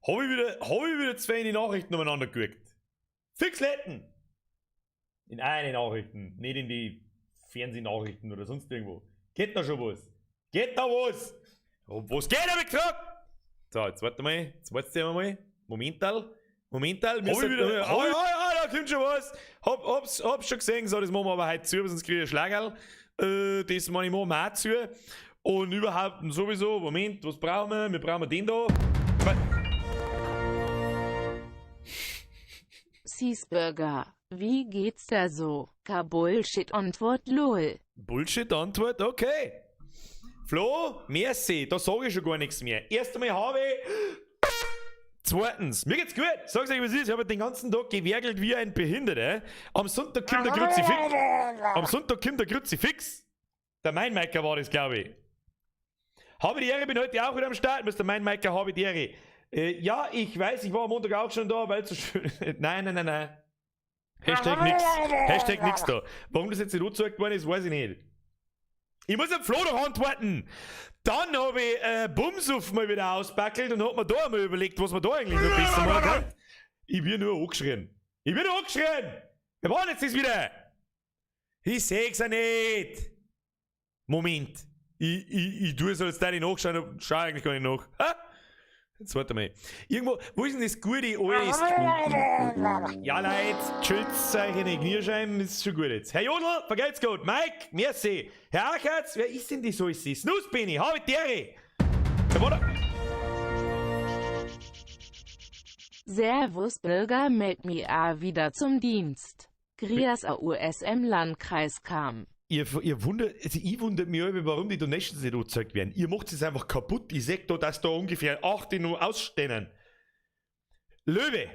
Hab ich wieder, hab ich wieder zwei in die Nachrichten umeinander gekriegt. Fix Letten! In eine Nachrichten, nicht in die Fernsehnachrichten oder sonst irgendwo. Geht da schon was? Geht da was? Um was geht, hab ich gefragt! So, jetzt warte mal, jetzt warte mal. Momental. Momental, wir sind wieder. Ah, ja, ja, da kommt schon was. Hab's schon gesehen, so, das machen wir aber heute zu, sonst kriege ich einen Schlagerl. Das mache ich morgen auch zu. Und überhaupt und sowieso, Moment, was brauchen wir? Wir brauchen den da. Cheeseburger, wie geht's da so? Ka Bullshit-Antwort lol. Bullshit-Antwort, okay. Flo, merci, da sage ich schon gar nichts mehr. Erst einmal habe ich. Zweitens, mir geht's gut. Sag's euch, was ist. Ich habe den ganzen Tag gewerkelt wie ein Behinderter. Am Sonntag kommt der Kruzifix. Am Sonntag kommt der Kruzifix. Der Mainmaker war das, glaube ich. Habe die Ehre, bin heute auch wieder am Start. Mr. Mainmaker, habe die Ehre. Ja, ich weiß, ich war am Montag auch schon da, weil es so schön. Nein, nein, nein, nein. Hashtag nix. Hashtag nix da. Warum das jetzt nicht angezeigt worden ist, weiß ich nicht. Ich muss am Flo noch antworten. Dann habe ich Bumsuff mal wieder auspackelt und hab mir da einmal überlegt, was man da eigentlich noch besser machen kann. Ich bin nur angeschrien. Ich bin nur angeschrien. Wer war denn jetzt das wieder? Ich seh's ja nicht. Moment. Ich tue so, als da ich nachschauen, aber schau eigentlich gar nicht nach. Ha? Jetzt warte mal. Irgendwo, wo ist denn das gute alles? Ja, Leute, chillt's euch in die Kniescheiben, ist schon gut jetzt. Herr Jodl, vergelt's gut. Mike, merci. Herr Achatz, wer ist denn die so? Ist sie? Snooze bin ich, hab ich die Ehre. Wer war da? Servus Bürger, meld mi a wieder zum Dienst. Grias AUSM Landkreis kam. Ihr wundert, also ich wundert mich immer, warum die Donations nicht angezeigt werden. Ihr macht es einfach kaputt. Ich seh da, dass da ungefähr 8 noch ausstehen. Löwe!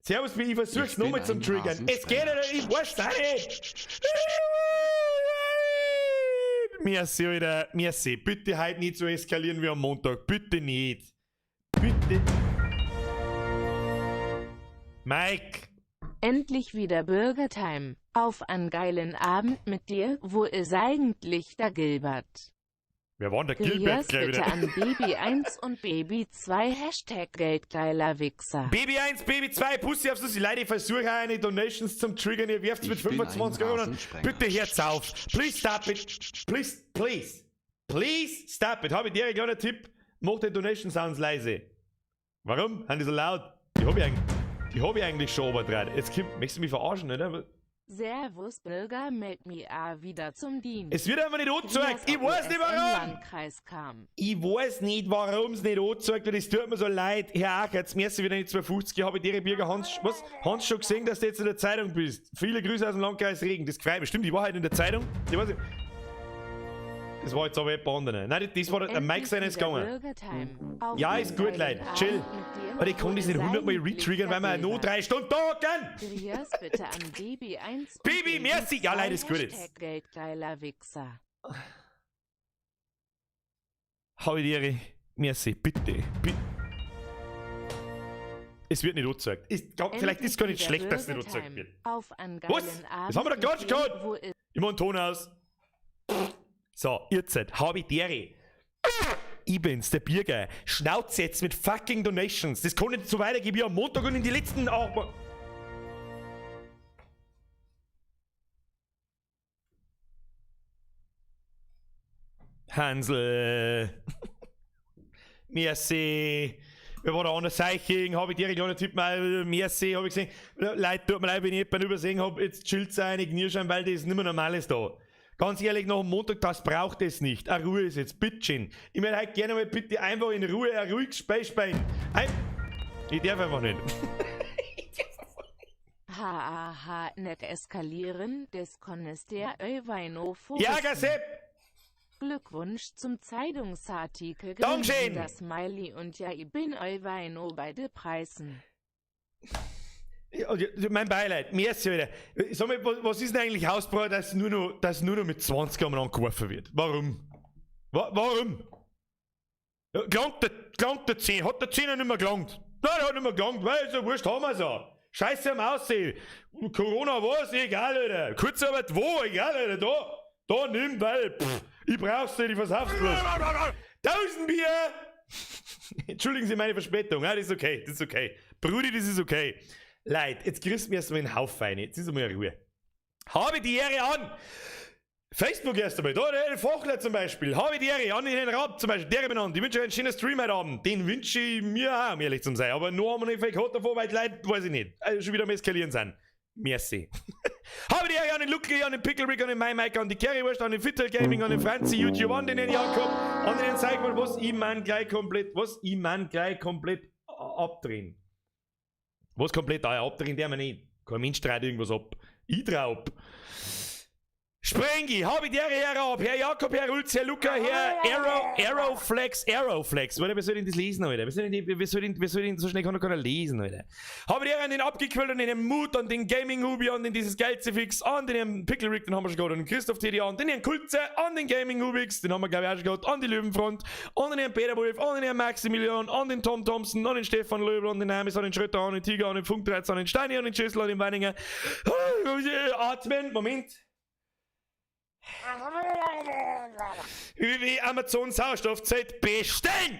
Servus, ich versuch's Ich bin nochmal zum ein Triggern. Es geht Rasensprenger. nicht, ich weiß auch nicht. Merci, Alter. Merci. Bitte heute nicht so eskalieren wie am Montag. Bitte nicht. Bitte. Mike. Endlich wieder Bürgertime. Auf einen geilen Abend mit dir. Wo ist eigentlich der Gilbert? Wer war denn der Gilbert Grias gleich bitte wieder? an Baby 1 und Baby 2 Hashtag Geldgeiler Wichser. Baby 1, Baby 2, Pussy aufs Nussi. Leute, ich versuche eine Donations zum Triggern. Ihr werft's mit Ich bin ein 25 Euro an. Rasensprenger. Bitte hört's auf. Please stop it. Please, please. Please stop it. Hab ich dir einen kleinen Tipp? Mach den Donation Sounds leise. Warum? Sind die so laut? Die hab ich eigentlich schon runtergedreht. Jetzt kommt, möchtest du mich verarschen, oder? Servus Bürger, meld mi a wieder zum Dienst. Es wird einfach nicht angezeigt. Grias Ich weiß nicht aus dem warum. Landkreis kam. Ich weiß nicht, warum es nicht angezeigt wird. Es tut mir so leid. Herr Acher, jetzt merci wieder nicht 2,50. Ich habe dir Bürger Hans, was? Hans schon gesehen, dass du jetzt in der Zeitung bist. Viele Grüße aus dem Landkreis Regen. Das freut mich. Stimmt, ich war heute in der Zeitung. Ich weiß nicht. Das war jetzt aber jemand anderer. Nein, das war der Endlich Mike sein ist wieder gegangen. Bürgertime. Auf Ja, einen ist gut, geilen Leute. Abend Chill. mit dir, Aber ich kann das nicht wo 100 Mal eigentlich retriggern, weil wir der nur Gilbert. 3 Stunden da gehen. Grias bitte an Baby 1 und Baby, Baby merci. Ja, 2 Leute, ist gut jetzt. Hashtag Geldgeiler Wichser. Hab ich die Ehre. Merci, bitte. Bitte. Es wird nicht angezeigt. Ich glaub, vielleicht ist es gar nicht Endlich schlecht, dass es wieder nicht angezeigt Bürgertime. wird. Auf einen Was? geilen Abend Das haben wir doch mit gerade dir, schon gehabt. wo ist Ich mach einen Ton aus. So, jetzt hab ich die Ehre. Ich bin's, der Birger. Schnauze jetzt mit fucking Donations. Das kann nicht so weitergehen wie am Montag und in die letzten 8 Mo- Hansel. Merci. Wir waren da an der Seiching, hab ich dir einen kleinen Tipp mal, merci, hab ich gesehen. Leute, tut mir leid, wenn ich jemanden übersehen hab, jetzt chillt eine Knirschein, weil das nicht mehr normal ist da. Ganz ehrlich, nach dem Montag, das braucht es nicht. Eine Ruhe ist jetzt, bitteschön. Ich möchte heute gerne mal bitte einfach in Ruhe ein ruhiges Spiel spielen. Ein ich darf einfach nicht. HAH, nicht eskalieren, des konnes der Öweino vor. Ja, Sepp! Glückwunsch zum Zeitungsartikel. Dankeschön! Das Smiley und ja, ich bin Öweino bei de Preisen. Ja, ja, mein Beileid, merci wieder. Sag mal, was ist denn eigentlich Hausbrau, dass nur noch mit 20 am geworfen wird? Warum? Warum? Ja, gelangt der 10? Hat der 10 nicht mehr gelangt? Nein, der hat nicht mehr gelangt, weil ist ja wurscht, haben wir's ja. Scheiße am Aussehen. Corona was, egal, Alter. Kurzarbeit wo, egal, Alter. Da, da nimm, weil, pff, ich brauch's nicht, ich versauf's bloß. 1000 Bier! Entschuldigen Sie meine Verspätung. Ah, das ist okay, das ist okay. Brudi, das ist okay. Leute, jetzt kriegst du mir erstmal einen Haufen rein. Jetzt ist einmal Ruhe. Habe die Ehre an! Facebook erst einmal, da der Fachler zum Beispiel, habe die Ehre an den Raab zum Beispiel, der benannt. Ich wünsche euch einen schönen Stream heute Abend. Den wünsche ich mir auch, um ehrlich zu sein. Aber nur haben wir nicht viel gehabt davon, weil die Leute, weiß ich nicht, also schon wieder am Eskalieren sind. Merci. Habe die Ehre an den Lucky, an den Pickle Rick, an den MyMike, an die Currywurst, an den Fittel Gaming, an den Franzi YouTube, an den Jakob, an den Zeigmal, was ich mein gleich komplett, was ich mein gleich komplett abdrehen. Was komplett abdrehen, der mir nicht. Kein Mensch dreht irgendwas ab. Ich dreh ab. Sprengi, habe die Ehre, Herr Raab, Herr Jakob, Herr Ulz, Herr Luca, Herr Arrow, Arrowflex, Arrowflex. Warte, wer soll denn das lesen, Alter? Wer soll denn, wer soll denn, wer soll denn, so schnell kann doch keiner lesen, Alter? Habe die Ehre an den Abgequält, an den Mut, an den Gaming Hubi, an den dieses Geilzefix, an den Pickle Rick, den haben wir schon gehabt, an den Christoph TDA, an den Herrn Kulze, an den Gaming Hubix, den haben wir glaube ich auch schon gehabt, an die Löwenfront, an den Herrn Peter Wolf, an den Herrn Maximilian, an den Tom Thompson, an den Stefan Löbel, an den Hermes, an den Schröter, an den Tiger, an den Funktreiz, an den Steini, an den Schüssel, an den Weininger. Atmen, Moment. Wie Amazon Sauerstoffzelt bestellen!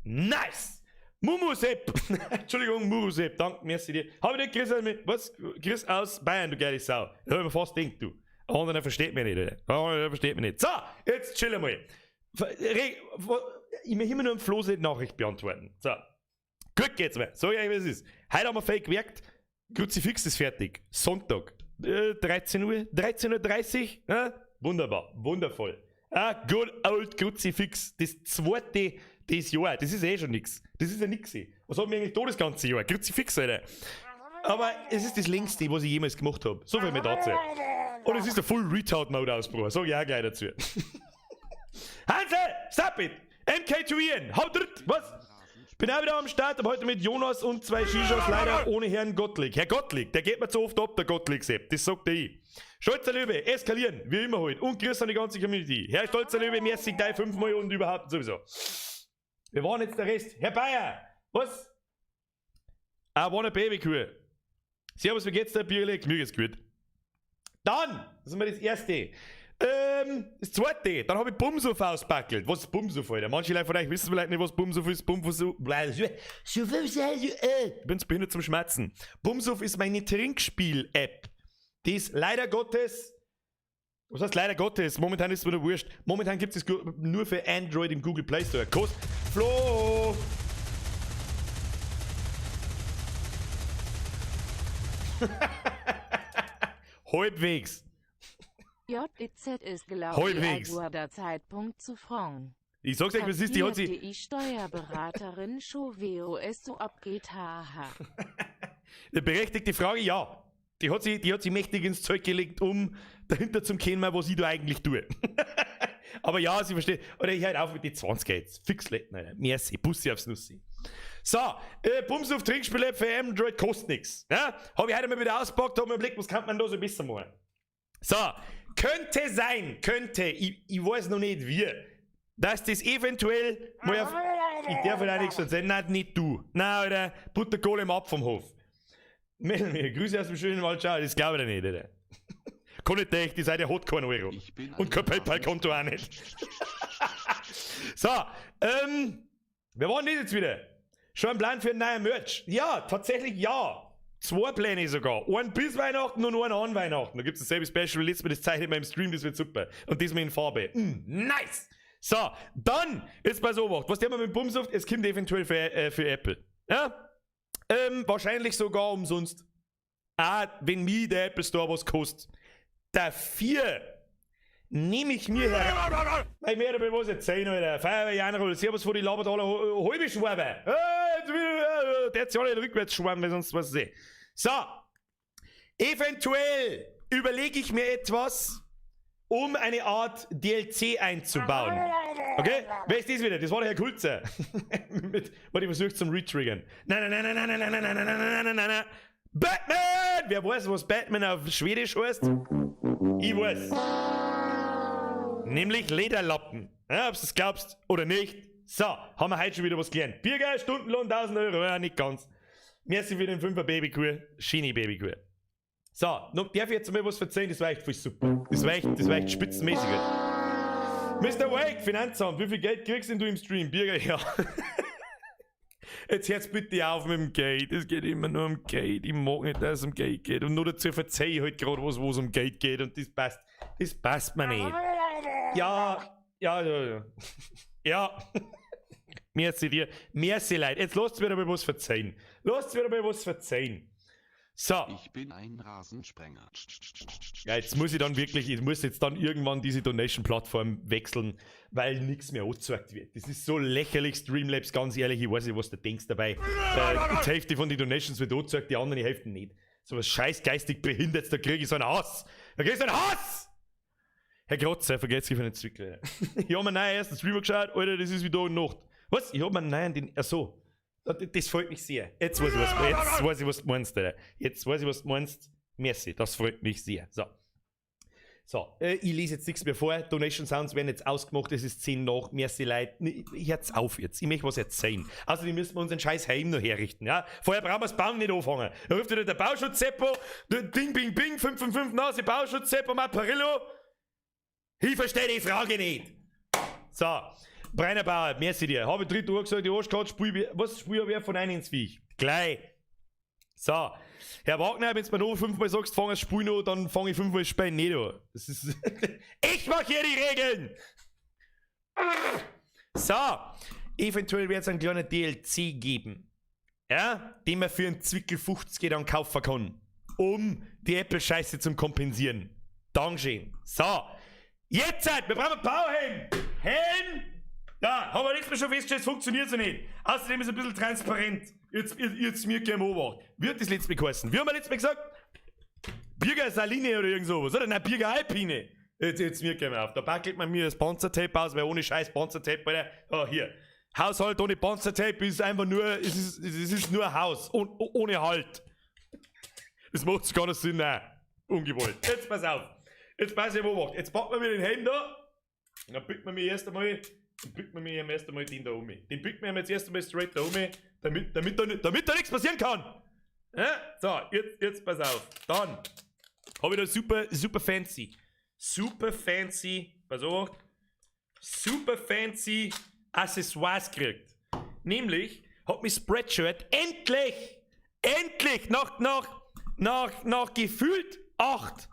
Nice! Mumusepp! Entschuldigung, Murusepp, danke, merci dir. Hab ich dir Chris, was? Chris aus Bayern, du geile Sau. Da hab ich mir fast gedacht, du. Anderer versteht mich nicht, oder? Anderer versteht mich nicht. So, jetzt chill mal. Ich möchte immer nur am Flo seine Nachricht beantworten. So. Gut geht's mir. Sag ich euch, wie es ist. Heute haben wir fake gewerkt. Kruzifix ist fertig. Sonntag. 13 Uhr, 13.30 Uhr. Ja? Wunderbar, wundervoll. Ah, good old Kruzifix. Das zweite des Jahr. Das ist eh schon nix. Das ist ja nix. Was haben wir eigentlich da das ganze Jahr? Kruzifix, Alter. Aber es ist das längste, was ich jemals gemacht habe. So viel mehr dazu. Und es ist der Full Retard Mode Ausbruch. Sag ich auch gleich dazu. Hansel, stop it! MK2 Ian, haut dritt, was? Bin auch wieder am Start, aber heute mit Jonas und zwei Shishas, leider ohne Herrn Gottlieb. Herr Gottlieb, der geht mir zu oft ab, der Gottlieb, Sepp. Das sagt er ich. Stolzer Löwe, eskalieren, wie immer halt. Und grüß an die ganze Community. Herr Stolzer Löwe, merci gleich 5 Mal und überhaupt sowieso. Wir waren jetzt der Rest. Herr Bayer, was? I want a Babykuh. Servus, wie geht's dir, Bierle? Mir geht's gut. Dann, das ist mal das Erste. Das Zweite, dann habe ich Bumsuff auspackelt. Was ist Bumsuff, Alter? Manche Leute von euch wissen vielleicht nicht, was Bumsuff ist. Bumsuff, ich bin's behindert zum Schmerzen. Bumsuff ist meine Trinkspiel-App. Die ist leider Gottes, was heißt leider Gottes? Momentan ist es mir nur wurscht. Momentan gibt es nur für Android im Google Play Store. Kost, Flo! Halbwegs. JEZ ist glaube ich ein guter Zeitpunkt zu fragen. Ich sag's euch, was ist, die hat sie. Die Steuerberaterin schon WOS so abgeht, haha. Berechtigte Frage, ja. Die hat sie mächtig ins Zeug gelegt, um dahinter zu kennen, was ich da eigentlich tue. Aber ja, sie versteht. Oder ich halt auf mit die 20 jetzt. Fix letten, Alter. Merci. Bussi aufs Nussi. So, Bums auf Trinkspiel-App für Android kostet nix. Ja? Hab ich heute mal wieder auspackt, hab mir überlegt, was kann man da so besser machen. So, könnte sein, könnte, ich weiß noch nicht wie, dass das eventuell mal auf, ich darf halt auch nichts erzählen, nein, nicht du. Nein, Alter, Buttergolem ab vom Hof. Melanie, Grüße aus dem schönen Wald, schau, das glaube ich dir nicht, Alter. Kann nicht echt, die Seite hat keinen Euro. Und kein PayPal-Konto auch nicht. So, wer war denn das jetzt wieder? Schon ein Plan für einen neuen Merch? Ja, tatsächlich ja. Zwei Pläne sogar. Einen bis Weihnachten und einen an Weihnachten. Da gibt es dasselbe Special. Letztes Mal, das zeichnet man im Stream, das wird super. Und diesmal in Farbe. Nice! So, dann, jetzt mal so gemacht. Was der mal mit Bumsoft? Es kommt eventuell für Apple. Ja? Wahrscheinlich sogar umsonst. Auch wenn mir der Apple Store was kostet. Dafür nehme ich mir her. Weil mir dabei was erzählen, Alter. Feuerwehr Janrol, Servus vor die Labertaler halbe Schwabe. Der hat sich alle rückwärts schwaben, weil sonst was sehe. So. Eventuell überlege ich mir etwas, um eine Art DLC einzubauen. Okay? Wer ist das wieder? Das war der Herr Kulzer. Mit, was ich versucht zum Retriggern. Nein, nein, nein, nein, nein, nein, nein, nein, nein, nein, nein, nein, nein. Batman! Wer weiß, was Batman auf Schwedisch heißt? Ich weiß. Nämlich Lederlappen. Ja, ob du es glaubst oder nicht. So, haben wir heute schon wieder was gelernt. Biergeil, Stundenlohn 1000 Euro. Ja, nicht ganz. Merci für den 5er Babykur. Schöne Babykur. So, noch darf ich jetzt mal was erzählen? Das war echt voll super. Das war echt spitzenmäßig. Mr. Wake, Finanzamt, wie viel Geld kriegst denn du im Stream? Birger, ja. Jetzt hört's bitte auf mit dem Geld. Es geht immer nur um Geld. Ich mag nicht, dass es um Geld geht. Und nur dazu verzeih ich halt gerade was, wo es um Geld geht. Und das passt. Das passt mir nicht. Ja. Ja. Merci dir. Merci, Leute. Jetzt lasst mir mal was verzeihen. Lasst mir mal was verzeihen. So. Ich bin ein Rasensprenger. Ja, jetzt muss ich dann wirklich, ich muss jetzt dann irgendwann diese Donation-Plattform wechseln, weil nichts mehr angezeigt wird. Das ist so lächerlich, Streamlabs, ganz ehrlich, ich weiß nicht, was du denkst dabei. Die Hälfte von den Donations wird angezeigt, die andere Hälfte nicht. So was scheiß geistig behindert, da kriege ich so einen Hass. Da krieg ich so einen Hass! Herr Grotzer, vergesst für den Zwickel. Ich hab mir neuen ersten Streamer geschaut, Alter, das ist wie Tag und Nacht. Was? Ich hab mir neuen, den, ach so. Das freut mich sehr. Jetzt weiß ich, was du meinst, Alter. Jetzt weiß ich, was du meinst. Merci, das freut mich sehr. So. So, ich lese jetzt nichts mehr vor. Donation Sounds werden jetzt ausgemacht. Es ist 10 nach. Merci, Leute. Ich hör's auf jetzt. Ich möchte was erzählen. Außerdem müssen wir unseren scheiß Heim noch herrichten. Ja? Vorher brauchen wir das Baum nicht anfangen. Da ruft wieder der Bauschutzseppo. Ding, bing, bing, 5, 5, 5, Nase, Bauschutzseppo, Maparillo. Ich verstehe die Frage nicht. So. Breiner Bauer, merci dir. Habe ich dritte Uhr gesagt, die Arschkarte, spiel, was spiel wer von einem ins Viech? Gleich. So. Herr Wagner, wenn du mir noch fünfmal sagst, fang das Spiel noch, dann fange ich fünfmal das Spiel nicht an. Das ist ich mach hier die Regeln! So. Eventuell wird es einen kleinen DLC geben. Ja? Den man für einen Zwickel 50 dann kaufen kann. Um die Apple-Scheiße zu kompensieren. Dankeschön. So. Jetzt halt! Wir brauchen einen Bauhelm! Helm! Ja, haben wir letztes Mal schon festgestellt, es funktioniert so nicht. Außerdem ist es ein bisschen transparent. Jetzt mir gleich beobachten. Wie hat das letztes Mal geheißen? Wie haben wir letztes Mal gesagt? Birger Saline oder irgend sowas, oder? Nein, Birger Alpine. Jetzt mir gleich auf. Da packelt man mir das Panzertape aus, weil ohne scheiß Panzertape, Alter. Oh, hier. Haushalt ohne Panzertape ist einfach nur, es ist nur ein Haus. Ohne Halt. Das macht gar nicht Sinn, nein. Ungewollt. Jetzt pass auf. Jetzt pass ich beobachten. Jetzt packt man mir den Helm da. Und dann pickt man mir erst einmal. Dann pickt man mir erst einmal den da um. Den pickt man mir jetzt erst einmal straight da um, damit da nichts passieren kann. Ja? So, jetzt pass auf. Dann habe ich da super, super fancy. Super fancy, pass auf. Super fancy Accessoires gekriegt. Nämlich hat mich Spreadshirt endlich, endlich nach gefühlt 8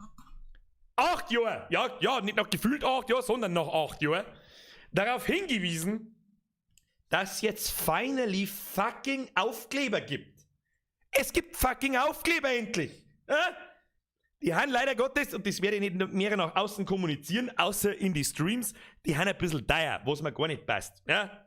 Jahren, ja, nicht nach gefühlt 8 Jahren, sondern nach 8 Jahren, darauf hingewiesen, dass jetzt finally fucking Aufkleber gibt. Es gibt fucking Aufkleber endlich. Ja? Die haben leider Gottes, und das werde ich nicht mehr nach außen kommunizieren, außer in die Streams, die haben ein bisschen teuer, was mir gar nicht passt. Ja?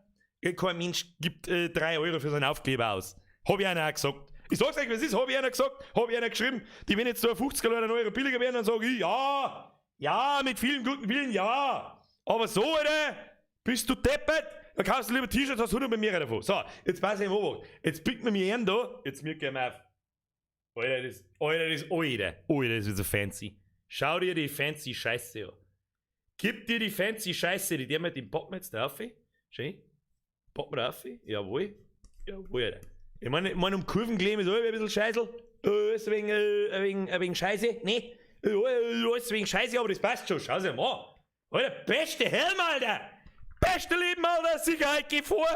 Kein Mensch gibt 3 Euro für so einen Aufkleber aus. Hab ich einer auch gesagt. Ich sag's euch, was ist, hab ich einer gesagt, hab ich einer geschrieben, die wenn jetzt so 50 oder 1 Euro billiger werden, dann sage ich, ja, ja, mit vielen guten Willen, ja. Aber so, Alter, bist du deppert? Da kaufst du lieber T-Shirts, hast 100 mehr davon. So, jetzt pass ich auf. Jetzt pickt man mir einen da, jetzt mir gehen wir auf. Alter, das ist so fancy. Schau dir die fancy Scheiße an. Gib dir die fancy Scheiße, die der mit dem packen wir jetzt da auf. Schön. Packen wir da auf. Jawohl. Jawohl, Alter. Ich mein, um Kurven kleben ist auch ein bisschen Scheißel. Ist ein wenig Scheiße. Nee. Alles wegen Scheiße, aber das passt schon. Schau dir mal an. Alter, beste Helm, Alter! Beste Leben, Alter! Sicherheit geht vor!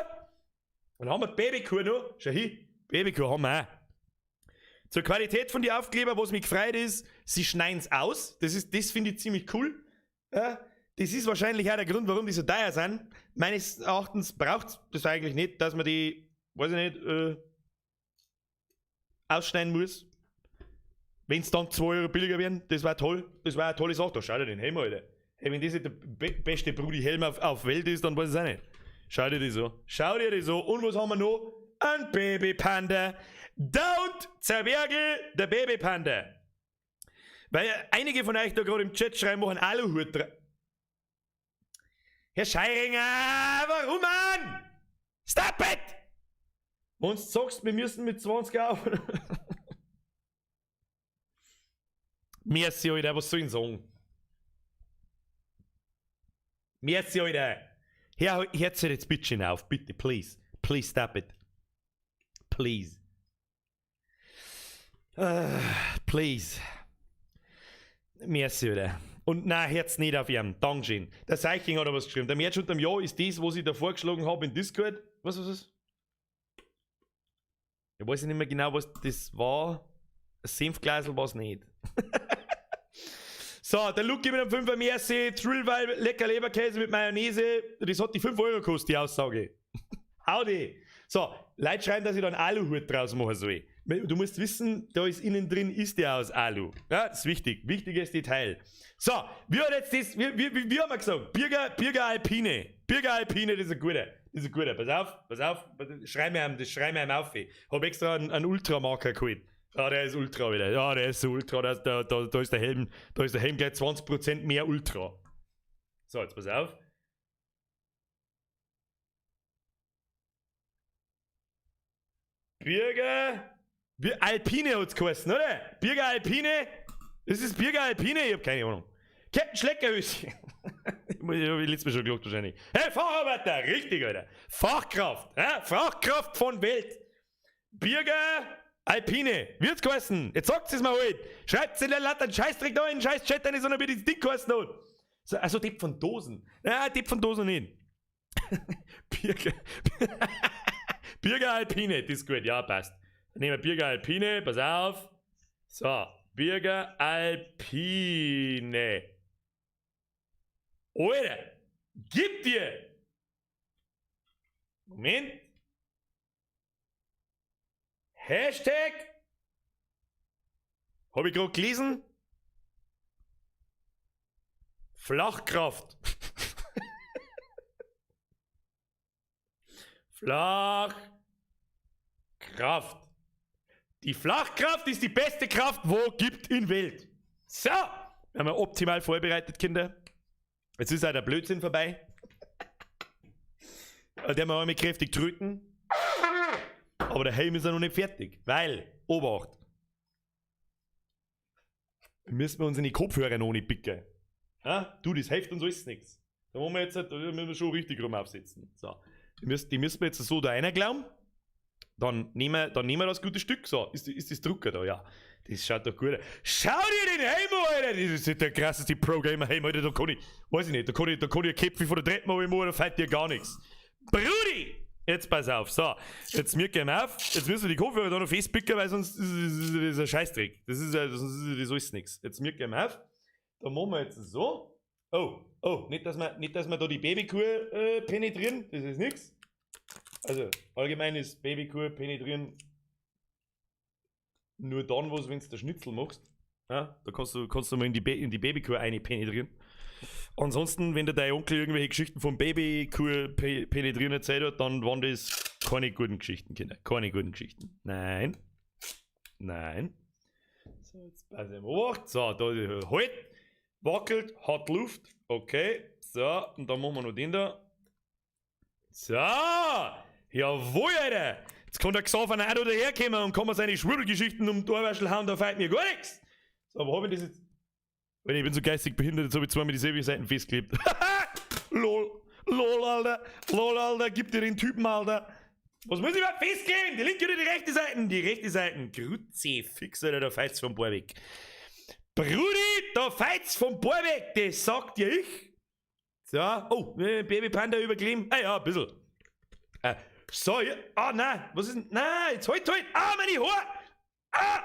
Und dann haben wir die Babykuh noch. Schau hin. Babykuh haben wir auch. Zur Qualität von den Aufkleber, was mich gefreut ist, sie schneiden es aus. Das finde ich ziemlich cool. Ja, das ist wahrscheinlich auch der Grund, warum die so teuer sind. Meines Erachtens braucht es das eigentlich nicht, dass man die, weiß ich nicht, ausschneiden muss. Wenn es dann 2 Euro billiger werden, das war toll. Das war eine tolle Sache. Da schau dir den Helm, Alter. Hey, wenn das nicht der be beste Brudi Helm auf Welt ist, dann weiß ich es auch nicht. Schau dir das so. Schau dir das so. Und was haben wir noch? Ein Babypanda. Don't zerwergel der Babypanda. Weil einige von euch da gerade im Chat schreiben, machen Aluhut dran. Herr Scheiringer, warum, Mann? Stop it! Wenn du sagst, wir müssen mit 20 auf. Merci, Alter, was soll ich denn sagen? Merci, Alter. Hör, hört jetzt bitte schön auf, bitte, please. Please stop it. Please. Please. Merci wieder. Und nein, hört's nicht auf ihm. Dankeschön. Der Seiching hat da was geschrieben. Der Merch unterm Jahr ist das, was ich da vorgeschlagen habe in Discord. Was, was, was? Ich weiß nicht mehr genau, was das war. Ein Senfglasel war es nicht. So, der Luki mit einem 5er Merci. Thrillweil, lecker Leberkäse mit Mayonnaise. Das hat die 5 Euro gekostet, die Aussage. Howdy. So, Leute schreiben, dass ich da einen Aluhut draus machen soll. Du musst wissen, da ist innen drin, ist der aus Alu. Ja, das ist wichtig. Wichtiges Detail. So, wie hat jetzt das, wie haben wir gesagt? Birger Alpine. Birger Alpine, das ist ein guter. Das ist ein guter. Pass auf, pass auf. Schrei mir ihm, das schrei mir ihm auf. Ich hab extra einen Ultramarker geholt. Ja, der ist Ultra wieder. Ja, der ist so Ultra. Da ist der Helm, da ist der Helm gleich 20% mehr Ultra. So, jetzt pass auf. Birger Alpine hat's geheißen, oder? Birger Alpine? Das ist Birger Alpine? Ich hab keine Ahnung. Captain Schleckerhöschen. Ich hab letztes Mal schon gelacht wahrscheinlich. Hey, Facharbeiter! Richtig, Alter. Fachkraft. Ja? Fachkraft von Welt. Birger Alpine. Wie hat's geheißen? Jetzt sagt's es mal halt. Schreibt's in der Latte einen Scheißdreck da in den scheiß Chat rein, sondern wie das Ding geheißen hat. So, also Tipp von Dosen. Ja, Tipp von Dosen nicht. Birger Alpine, das ist gut, ja, passt. Dann nehmen wir Birger Alpine, pass auf. So, Birger Alpine. Alter, gib dir! Moment. Hashtag. Hab ich grad gelesen? Flachkraft. Flachkraft. Die Flachkraft ist die beste Kraft, wo gibt in Welt. So, wir haben optimal vorbereitet, Kinder. Jetzt ist auch der Blödsinn vorbei. Der wir einmal kräftig tröten. Aber der Helm ist ja noch nicht fertig, weil, Obacht, müssen wir uns in die Kopfhörer noch nicht picken. Ja? Du, das hilft uns alles nichts. Da wollen wir jetzt, da müssen wir schon richtig rum aufsetzen. So. Die müssen wir jetzt so da reinglauben. Dann nehmen wir das gute Stück. So, ist das Drucker da? Ja. Das schaut doch gut aus. Schau dir den Helm an, Alter! Das ist der krasseste Pro-Gamer-Helm, Alter. Da kann ich, weiß ich nicht, da kann ich ein Käpfi von der Treppe machen, da fällt dir gar nichts. Brudi! Jetzt pass auf. So, jetzt mir gehen auf. Jetzt müssen wir die Kopfhörer da noch festpicken, weil sonst ist das ein Scheißdreck. Das ist alles nichts. Jetzt mir gehen auf. Da machen wir jetzt so. Oh, nicht, dass wir da die Babykuh penetrieren. Das ist nichts. Also, allgemein ist Babykuh penetrieren nur dann was, wenn du der Schnitzel machst. Ja, da kannst du mal in die Babykuh eine penetrieren. Ansonsten, wenn dir dein Onkel irgendwelche Geschichten vom Babykuh penetrieren erzählt hat, dann waren das keine guten Geschichten, Kinder. Keine guten Geschichten. Nein. Nein. So, jetzt pass ich mal auf. So, da halt. Wackelt, hat Luft. Okay. So, und dann machen wir noch den da. So. Jawohl, Alter. Jetzt kann der Xaver auch noch daherkommen und kann mir seine Schwurbelgeschichten um die Ohrwaschel hauen, da fällt mir gar nichts. So, wo hab ich das jetzt? Alter, ich bin so geistig behindert, jetzt hab ich zweimal dieselbe Seiten festgeklebt. Lol. Lol, Alter. Lol, Alter. Gib dir den Typen, Alter. Was muss ich überhaupt festkleben? Die linke oder die rechte Seite? Die rechte Seite. Kruzifix, Alter, da feit's vom Bohr weg. Brudi, da feit's vom Bohr weg. Das sagt dir ich. So. Oh, Baby Panda überkleben. Ah ja, ein bisschen. So, ja. Ah, nein. Was ist denn? Nein, jetzt halt. Ah, meine Haare. Ah.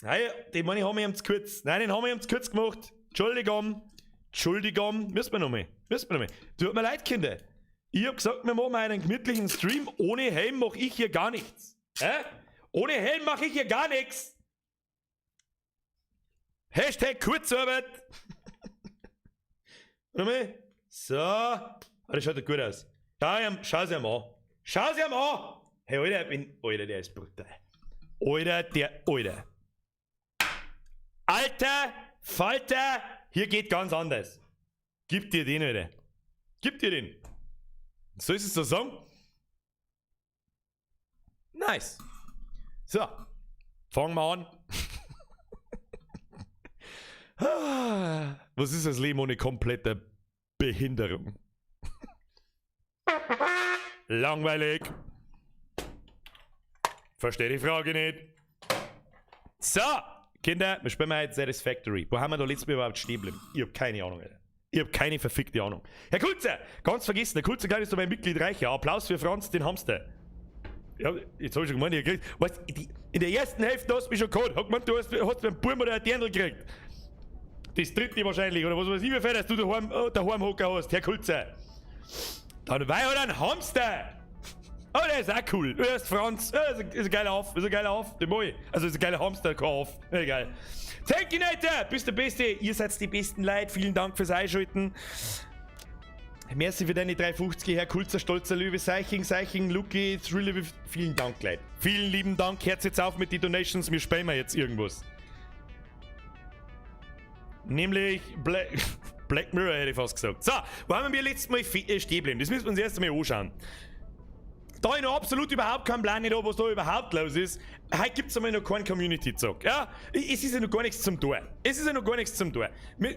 Nein, den meine haben wir ihm zu kurz. Nein, den haben wir ihm zu kurz gemacht. Entschuldigung. Müssen wir nochmal. Tut mir leid, Kinder. Ich hab gesagt, wir machen einen gemütlichen Stream. Ohne Helm mache ich hier gar nichts. Hä? Ohne Helm mache ich hier gar nichts. Hashtag Kurzarbeit. Warte mal. So. Ah, das schaut doch gut aus. Schau sie ihm an. Schau sie ihm an. Hey, Alter, Alter, der ist brutal. Alter. Alter Falter, hier geht ganz anders. Gib dir den, Alter. Gib dir den. Soll ich es so sagen? Nice. So, fangen wir an. Was ist das Leben ohne komplette Behinderung? Langweilig. Verstehe die Frage nicht. So, Kinder, wir spielen heute Satisfactory. Wo haben wir da letztes Mal überhaupt stehen geblieben? Ich hab keine Ahnung, Alter. Ich hab keine verfickte Ahnung. Herr Kulzer, ganz vergessen, der Kulzer ist doch mein Mitglied reicher. Applaus für Franz, den Hamster. Ja, jetzt hab ich schon gemeint, ich kriegt. Weißt, in der ersten Hälfte hast du mich schon gehabt. Hat gemeint, du hast einen Buben oder einen Dirndl gekriegt. Das dritte wahrscheinlich, oder was weiß ich, wie viel, dass du daheim hocken hast, Herr Kulzer. Dann war er ein Hamster. Oh, der ist auch cool. Der ist Franz. Ja, ist ein geiler Aff. Ist ein geiler Aff. Den mag ich. Also ist ein geiler Hamster, kein Aff. Egal. Thank you, Leute. Bist der Beste. Ihr seid die besten Leute. Vielen Dank fürs Einschalten. Merci für deine 3,50, Herr Kulzer, Stolzer Löwe, Seiching, Seiching, Lucky, Thriller. Vielen Dank, Leute. Vielen lieben Dank. Herz jetzt auf mit den Donations. Wir spielen jetzt irgendwas. Nämlich Black Mirror, hätte ich fast gesagt. So, wo haben wir letztes Mal stehen geblieben? Das müssen wir uns erst einmal anschauen. Da ich noch absolut überhaupt keinen Plan nicht habe, was da überhaupt los ist, heute gibt es einmal noch keinen Community-Zug. Ja? Es ist ja noch gar nichts zum Tor. Es ist ja noch gar nichts zum Tor.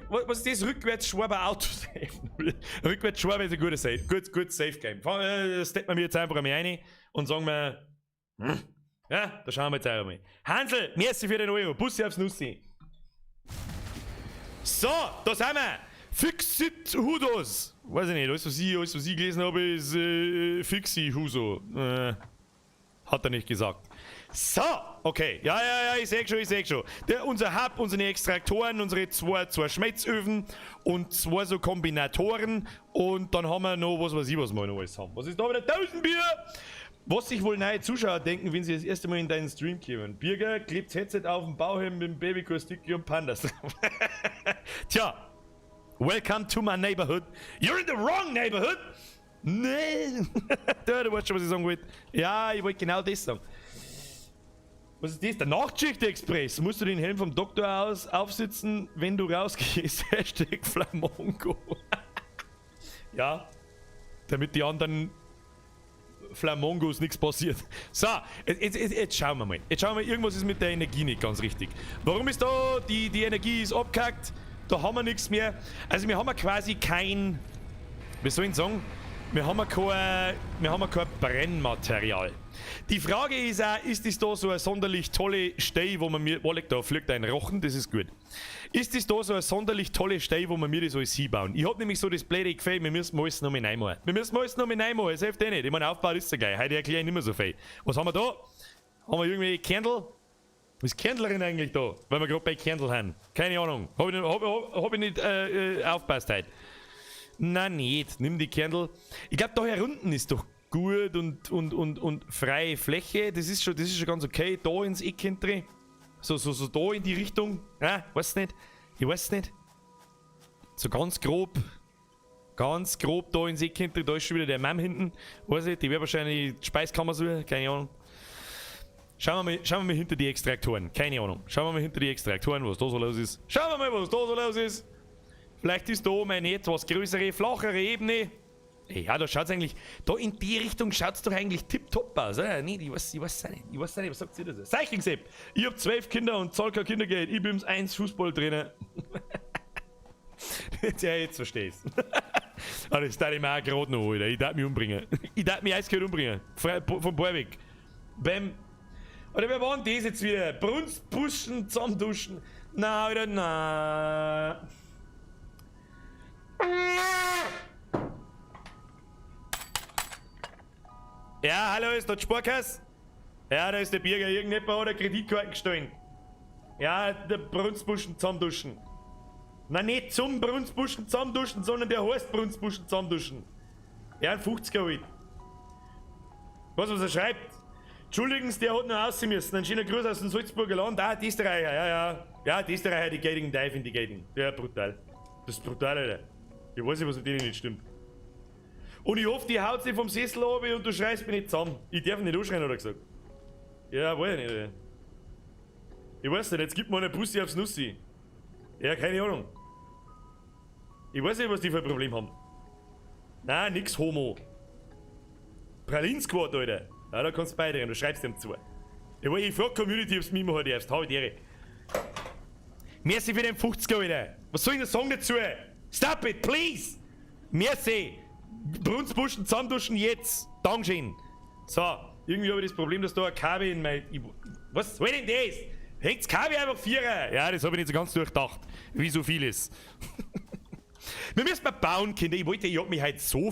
Was ist das? Rückwärts Schwaber Auto-Save. Rückwärts Schwaber ist ein guter Save. Gut Safe Game. Das stecken wir jetzt einfach einmal rein und sagen wir, ja, da schauen wir jetzt einfach mal. Hansel, merci für den Euro. Bussi aufs Nussi. So, da sind wir. Fixit Hudos. Weiß ich nicht, alles, was ich gelesen habe, ist Fixi Huso. Hat er nicht gesagt. So, okay. Ja, ich seh schon, ich seh schon. Unser Hub, unsere Extraktoren, unsere zwei Schmelzöfen und zwei so Kombinatoren. Und dann haben wir noch, was weiß ich, was wir noch alles haben. Was ist da wieder? 1000 Bier! Was sich wohl neue Zuschauer denken, wenn sie das erste Mal in deinen Stream kommen. Birger klebt Headset auf dem Bauhelm mit dem Babycore-Sticky und Pandas drauf. Tja. Welcome to my neighborhood. You're in the wrong neighborhood. Nee. Du weißt schon, was ich sagen wollte. Ja, ich wollte genau das sagen. Was ist das? Der Nachtschicht-Express. Musst du den Helm vom Doktor aus aufsitzen, wenn du rausgehst? Hashtag Flamongo. Ja, damit die anderen Flamongos nichts passiert. So, jetzt schauen wir mal. Jetzt schauen wir mal, irgendwas ist mit der Energie nicht ganz richtig. Warum ist da, die Energie ist abgehackt, da haben wir nichts mehr. Also wir haben ja quasi kein, wie soll ich sagen, wir haben ja kein Brennmaterial. Die Frage ist auch, ist das da so eine sonderlich tolle Stelle, wo man mir, oh, da fliegt ein Rochen, das ist gut. Ist das da so eine sonderlich tolle Stelle, wo wir mir das alles hinbauen? Ich hab nämlich so das blöde Gefühl, wir müssen alles noch mit reinmachen. Wir müssen alles noch mit reinmachen, das hilft eh nicht. Ich meine, Aufbau ist ja gleich. Heute erkläre ich nicht mehr so viel. Was haben wir da? Haben wir irgendwie Candle? Was ist Candlerin eigentlich da? Weil wir gerade bei Candle haben. Keine Ahnung. Hab ich nicht aufgepasst heute. Nein, nicht. Nimm die Candle. Ich glaub, da hier unten ist doch gut und freie Fläche. Das ist schon ganz okay. Da ins Eck hinten. So da in die Richtung. Ja, weiß nicht. Ich weiß nicht. So ganz grob. Ganz grob da ins Eck hinten. Da ist schon wieder der Mann hinten. Weiß ich, die wird wahrscheinlich die Speiskammer suchen. Keine Ahnung. Schauen wir mal hinter die Extraktoren. Keine Ahnung. Schauen wir mal hinter die Extraktoren, was da so los ist. Schauen wir mal, was da so los ist. Vielleicht ist da oben eine etwas größere, flachere Ebene. Ja, da schaut's eigentlich. Da in die Richtung schaut's doch eigentlich tipptopp aus, oder? Nee, ich weiß es nicht. Ich weiß nicht, was sagt ihr da so? Seichling-Sepp! Ich hab 12 Kinder und zahl kein Kindergeld. Ich bin's 1 Fußballtrainer. Ja, jetzt verstehst. Aber das darf ich mir auch gerade noch, Alter. Ich darf mich umbringen. Ich darf mich eiskalt umbringen. Vom Ball weg. Bam. Oder wer war denn das jetzt wieder? Brunstbuschen, zusammenduschen. Na, Alter, na. Ja, hallo, ist da die Sparkasse? Ja, da ist der Birger. Irgendjemand hat eine Kreditkarte gestohlen. Ja, der Brunstbuschen zusammenduschen. Nein, nicht zum Brunstbuschen zusammenduschen, sondern der heißt Brunstbuschen zusammenduschen. Ja, ein 50er halt. Was er schreibt? Entschuldigen Sie, der hat noch raus müssen. Ein schöner Gruß aus dem Salzburger Land. Ah, die Österreicher, ja, ja. Ja, die Österreicher, die gehen den in die Gegend. Ja, brutal. Das ist brutal, Alter. Ich weiß nicht, was mit denen nicht stimmt. Und ich hoffe, die haut sich vom Sessel ab und du schreist mich nicht zusammen. Ich darf nicht anschreien, hat er gesagt. Ja, weiß ich nicht, Alter. Ich weiß nicht, jetzt gibt mir eine Pussy aufs Nussi. Ja, keine Ahnung. Ich weiß nicht, was die für ein Problem haben. Nein, nix Homo. Pralin-Squad, Alter. Ja, da kannst du beidrehen, du schreibst dem zu. Ich frag Community, ob's mir immer darfst. Hau die Ehre. Merci für den 50er, Alter. Was soll ich denn sagen dazu? Stop it, please! Merci! Brunstbuschen zusammenduschen jetzt! Dankeschön! So, irgendwie habe ich das Problem, dass da ein Kabel in mein... Was soll denn das? Hängt's KW einfach Vierer. Ja, das habe ich nicht so ganz durchdacht, wie so viel ist. Wir müssen mal bauen, Kinder. Ich wollte, ich hab mich heute so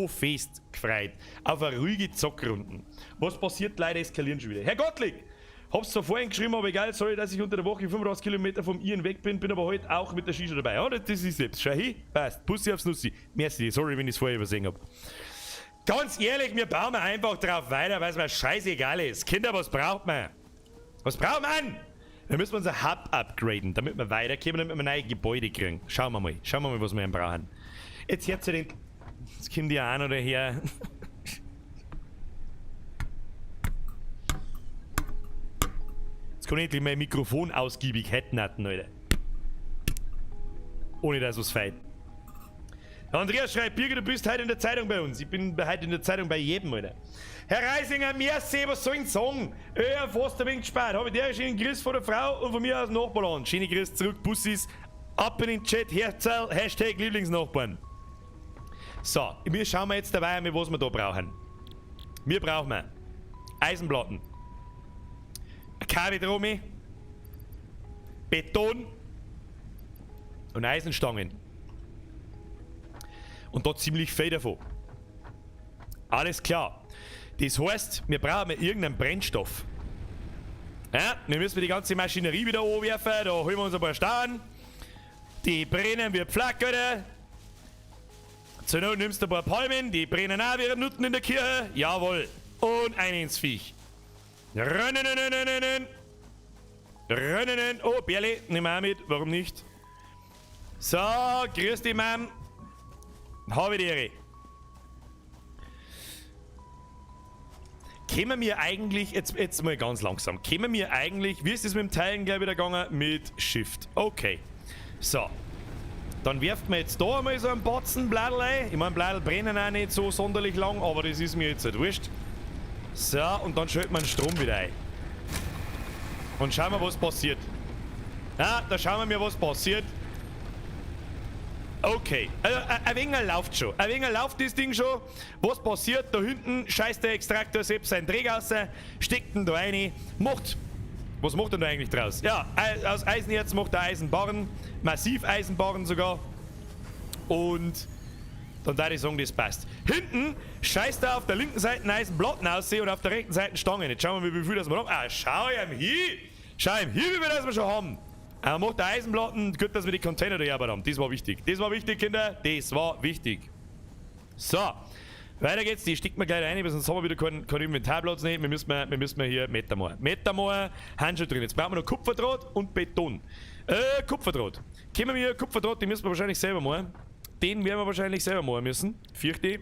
fest gefreut. Auf eine ruhige Zockrunden. Was passiert? Leider eskalieren schon wieder. Herr Gottlieb, hab's zwar vorhin geschrieben, aber egal, sorry, dass ich unter der Woche 35 Kilometer vom Iren weg bin, bin aber heute auch mit der Shisha dabei. Ja, das ist selbst. Schau hin, passt. Bussi aufs Nussi. Merci, sorry, wenn ich's vorher übersehen hab. Ganz ehrlich, wir bauen einfach drauf weiter, weil's mir scheißegal ist. Kinder, was braucht man? Was braucht man? Wir müssen unser Hub upgraden, damit wir weiterkommen, damit wir neue Gebäude kriegen. Schauen wir mal. Schauen wir mal, was wir brauchen. Jetzt hört sich den... Jetzt kommt die auch noch daher. Jetzt kann ich endlich mein Mikrofon ausgiebig hätten, Alter. Ohne dass was fehlt. Andreas schreibt, Birgit, du bist heute in der Zeitung bei uns. Ich bin heute in der Zeitung bei jedem, Alter. Herr Reisinger, merci, was soll ich sagen? Ja, fast ein wenig gespart. Hab ich dir einen schönen Grüß von der Frau und von mir aus dem Nachbarland. Schöne Grüß zurück, Bussis. Ab in den Chat, Herzl, Hashtag Lieblingsnachbarn. So, wir schauen mal jetzt dabei an, was wir da brauchen. Wir brauchen Eisenplatten, Kabeltrommel, Beton und Eisenstangen. Und da ziemlich viel davon. Alles klar. Das heißt, wir brauchen irgendeinen Brennstoff. Ja, wir müssen die ganze Maschinerie wieder anwerfen. Da holen wir uns ein paar Stangen. Die brennen wie Pflack, Alter. Zur Not nimmst du ein paar Palmen, die brennen auch wie Nutten in der Kirche. Jawohl. Und ein ins Viech. Rönnenenenenen. Rönnenen. Oh, Bärli, nimm auch mit. Warum nicht? So, grüß dich, Mann. Habe die Ehre. Kämen wir eigentlich, jetzt mal ganz langsam, kämen wir eigentlich, wie ist es mit dem Teilen gleich wieder gegangen? Mit Shift. Okay. So. Dann werft man jetzt da einmal so einen Batzen Bladel ein. Ich mein, Bladel brennen auch nicht so sonderlich lang, aber das ist mir jetzt halt wurscht. So, und dann schaltet man den Strom wieder ein. Und schauen wir, was passiert. Ja, da schauen wir mal, was passiert. Okay, also, ein wenig läuft schon. Ein wenig läuft das Ding schon. Was passiert? Da hinten scheißt der Extraktor selbst seinen Dreck raus, steckt ihn da rein, macht. Was macht er da eigentlich draus? Ja, aus Eisenerz macht er Eisenbarren, Massiveisenbarren sogar. Und dann würde ich sagen, das passt. Hinten scheißt er auf der linken Seite einen Eisenplatten aus und auf der rechten Seite Stangen. Jetzt schauen wir mal, wie viel das wir haben. Ah, schau ihm hier! Schau ihm hier, wie viel das wir schon haben! Er macht Eisenplatten, gut, dass wir die Container da hergebaut haben. Das war wichtig. Das war wichtig, Kinder. Das war wichtig. So. Weiter geht's. Die steckt mir gleich rein, weil sonst haben wir wieder keinen Inventarplatz nicht. Wir müssen hier Meter machen. Meter machen, haben schon drin. Jetzt brauchen wir noch Kupferdraht und Beton. Kupferdraht. Können wir Kupferdraht, den müssen wir wahrscheinlich selber machen. Den werden wir wahrscheinlich selber machen müssen. Fürchte.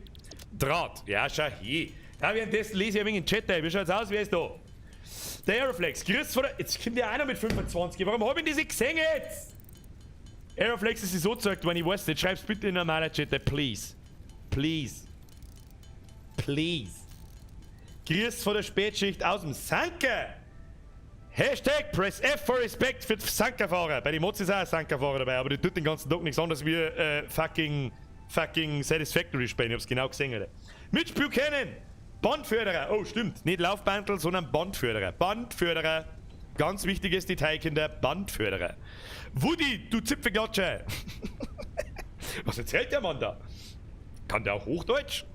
Draht. Ja, schau hier. Ja, währenddessen lese ich ein wenig in den Chat ein. Wie schaut's aus? Wer ist da? Der Aeroflex, grüß von der... Jetzt kommt ja einer mit 25. Warum hab ich diese gesehen jetzt? Aeroflex ist so gezeigt worden, ich weiß nicht. Schreib's bitte in normaler Chat, please. Please. Please. Grüß von der Spätschicht aus dem Sanker. Hashtag Press F for Respect für die Sankerfahrer. Bei den Mods ist auch ein Sankerfahrer dabei, aber die tut den ganzen Tag nichts anderes wie fucking Satisfactory spielen. Ich hab's genau gesehen, Alter. Mitspiel kennen! Bandförderer. Oh, stimmt. Nicht Laufbandel, sondern Bandförderer. Bandförderer. Ganz wichtiges Detail, Kinder. Bandförderer. Woody, du Zipfelklatscher. Was erzählt der Mann da? Kann der auch Hochdeutsch?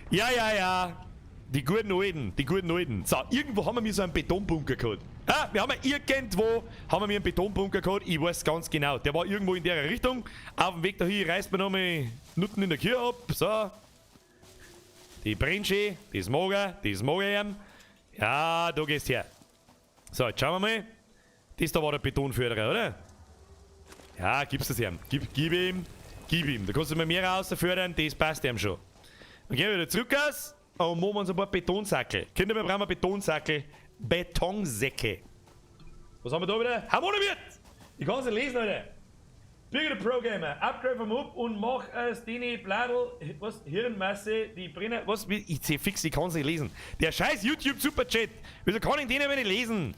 Ja, ja, ja. Die guten Alten, die guten Alten. So, irgendwo haben wir mir so einen Betonbunker gehabt. Ah, wir haben ja irgendwo, haben wir mir einen Betonbunker gehabt. Ich weiß ganz genau. Der war irgendwo in der Richtung. Auf dem Weg dahin reißt man nochmal Nutten in der Kirche ab. So. Die brennt schön, das mag er, das mag er ihm. Ja, da gehst her. So, jetzt schauen wir mal. Das da war der Betonförderer, oder? Ja, gib's das ihm. Gib ihm. Gib ihm. Da kannst du mal mehr rausfördern, das passt ihm schon. Dann gehen wir wieder zurück aus und machen uns ein paar Betonsackel. Kinder, wir brauchen Betonsackel. Betonsäcke. Was haben wir da wieder? Harmoniewirt! Ich kann's nicht lesen, Alter. Bürger der Pro Gamer, Upgrade vom Hub und mach aus denen Bladel, was, Hirnmasse, die Brenner, was, ich seh fix, ich kann's nicht lesen. Der scheiß YouTube Superchat, wieso kann ich den aber nicht lesen?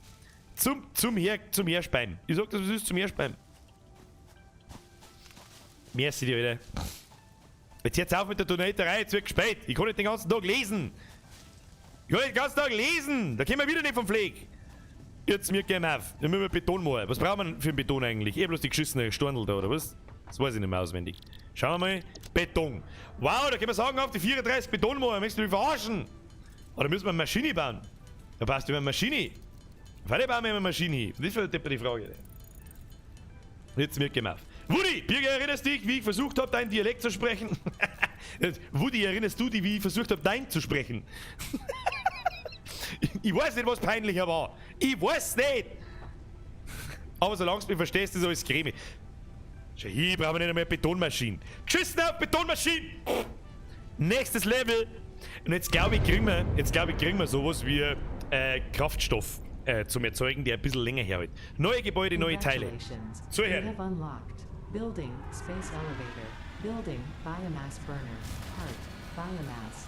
Zum Herspeien. Ich sag das, was ist zum Herspeien. Merci dir wieder. Jetzt hört's auf mit der Donaterei, jetzt wird gespät. Ich kann nicht den ganzen Tag lesen. Ich kann den ganzen Tag lesen. Da können wir wieder nicht vom Fleck. Jetzt mir gehen auf. Dann müssen wir Beton machen. Was brauchen wir für den Beton eigentlich? Eh bloß die geschissene Storndl da, oder was? Das weiß ich nicht mehr auswendig. Schauen wir mal. Beton. Wow, da können wir sagen, auf die 34 Beton machen. Möchtest du mich verarschen? Oder müssen wir eine Maschine bauen? Da passt über eine Maschine. Freilich bauen wir eine Maschine hin. Das ist die Frage. Jetzt mir gehen auf. Woody, Birger, erinnerst dich, wie ich versucht habe, deinen Dialekt zu sprechen? Woody, erinnerst du dich, wie ich versucht habe, dein zu sprechen? Ich weiß nicht, was peinlicher war. Ich weiß nicht. Aber solange du mich verstehst, ist alles Creme. Schau hier, brauchen wir nicht einmal Betonmaschinen. Geschissen auf Betonmaschinen! Nächstes Level. Und jetzt glaube ich, kriegen wir, jetzt glaube ich, kriegen wir sowas wie Kraftstoff zum Erzeugen, der ein bisschen länger herhält. Neue Gebäude, neue Teile. Congratulations. So, You Herr. have unlocked Building Space Elevator, Building Biomass Burner, Part Biomass.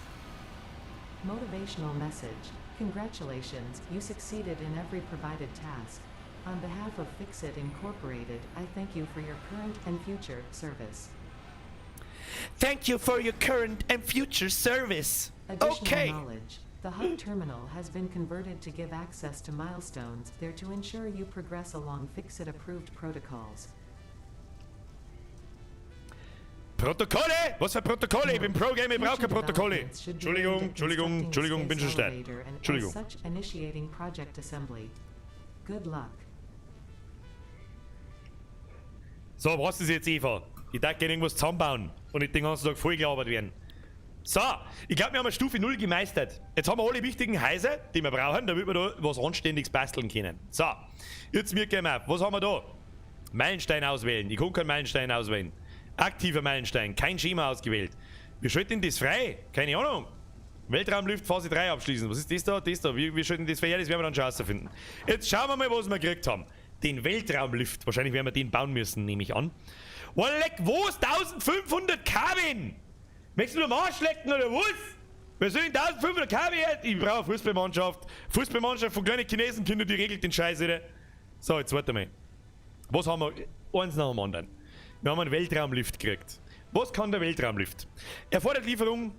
Motivational message. Congratulations, you succeeded in every provided task. On behalf of Fixit Incorporated, I thank you for your current and future service. Thank you for your current and future service. Additional Okay. knowledge. The hub terminal has been converted to give access to milestones there to ensure you progress along Fixit approved protocols. Protokolle? Was für Protokolle? Ich bin Pro-Gamer, ich brauche keine Future Protokolle. developments should be Entschuldigung, aimed at Entschuldigung, constructing Entschuldigung, the bin schon space stark. elevator and as Entschuldigung. such initiating project assembly. Good luck. So, was ist jetzt, Eva? Ich darf gerne irgendwas zusammenbauen und nicht den ganzen Tag vollgelabert werden. So, ich glaube, wir haben Stufe 0 gemeistert. Jetzt haben wir alle wichtigen Häuser, die wir brauchen, damit wir da was Anständiges basteln können. So, jetzt mir gehen wir auf. Was haben wir da? Meilenstein auswählen. Ich kann keinen Meilenstein auswählen. Aktiver Meilenstein, kein Schema ausgewählt. Wir schalten das frei. Keine Ahnung. Weltraumlift Phase 3 abschließen. Was ist das da? Das da. Wir schalten das frei. Ja, das werden wir dann schon rausfinden. Jetzt schauen wir mal, was wir gekriegt haben. Den Weltraumlift. Wahrscheinlich werden wir den bauen müssen, nehme ich an. Oh, leck, wo ist 1500 Kelvin? Möchtest du am Arsch lecken oder was? Wer soll denn 1500 kW her? Ich brauche eine Fußballmannschaft. Fußballmannschaft von kleinen Chinesenkindern, die regelt den Scheiß wieder. So, jetzt warte mal. Was haben wir? Eins nach dem anderen. Wir haben einen Weltraumlift gekriegt. Was kann der Weltraumlift? Erfordert Lieferung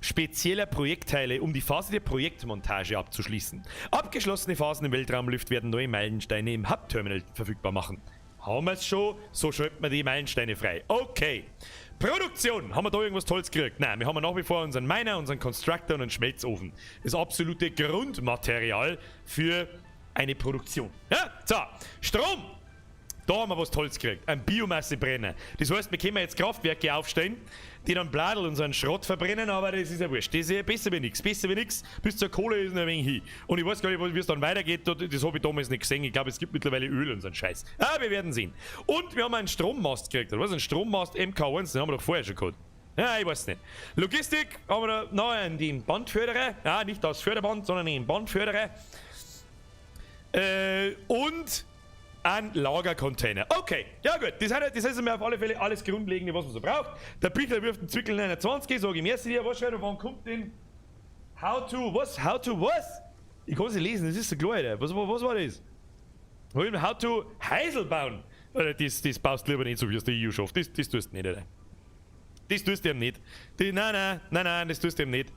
spezieller Projektteile, um die Phase der Projektmontage abzuschließen. Abgeschlossene Phasen im Weltraumlift werden neue Meilensteine im Hub-Terminal verfügbar machen. Haben wir es schon? So schaltet man die Meilensteine frei. Okay. Produktion. Haben wir da irgendwas Tolles gekriegt? Nein, wir haben nach wie vor unseren Miner, unseren Constructor und einen Schmelzofen. Das absolute Grundmaterial für eine Produktion. Ja? So, Strom. Da haben wir was Tolles gekriegt. Ein Biomassebrenner. Das heißt, wir können jetzt Kraftwerke aufstellen, die dann Bladel und so einen Schrott verbrennen, aber das ist ja wurscht. Das ist ja besser wie nix. Besser wie nix. Bis zur Kohle ist noch ein wenig hin. Und ich weiß gar nicht, wie es dann weitergeht. Das habe ich damals nicht gesehen. Ich glaube, es gibt mittlerweile Öl und so einen Scheiß. Ah, wir werden sehen. Und wir haben einen Strommast gekriegt. Oder was? Ein Strommast MK1, den haben wir doch vorher schon gehabt. Ja, ich weiß nicht. Logistik haben wir da noch den Bandförderer. Ja, nicht das Förderband, sondern den Bandförderer. Und ein Lagercontainer. Okay, ja gut, das ist mir auf alle Fälle alles Grundlegende, was man so braucht. Der Bichler wirft einen Zwickel 29, sage ich merci dir, was schreibt er, wann kommt denn? How to, was? How to, was? Ich kann es nicht lesen, das ist so klar, Alter. Was war das? How to Heisel bauen. Alter, das baust du lieber nicht so, wie es die EU schafft. Das tust du nicht, Alter. Das tust du ihm nicht. Nein, nein, nein, nein, das tust du ihm nicht.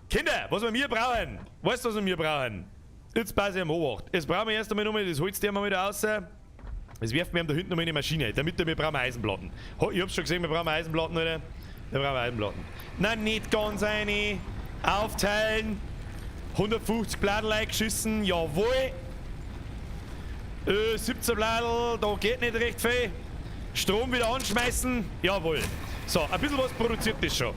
Kinder, was wir mir brauchen? Weißt du, was wir mir brauchen? Jetzt passe ich am Obacht. Jetzt brauchen wir erst einmal nochmal, das Holz der wir wieder raus. Das werfen wir ihm da hinten nochmal in die Maschine. Damit wir brauchen Eisenplatten. Ich hab's schon gesehen, wir brauchen Eisenplatten, Alter. Wir brauchen Eisenplatten. Nein, nicht ganz eine. Aufteilen. 150 Bladel eingeschissen. Jawohl. 17 Bladel, da geht nicht recht viel. Strom wieder anschmeißen. Jawohl. So, ein bisschen was produziert das schon.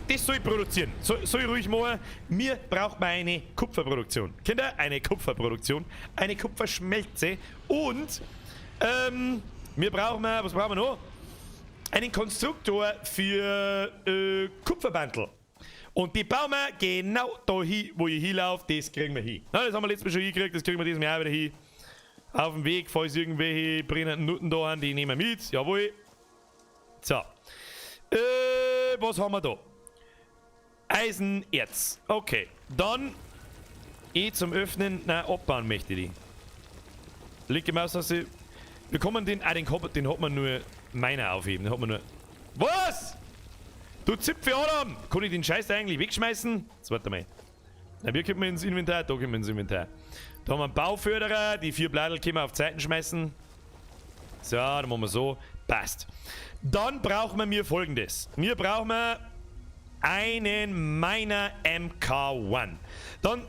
Das soll ich produzieren. Soll ich ruhig machen. Mir braucht man eine Kupferproduktion. Kinder, eine Kupferproduktion. Eine Kupferschmelze. Und, wir brauchen, was brauchen wir noch? Einen Konstruktor für Kupferbandel. Und die bauen wir genau da hin, wo ich hinlaufe. Das kriegen wir hin. Na, das haben wir letztes Mal schon hingekriegt. Das kriegen wir dieses Mal auch wieder hin. Auf dem Weg, falls irgendwelche brennenden Nutten da sind, die nehmen wir mit. Jawohl. So. Was haben wir da? Eisenerz. Okay. Dann E zum Öffnen. Nein, abbauen möchte ich die. Linke Maustaste. Wir kommen den. Ah, den hat man nur meiner aufheben. Den hat man nur. Was? Du Zipfel Adam! Kann ich den Scheiß da eigentlich wegschmeißen? Jetzt warte mal. Na, wir kommen ins Inventar, da kommen wir ins Inventar. Da haben wir einen Bauförderer, die 4 Bladel können wir auf Zeiten schmeißen. So, dann machen wir so. Passt. Dann brauchen wir mir Folgendes. Wir brauchen einen Miner MK1. Dann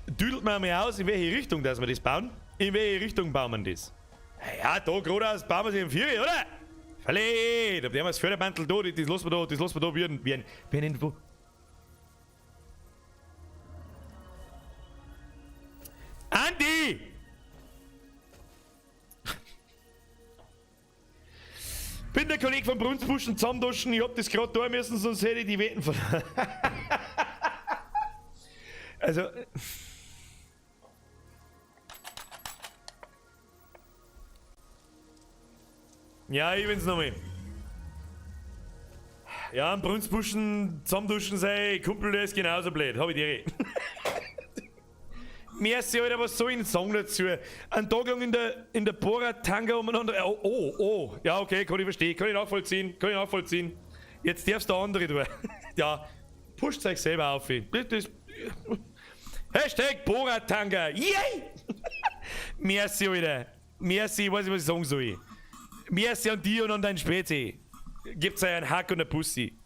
düdelt man mal aus, in welche Richtung dass wir das bauen. In welche Richtung bauen wir das? Ja, da geradeaus bauen wir sich im Vierer, oder? Verle, da haben wir das Förderbandel da, das lassen wir da, das lassen wir da, wie ein, wo. Andi! Bin der Kollege von Brunsbuschen zusammenduschen, ich hab das grad da müssen, sonst hätte ich die Wetten verloren. Also. Ja, ich bin's nochmal. Ja, am Brunsbuschen zusammenduschen sei Kumpel, der ist genauso blöd, hab ich dir. Merci, Alter, was soll ich denn sagen dazu? Ein Tag lang in der Borat-Tanga umeinander. Oh, oh, oh. Ja, okay, kann ich verstehen, kann ich nachvollziehen, Jetzt darfst du andere tun. Ja, pusht euch selber auf. Das, Hashtag Borat-Tanga. Yay! Merci, Alter. Merci, ich weiß nicht, was ich sagen soll. Merci an dir und an deinen Spezi. Gebt's euch einen Hack und eine Pussy.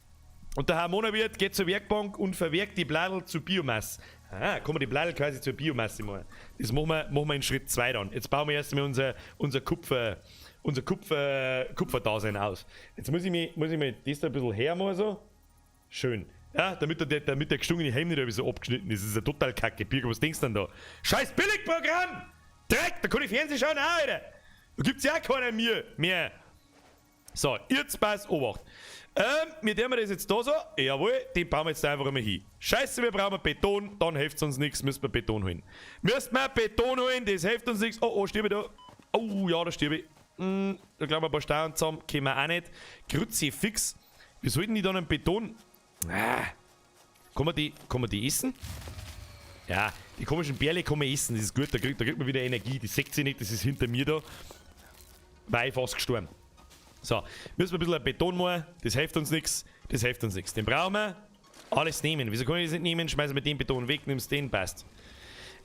Und der Harmonawirt geht zur Werkbank und verwerkt die Bladel zu Biomasse. Ah, kann man die Bladel quasi zur Biomasse machen. Das machen wir in Schritt 2 dann. Jetzt bauen wir erstmal unser Kupferdasein aus. Jetzt muss ich mir das da ein bisschen hermachen so. Schön. Ja, damit der gestungene Helm nicht so abgeschnitten ist. Das ist ja total kacke. Birger, was denkst du denn da? Scheiß Billigprogramm! Dreck, da kann ich Fernsehen schauen auch, Alter. Da gibt's ja keiner mehr. So, jetzt pass Obacht. Wir tun das jetzt da so. Jawohl, den bauen wir jetzt einfach einmal hin. Scheiße, wir brauchen Beton, dann hilft's uns nichts, müssen wir Beton holen. Müssen wir Beton holen, das hilft uns nichts. Oh, oh, stirb ich da. Oh, ja, da stirb ich. Da glauben wir ein paar Steine zusammen, können wir auch nicht. Kruzifix. Wir sollten die dann einen Beton. Ah. Kann man die essen? Ja, die komischen Bärle kann man essen, das ist gut, da kriegt man wieder Energie. Die seht ihr nicht, das ist hinter mir da. War ich fast gestorben. So, müssen wir ein bisschen Beton machen, das hilft uns nichts, das hilft uns nichts. Den brauchen wir, alles nehmen. Wieso kann ich das nicht nehmen? Schmeißen wir den Beton weg, nimmst den, passt.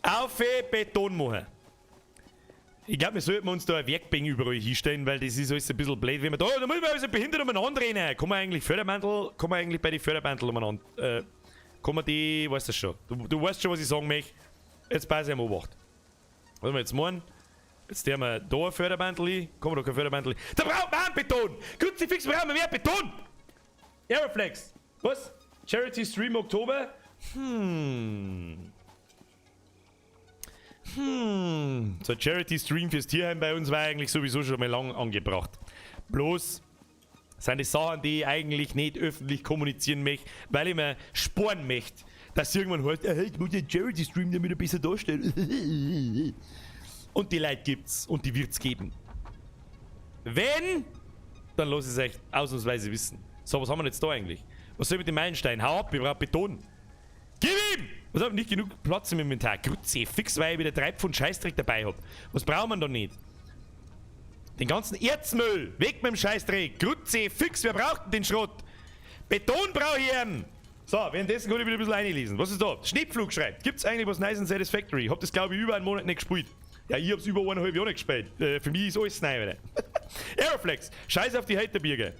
Auf Beton machen. Ich glaube, wir sollten uns da ein Werkbank überall hinstellen, weil das ist alles ein bisschen blöd, wenn wir da muss man alles behindert umeinander rennen. Kann man eigentlich Förderbandel, kann man eigentlich bei den Förderbandel umeinander, kann man die, weißt du schon. Du weißt schon, was ich sagen möchte. Jetzt pass ich am Obacht. Was wir jetzt machen? Jetzt tun wir da ein Förderbandel hin. Komm, da kein Förderbandel hin. Da braucht man Beton! Kruzifix, brauchen wir mehr Beton! Aeroflex! Was? Charity Stream Oktober? So ein Charity Stream fürs Tierheim bei uns war eigentlich sowieso schon mal lang angebracht. Bloß sind die Sachen, die ich eigentlich nicht öffentlich kommunizieren möchte, weil ich mir sporen möchte, dass irgendwann heißt, hey, ich muss den Charity Stream damit ein bisschen darstellen. Und die Leute gibt's und die wird's geben. Wenn, dann lass es euch ausnahmsweise wissen. So, was haben wir denn jetzt da eigentlich? Was soll ich mit dem Meilenstein? Hau ab, ich brauch Beton. Gib ihm! Was hab ich nicht genug Platz im Inventar? Kruzifix, weil ich wieder 3 Pfund Scheißdreck dabei hab. Was braucht man da nicht? Den ganzen Erzmüll! Weg mit dem Scheißdreck! Kruzifix, wer braucht denn den Schrott? Beton brauch ich ihn! So, währenddessen kann ich wieder ein bisschen einlesen. Was ist da? Schneepflug schreibt. Gibt's eigentlich was Neues in Satisfactory? Ich hab das, glaube ich, über einen Monat nicht gespielt. Ja, ich hab's über 1,5 Jahre nicht gespielt. Für mich ist alles neu, Alter. Aeroflex! Scheiß auf die Hater-Birger.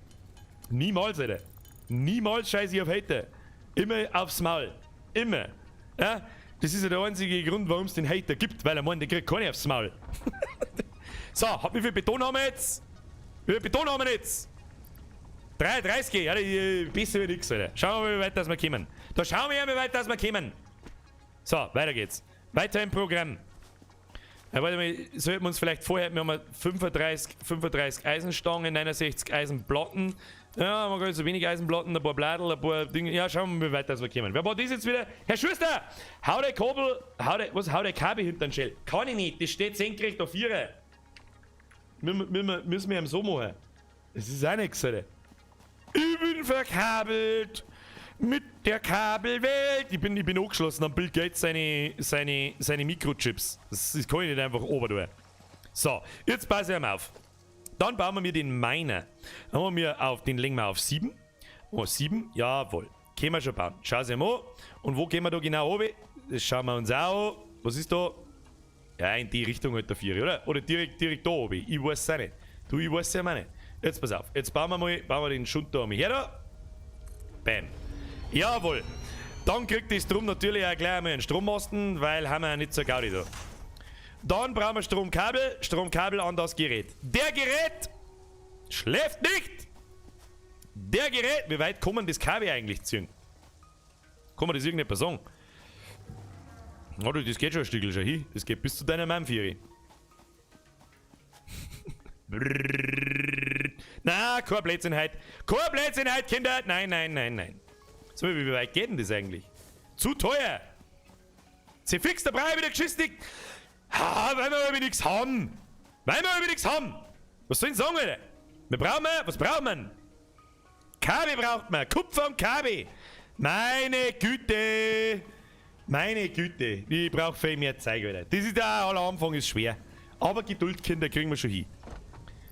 Niemals, Alter. Niemals scheiße ich auf Hater. Immer aufs Maul. Immer. Ja? Das ist ja der einzige Grund, warum es den Hater gibt, weil er meint, der kriegt keiner aufs Maul. So, wie viel Beton haben wir jetzt? Wie viel Beton haben wir jetzt? 33, ja, besser wie nix, Alter. Schauen wir mal, wie weit das wir kommen. Da schauen wir mal, wie weit das wir kommen. So, weiter geht's. Weiter im Programm. Ja, warte mal, sollten wir uns vielleicht vorher, wir haben 35 Eisenstangen, 69 Eisenplatten. Ja, man kann so wenig Eisenplatten, ein paar Bladel, ein paar Dinge. Ja, schauen wir mal, wie weit das wir kommen. Wer baut das jetzt wieder? Herr Schuster! Hau der Kabel, hau der Kabel hinter den Schell. Kann ich nicht, das steht senkrecht auf 4. Müssen wir ihm so machen. Das ist auch nichts, Alter. Ich bin verkabelt mit der Kabelwelt. Ich bin angeschlossen an Bill Gates seine Mikrochips. Das kann ich nicht einfach oben tun. So, jetzt passe ich mal auf. Dann bauen wir mir den Miner. Dann haben wir auf, den legen wir auf 7. Oh, 7, jawohl. Können wir schon bauen. Schau sie mal an. Und wo gehen wir da genau runter? Das schauen wir uns auch an. Was ist da? Ja, in die Richtung halt der 4, oder? Oder direkt da oben. Ich weiß es auch nicht. Du, ich weiß es ja auch nicht. Jetzt pass auf. Jetzt bauen wir mal, bauen wir den Schund da einmal her da. Bam. Jawohl. Dann kriegt das Drum natürlich auch gleich einmal einen Strommasten, weil haben wir ja nicht so Gaudi da. Dann brauchen wir Stromkabel. Stromkabel an das Gerät. Der Gerät schläft nicht! Der Gerät, wie weit kann man das Kabel eigentlich ziehen? Kann man das irgendjemand sagen? Oh, du, das geht schon ein Stückchen schon hin. Das geht bis zu deiner Mom, Na, kein Blödsinn heute. Kein Blödsinn heute, Kinder. Nein, nein, nein, nein. So, wie weit geht denn das eigentlich? Zu teuer. Sie fix, der Brei wieder geschissen. Ha, weil wir aber nichts haben. Weil wir aber nichts haben. Was soll ich sagen, Alter? Wir brauchen, was braucht man? Kabel braucht man. Kupfer und Kabel. Meine Güte. Meine Güte. Ich brauche viel mehr Zeug, Alter. Das ist ja aller Anfang ist schwer. Aber Geduld, Kinder, kriegen wir schon hin.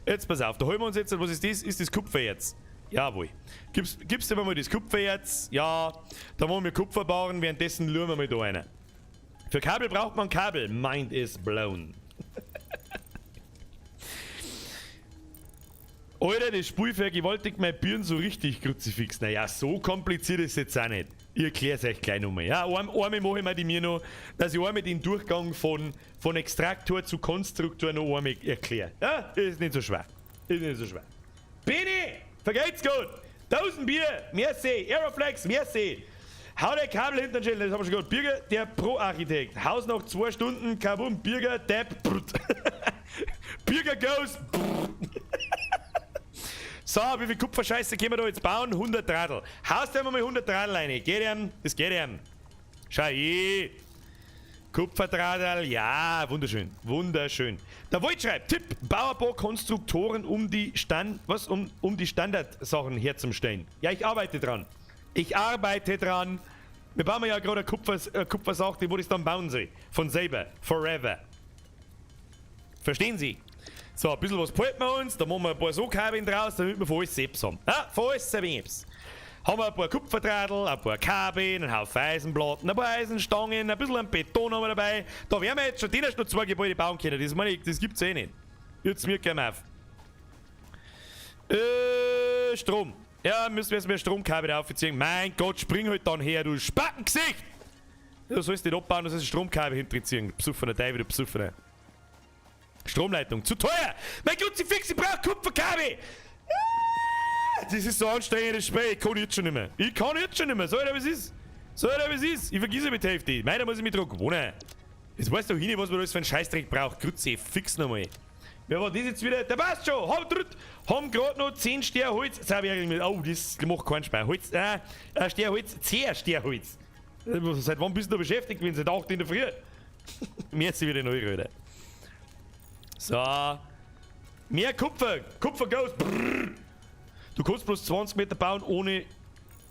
Jetzt pass auf, da holen wir uns jetzt, was ist das? Ist das Kupfererz? Jawohl. Gibst du mir mal das Kupfererz? Ja. Da wollen wir Kupfer bauen, währenddessen luren wir mal da rein. Für Kabel braucht man Kabel. Mind is blown. Alter, das Spiel vergewaltigt mein Birn so richtig, Kruzifix. Naja, so kompliziert ist es jetzt auch nicht. Ich erklär's euch gleich nochmal. Ja, einmal mache ich mir die mir noch, dass ich einmal den Durchgang von Extraktor zu Konstruktor noch einmal erkläre. Ja, ist nicht so schwer. Ist nicht so schwer. Bene, vergeht's gut. 1000 Bier, merci. Aeroflex, merci. Hau der Kabel hinter den Schädel, das haben wir schon gehört. Birger, der Pro-Architekt. Haus noch 2 Stunden, kabum, Birger, Depp, brut. Birger goes, brut. So, wie viel Kupferscheiße können wir da jetzt bauen? 100 Radl. Haust dir mal 100 Radl rein. Geht ihm, das geht ihm. Schau ich. Kupferdrahtl, ja, wunderschön. Wunderschön. Der Void schreibt, Tipp, bau ein paar Konstruktoren, um die um die Standardsachen herzustellen. Ja, ich arbeite dran. Ich arbeite dran. Wir bauen ja gerade eine Kupfersache, die wo das dann bauen soll. Von selber. Forever. Verstehen Sie? So, ein bisschen was behalten wir uns, da machen wir ein paar so Kabeln draus, damit wir von alles selbst haben. Ja, von alles selbst. Haben wir ein paar Kupferdrahtl, ein paar Kabeln, einen Haufen Eisenplatten, ein paar Eisenstangen, ein bisschen Beton haben wir dabei. Da werden wir jetzt schon die erst noch 2 Gebäude bauen können, das meine ich, das gibt's eh nicht. Jetzt mir gehen wir auf. Strom. Ja, müssen wir jetzt mehr Stromkabel aufziehen. Mein Gott, spring halt dann her, du Spackengesicht! Du sollst nicht abbauen, du sollst Stromkabel hinterziehen. Besoffener Teil wieder besoffener. Stromleitung, zu teuer! Mein Gott, sie fix, ich brauch Kupferkabel! Ah, das ist so anstrengendes Spiel, ich kann jetzt schon nicht mehr. Ich kann jetzt schon nicht mehr, soll ich, was ist? Soll ich, was ist? Ich vergesse mich die Hälfte. Meiner muss ich mich dran gewohnen. Jetzt weißt du doch nicht, was man alles für einen Scheißdreck braucht. Grütze, fix nochmal. Wer war das jetzt wieder? Der passt schon! Haben grad noch 10 Sterholz. Das hab ich eigentlich mit. Oh, das macht keinen Spaß. Holz, Sterholz, 10 Sterholz. Seit wann bist du da beschäftigt, wenn seit 8 in der Früh? Mir ist sie wieder neu, Alter. So. Mehr Kupfer. Kupfer goes. Brrr. Du kannst bloß 20 Meter bauen ohne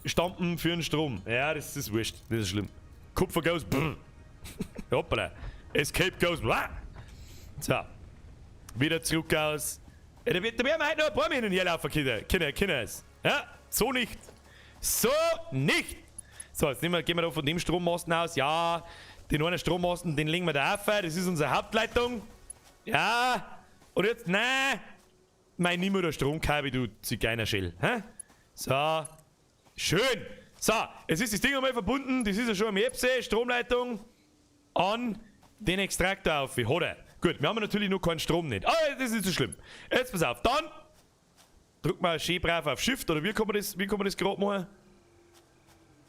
Stampen für den Strom. Ja, das ist wurscht. Das ist schlimm. Kupfer goes. Brrr. Hoppala. Escape goes. Blah. So. Wieder zurück aus. Ja, da werden wir heute noch ein paar Mal hin und her laufen, Kinder. Kinder, Kinder. Ja, so nicht. So nicht. So, jetzt gehen wir da von dem Strommasten aus. Ja, den einen Strommasten, den legen wir da auf. Das ist unsere Hauptleitung. Ja, und jetzt, nein, mein, nimm mir das Stromkabel, du Zigeunerschell. Hä? So, schön. So, jetzt ist das Ding einmal verbunden, das ist ja schon am Epse, Stromleitung an den Extraktor auf. Hat er. Gut, wir haben natürlich noch keinen Strom nicht. Aber das ist nicht so schlimm. Jetzt pass auf, dann drücken wir schön brav auf Shift, oder wie kann man das, gerade machen?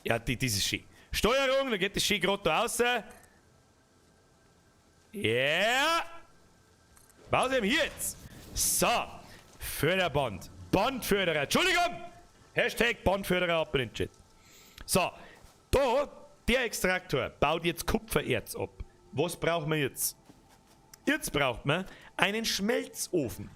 Ja, das ist schön. Steuerung, dann geht das schön gerade da raus. Yeah! Pause hier jetzt. So, Förderband. Bandförderer. Entschuldigung! Hashtag Bandförderer ab in den Chat. So, da, der Extraktor baut jetzt Kupfererz ab. Was brauchen wir jetzt? Jetzt braucht man einen Schmelzofen.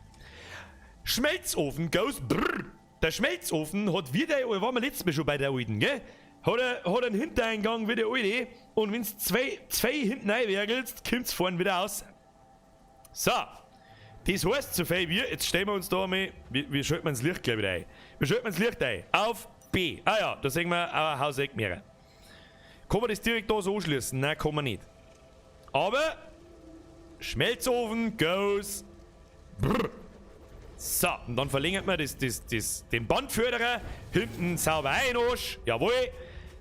Schmelzofen goes brrr. Der Schmelzofen hat wieder, waren wir letztes Mal schon bei der alten, gell? Hat einen Hintereingang wie der alte und wenn's zwei hinten reinwerkelst, kommt's vorne wieder raus. So, das heißt so viel wie, jetzt stellen wir uns da einmal, wie schalten wir das Licht gleich wieder ein? Wir schalten das Licht ein. Auf B. Ah ja, da sehen wir ein Hauseck mehr. Kann man das direkt da so anschließen? Nein, kann man nicht. Aber Schmelzofen goes. Brr. So, und dann verlängert man den Bandförderer hinten sauber ein, Arsch. Jawohl.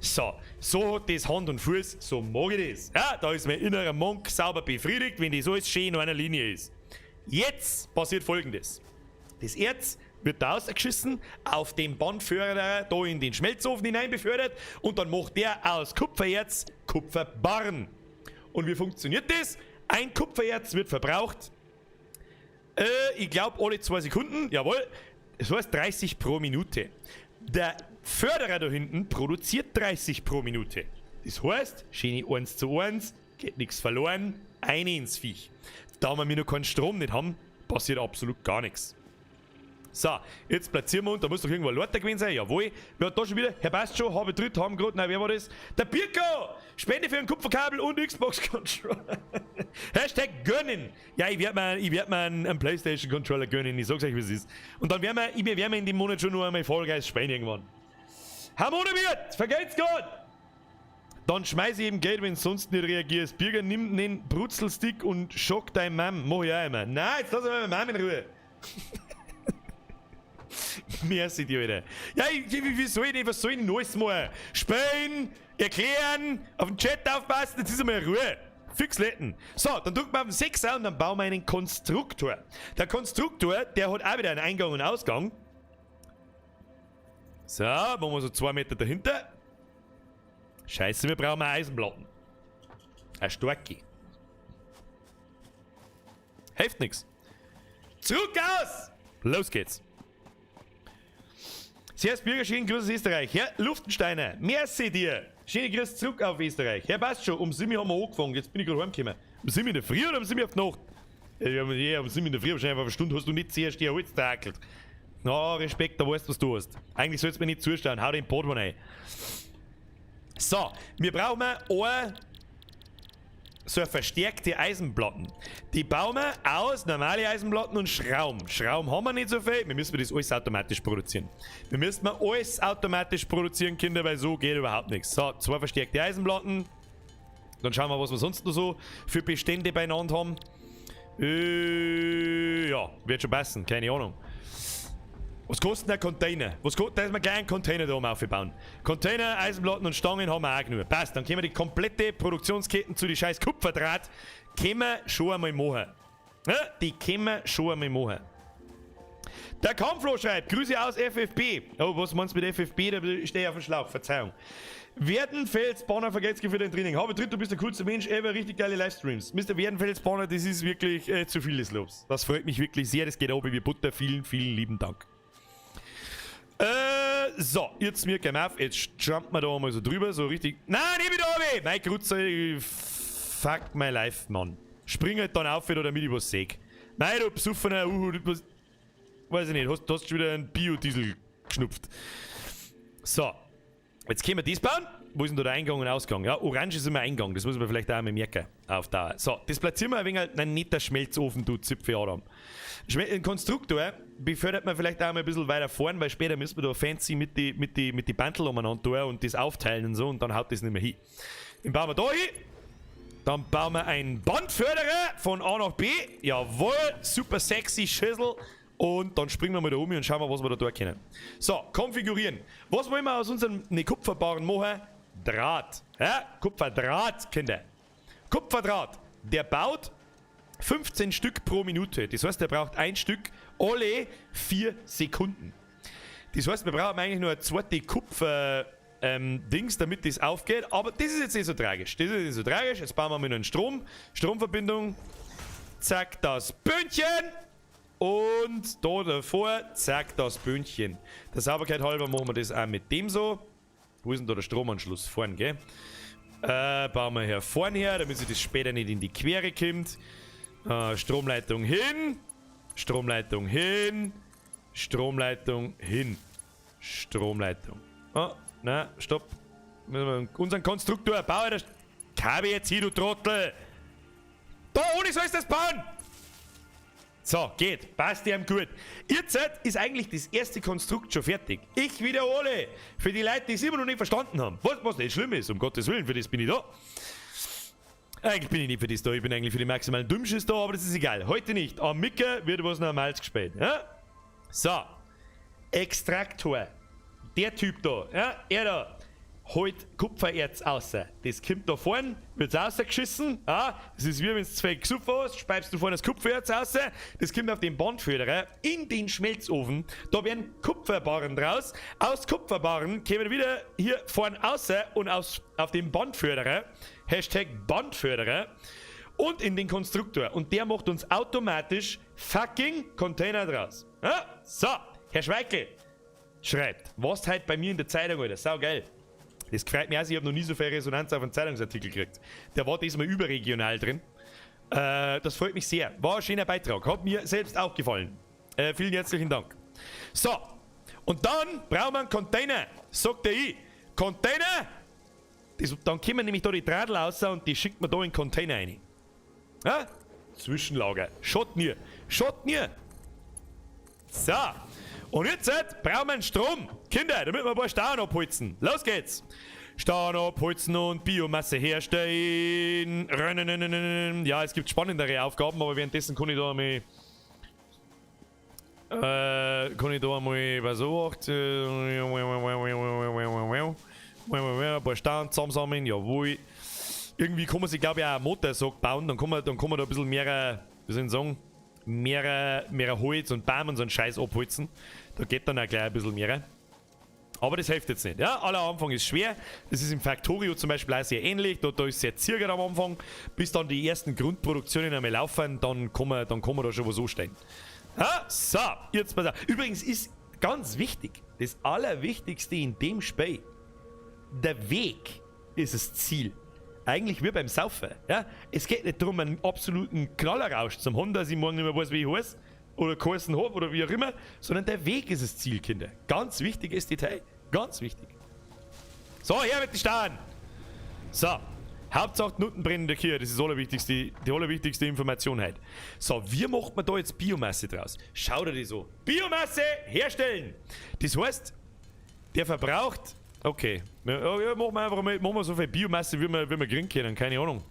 So, so hat das Hand und Fuß, so mag ich das. Ja, da ist mein innerer Monk sauber befriedigt, wenn das alles schön in einer Linie ist. Jetzt passiert Folgendes. Das Erz wird da rausgeschissen, auf den Bandförderer da in den Schmelzofen hinein befördert und dann macht der aus Kupfererz Kupferbarren. Und wie funktioniert das? Ein Kupfererz wird verbraucht, ich glaube alle 2 Sekunden, jawohl, das heißt 30 pro Minute. Der Förderer da hinten produziert 30 pro Minute. Das heißt, schöne 1:1, geht nichts verloren, eine ins Viech. Da wir noch keinen Strom nicht haben, passiert absolut gar nichts. So, jetzt platzieren wir uns, da muss doch irgendwo ein Leiter gewesen sein, jawohl. Wer hat da schon wieder? Herr passt schon, habe dritt, haben gerade, nein, wer war das? Der Birko! Spende für ein Kupferkabel und Xbox-Controller. Hashtag gönnen! Ja, ich werd mir einen Playstation-Controller gönnen, ich sag's euch, wie es ist. Und dann werden wir, werden wir in dem Monat schon noch einmal Fall Guys spielen irgendwann. Harmoniewirt, vergelt's Gott! Dann schmeiß ich eben Geld, wenn du sonst nicht reagierst. Birger, nimm den Brutzelstick und schock dein Mom. Mach ich auch immer. Nein, jetzt lass mal meine Mom in Ruhe. Merci dir, Alter. Ja, wie soll ich denn, was soll ich denn alles machen? Spielen, erklären, auf den Chat aufpassen, jetzt ist einmal Ruhe. Fix letten. So, dann drückt man auf den 6er und dann bauen wir einen Konstruktor. Der Konstruktor, der hat auch wieder einen Eingang und Ausgang. So, machen wir so 2 Meter dahinter. Scheiße, wir brauchen Eisenplatten. Eine starke. Hilft nix. Zurück aus! Los geht's. Servus Bürger, schönen Grüße aus Österreich. Herr Luftensteiner, merci dir. Schöne Grüße zurück auf Österreich. Herr, passt schon, um 7 haben wir angefangen, jetzt bin ich gerade heimgekommen. Um 7 in der Früh oder um 7 auf die Nacht? Ja, um 7 in der Früh, wahrscheinlich auf eine Stunde hast du nicht zuerst die Holz gehackelt. Na, Respekt, da weißt du, was du hast. Eigentlich sollst du mir nicht zustehen, hau den Portemonnaie rein. So, wir brauchen eine so eine verstärkte Eisenplatten. Die bauen wir aus normale Eisenplatten und Schrauben. Schrauben haben wir nicht so viel. Wir müssen das alles automatisch produzieren. Wir müssen alles automatisch produzieren, Kinder, weil so geht überhaupt nichts. So, 2 verstärkte Eisenplatten. Dann schauen wir, was wir sonst noch so für Bestände beieinander haben. Ja, wird schon passen, keine Ahnung. Was kostet denn ein Container? Was kostet, da ist mir gleich einen Container da oben aufgebaut. Container, Eisenplatten und Stangen haben wir auch genug. Passt, dann können wir die komplette Produktionskette zu den scheiß Kupferdraht können wir schon einmal machen. Ja, die können wir schon einmal machen. Der Kampflo schreibt, Grüße aus FFB. Oh, was meinst du mit FFB? Da stehe ich auf dem Schlauch, Verzeihung. Werdenfels Banner, vergelt's für dein Training. Habe dritt, du bist der coolste Mensch ever, richtig geile Livestreams. Mr. Werdenfels Banner, das ist wirklich zu viel des Lobs. Das freut mich wirklich sehr, das geht oben wie Butter. Vielen, vielen lieben Dank. So, jetzt mir gehen auf, jetzt jumpt man da mal so drüber, so richtig. Nein, nicht wieder runter! Mein Grutzer, fuck my life, Mann. Spring halt dann auf wieder, damit ich was seh. Nein, du besoffener Uhu, du bist, weiß ich nicht, hast schon wieder einen Biodiesel geschnupft. So, jetzt können wir das bauen. Wo ist denn da der Eingang und Ausgang? Ja, orange ist immer Eingang, das muss man vielleicht auch einmal merken. Auf Dauer. So, das platzieren wir ein wenig, nein, nicht der Schmelzofen, du Zipfel Adam. Ein Konstruktor befördert man vielleicht auch mal ein bisschen weiter vorn, weil später müssen wir da fancy mit die Bandel umeinander tun und das aufteilen und so und dann haut das nicht mehr hin. Den bauen wir da hin. Dann bauen wir einen Bandförderer von A nach B. Jawohl, super sexy Schüssel. Und dann springen wir mal da um und schauen mal, was wir da tun können. So, konfigurieren. Was wollen wir aus unserem Kupferbarren machen? Draht. Ja, Kupferdraht, Kinder. Kupferdraht. Der baut 15 Stück pro Minute. Das heißt, der braucht ein Stück alle 4 Sekunden. Das heißt, wir brauchen eigentlich nur eine zweite Kupfer-Dings, damit das aufgeht. Aber das ist jetzt nicht so tragisch. Das ist nicht so tragisch. Jetzt bauen wir mal noch einen Strom. Stromverbindung. Zack, das Bündchen. Und da davor, zack, das Bündchen. Der Sauberkeit halber machen wir das auch mit dem so. Wo ist denn da der Stromanschluss? Vorn, gell? Bauen wir hier vorne her, damit sich das später nicht in die Quere kommt. Stromleitung hin. Stromleitung hin. Stromleitung hin. Stromleitung. Oh, na, stopp. Unseren Konstruktor, baue das Kabel jetzt hier, du Trottel! Da ohne sollst du das bauen! So, geht. Passt ihm gut. Jetzt ist eigentlich das erste Konstrukt schon fertig. Ich wiederhole, für die Leute, die es immer noch nicht verstanden haben. Was nicht schlimm ist, um Gottes Willen, für das bin ich da. Eigentlich bin ich nicht für das da, ich bin eigentlich für die maximalen Dummschiss da, aber das ist egal. Heute nicht. Am Micker wird was Normales gespielt. Ja? So. Extraktor. Der Typ da, ja, er da, holt Kupfererz außer. Das kommt da vorne, wird's rausgeschissen. Ja, das ist, wie wenn du zu viel gesoffen hast, speibst du vorne das Kupfererz raus. Das kommt auf den Bandförderer in den Schmelzofen. Da werden Kupferbarren draus. Aus Kupferbarren kommen wieder hier vorne außer und auf den Bandförderer. #Bandförderer. Und in den Konstruktor. Und der macht uns automatisch fucking Container draus. Ja? So, Herr Schweikel schreibt, was heute bei mir in der Zeitung, Alter, sau geil. Das gefreut mich auch, ich habe noch nie so viel Resonanz auf einen Zeitungsartikel gekriegt. Der war diesmal überregional drin. Das freut mich sehr. War ein schöner Beitrag. Hat mir selbst auch gefallen. Vielen herzlichen Dank. So, und dann brauchen wir einen Container, sagt der ich. Container? Das, dann kommen nämlich da die Drahtl raus und die schickt man da in den Container rein. Ja? Zwischenlager. Schaut mir. Schaut mir. So. Und jetzt brauchen wir einen Strom. Kinder, damit wir ein paar Steine abholzen. Los geht's. Steine abholzen und Biomasse herstellen. Ja, es gibt spannendere Aufgaben, aber währenddessen kann ich da einmal. Kann ich da einmal was so ein paar Steine zusammensammeln, jawohl. Irgendwie kann man sich, glaube ich, auch einen Motorsog bauen, dann kann man da ein bisschen mehr, wie soll ich sagen, mehr Holz und Baum und so einen Scheiß abholzen. Da geht dann auch gleich ein bisschen mehr. Aber das hilft jetzt nicht. Ja, aller Anfang ist schwer. Das ist im Factorio zum Beispiel auch sehr ähnlich. Da ist sehr zirkert am Anfang. Bis dann die ersten Grundproduktionen einmal laufen, dann kann man da schon was anstellen. Ja, so, jetzt pass auf. Übrigens ist ganz wichtig, das Allerwichtigste in dem Spiel, der Weg ist das Ziel. Eigentlich wie beim Saufen. Ja? Es geht nicht darum, einen absoluten Knallerrausch zum haben, dass ich morgen nicht mehr weiß, wie ich heiße oder geheißen habe oder wie auch immer, sondern der Weg ist das Ziel, Kinder. Ganz wichtiges Detail. Ganz wichtig. So, her mit den Steinen. So, Hauptsache die Nutten brennen in der Kirche, das ist die allerwichtigste Information heute. So, wie macht man da jetzt Biomasse draus? Schau dir das so. Biomasse herstellen! Das heißt, der verbraucht. Okay, ja, machen wir einfach mal, machen wir so viel Biomasse, wie wir kriegen können, keine Ahnung.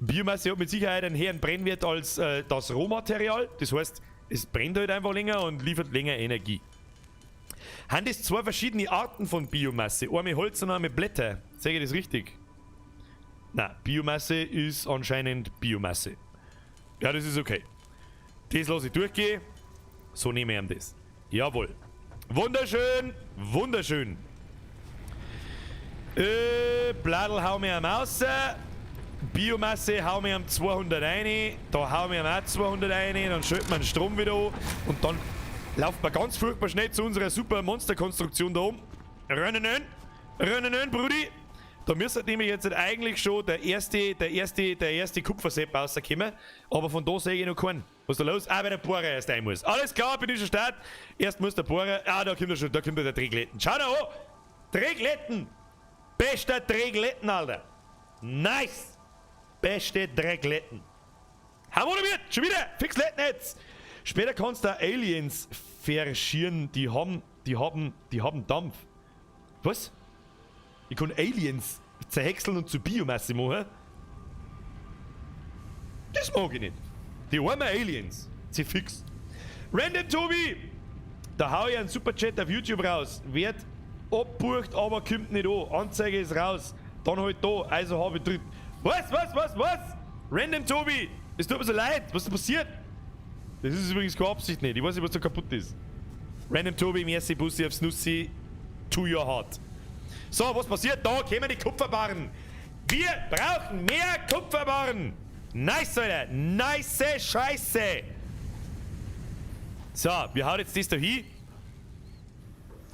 Biomasse hat mit Sicherheit einen höheren Brennwert als das Rohmaterial. Das heißt, es brennt halt einfach länger und liefert länger Energie. Haben das zwei verschiedene Arten von Biomasse? Einmal Holz und einmal Blätter. Sage ich das richtig? Na, Biomasse ist anscheinend Biomasse. Ja, das ist okay. Das lasse ich durchgehen. So nehme ich ihm das. Jawohl. Wunderschön, wunderschön. Bladel hau mir am außer. Biomasse hau mir am 200 rein. Da hau mir am auch 200 rein. Dann schaltet man den Strom wieder an. Und dann lauft man ganz furchtbar schnell zu unserer super Monsterkonstruktion da oben. Rennen, rennen, Brudi. Da müsste nämlich jetzt eigentlich schon der erste Kupfersepp rauskommen. Aber von da sehe ich noch keinen. Was ist da los? Ah, weil der Bohrer erst rein muss. Alles klar, bin ich schon start. Erst muss der Bohrer. Ah, da kommt er schon, da kommt der Dregletten. Schau da an! Dregletten! Bester Dregletten, Alter! Nice! Beste Dregletten. Hau mit! Schon wieder! Fix Letten jetzt! Später kannst du Aliens verschieren, die haben Dampf. Was? Ich kann Aliens zerhäckseln und zu Biomasse machen? Das mag ich nicht. Die armen Aliens. Sie fix. Random Tobi! Da hau ich einen Superchat auf YouTube raus. Wird abbucht, aber kommt nicht an. Anzeige ist raus. Dann halt da, also habe ich drin. Was, was, was, was? Random Tobi! Es tut mir so leid. Was ist passiert? Das ist übrigens keine Absicht nicht. Ich weiß nicht, was da kaputt ist. Random Tobi, merci, Bussi aufs Nussi. To your heart. So, was passiert? Da kommen die Kupferbarren. Wir brauchen mehr Kupferbarren. Nice, Alter. Nice Scheiße. So, wir hauen jetzt das da hin.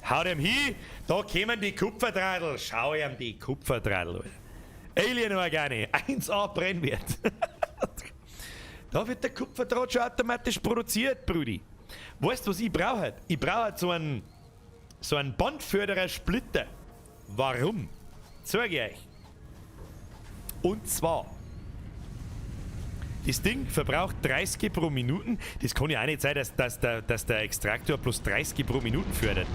Haut ihm hin. Da kommen die Kupferdrahtl. Schau ihm die Kupferdrahtl, Alter. Alien-Organe. 1A Brennwert. Da wird der Kupferdraht schon automatisch produziert, Brudi. Weißt du, was ich brauche? Ich brauche so einen Bandförderer-Splitter. Warum? Zeige ich euch. Und zwar, Das Ding verbraucht 30 pro Minuten. Das kann ja auch nicht sein, dass der Extraktor bloß 30 pro Minuten fördert.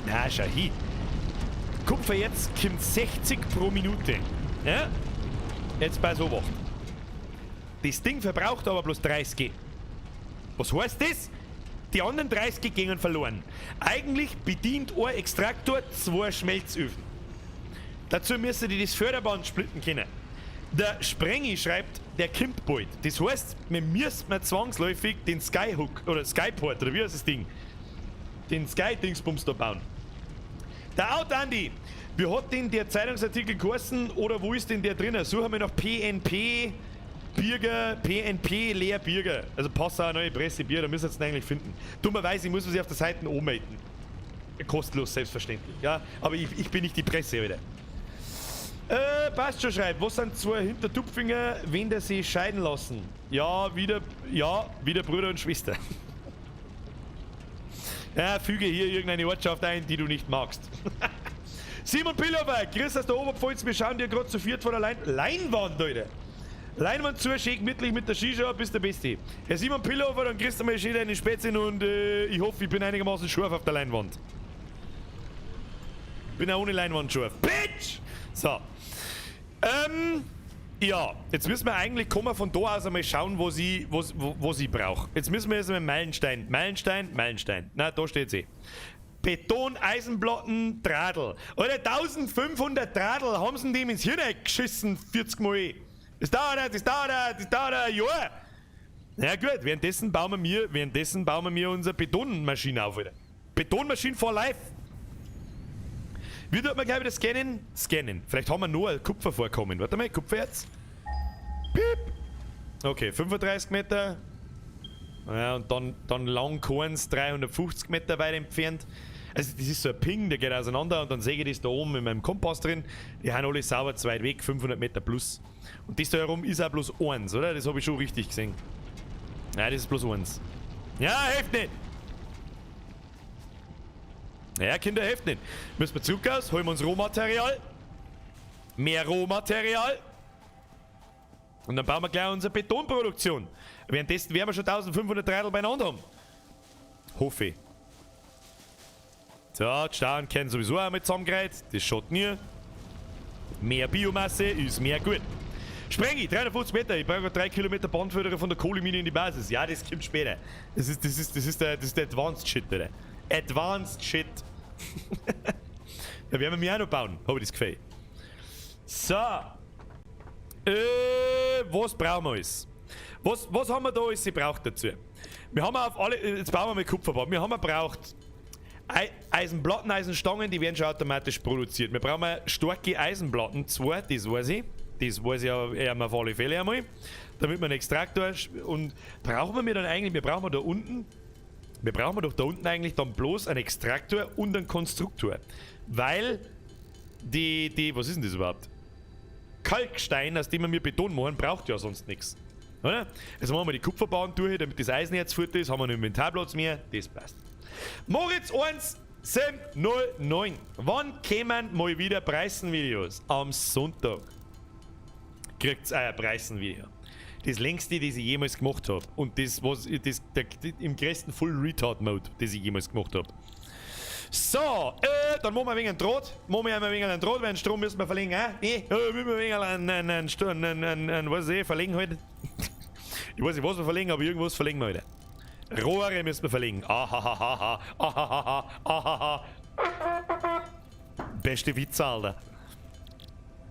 Na, schau hin. Kupfer jetzt kommt 60 pro Minute. Ja? Jetzt bei so Obacht. Das Ding verbraucht aber bloß 30. Was heißt das? Die anderen 30 gingen verloren. Eigentlich bedient ein Extraktor 2 Schmelzöfen. Dazu müsste die das Förderband splitten können. Der Sprengi schreibt, der kommt bald. Das heißt, wir müssen zwangsläufig den Skyhook oder Skyport oder wie heißt das Ding? Den Sky-Dingsbums da bauen. Der Out Andi, wie hat denn der Zeitungsartikel geheißen oder wo ist denn der drinnen? Suchen wir nach PNP Birger, PNP Leer Birger. Also Passauer Neue Presse Bier, da müssen wir es eigentlich finden. Dummerweise muss man sich auf der Seite anmelden. Kostenlos, selbstverständlich. Ja, aber ich bin nicht die Presse, Alter. Passt schon, schreibt. Was sind zwei Hintertupfinger, wenn der sich scheiden lassen? Ja, wieder Bruder und Schwester. Ja, füge hier irgendeine Ortschaft ein, die du nicht magst. Simon Pillover, grüß aus der Oberpfalz, wir schauen dir grad zu viert vor der Leinwand, Alter. Leinwand zu, schön gemütlich mit der Shisha, bist der Beste. Herr Simon Pillover, dann kriegst du mal schön deine Spätzchen und ich hoffe, ich bin einigermaßen scharf auf der Leinwand. Bin auch ohne Leinwand scharf. Bitch! So. Ja, jetzt müssen wir eigentlich kommen von da aus einmal schauen, wo sie braucht. Jetzt müssen wir jetzt einmal Meilenstein, Meilenstein, Meilenstein. Na, da steht sie. Beton, Eisenplatten, Drahtl. Alter, 1500 Drahtl haben sie dem ins Hirn geschissen, 40 Mal. Das dauert ein Jahr. Na gut, währenddessen bauen wir unsere Betonmaschine auf, Alter. Betonmaschine for life. Wie tut man gleich wieder scannen? Scannen. Vielleicht haben wir nur ein Kupfervorkommen. Warte mal, Kupfererz. Piep. Okay, 35 Meter. Ja, und dann Langkorns 350 Meter weit entfernt. Also das ist so ein Ping, der geht auseinander und dann sehe ich das da oben in meinem Kompass drin. Die haben alle sauber zu weit weg, 500 Meter plus. Und das da herum ist auch bloß eins, oder? Das habe ich schon richtig gesehen. Nein, das ist bloß eins. Ja, hilft nicht! Ja, Kinder, hilft nicht. Müssen wir zurück aus, holen wir uns Rohmaterial. Mehr Rohmaterial. Und dann bauen wir gleich unsere Betonproduktion. Währenddessen werden wir schon 1500 Dreidel beieinander haben. Hoffe ich. So, die Stauen können sowieso auch mit zusammengereiht. Das schaut nie. Mehr Biomasse ist mehr gut. Sprengi, 350 Meter. Ich brauche 3 Kilometer Bahnförderer von der Kohlemine in die Basis. Ja, das kommt später. Das ist der Advanced Shit, Alter. Advanced Shit. Da werden wir mir auch noch bauen, habe ich das Gefühl. So. Was brauchen wir alles? Was haben wir da alles gebraucht dazu? Wir haben auf alle. Jetzt bauen wir mal Kupferbau. Wir haben gebraucht Eisenplatten, Eisenstangen, die werden schon automatisch produziert. Wir brauchen starke Eisenplatten, 2, das weiß ich. Das weiß ich ja auf alle Fälle einmal. Damit wir einen Extraktor. Und brauchen wir dann eigentlich, wir brauchen da unten. Wir brauchen doch da unten eigentlich dann bloß einen Extraktor und einen Konstruktor. Weil die, was ist denn das überhaupt? Kalkstein, aus dem wir Beton machen, braucht ja sonst nichts. Oder? Jetzt machen wir die Kupferbahn durch, damit das Eisenerz fort ist, haben wir einen Inventarplatz mehr, das passt. Moritz 1709. Wann kämen mal wieder Preisenvideos? Am Sonntag kriegt's euer Preisenvideo. Das längste, das ich jemals gemacht habe. Und das, was das, im größten Full Retard Mode, das ich jemals gemacht habe. So, dann machen wir ein wenig einen Draht. Machen wir ein wenig einen Draht, weil einen Strom müssen wir verlegen, eh? Nee, müssen wir ein wenig einen, was weiß ich, verlegen halt. Ich weiß nicht, was wir verlegen, aber irgendwas verlegen wir heute. Rohre müssen wir verlegen. Ahahaha, ahahaha, ahaha. Beste Witze, Alter.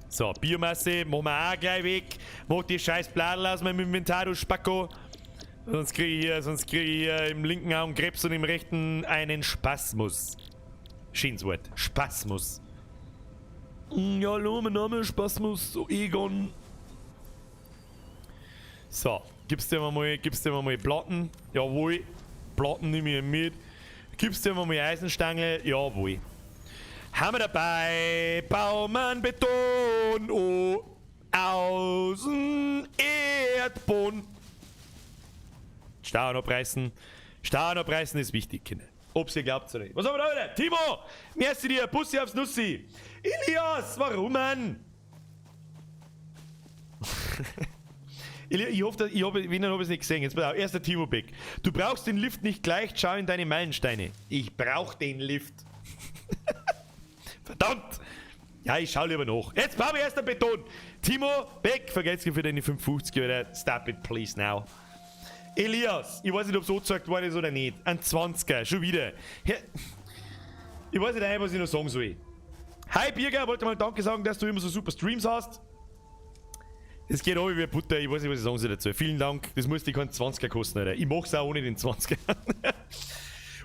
So, Biomasse machen wir auch gleich weg. Mach die scheiß Bladel aus meinem Inventar, du Spacko. Sonst kriege ich hier im linken Augen Krebs und im rechten einen Spasmus. Schönes Wort. Spasmus. Ja, hallo, mein Name ist Spasmus Egon. So, gibst dir mal Platten? Jawohl. Platten nehme ich mit. Gibst dir mal Eisenstange? Jawohl. Haben wir dabei Baumann Beton, oh, außen Erdboden. Stauern abreißen. Stauern abreißen ist wichtig, Kinder. Ob's ihr glaubt oder nicht. Was haben wir da wieder? Timo! Merci dir, Bussi aufs Nussi. Ilias, warum, Mann? Ich hoffe, ich hab, wenn, dann habe ich es nicht gesehen. Jetzt pass auf, erster Timo Beck. Du brauchst den Lift nicht gleich, schau in deine Meilensteine. Ich brauch den Lift. Verdammt! Ja, ich schau lieber nach. Jetzt bauen wir erst den Beton. Timo Beck, vergelt's dir für deine 5,50, Alter. Stop it, please now. Elias, ich weiß nicht, ob es angezeigt worden ist oder nicht. Ein 20er, schon wieder. Ich weiß nicht, was ich noch sagen soll. Hi Birger, wollte mal Danke sagen, dass du immer so super Streams hast. Es geht runter wie Butter, ich weiß nicht, was ich sagen soll dazu. Vielen Dank, das muss dir keinen 20er kosten, Alter. Ich mach's auch ohne den 20er.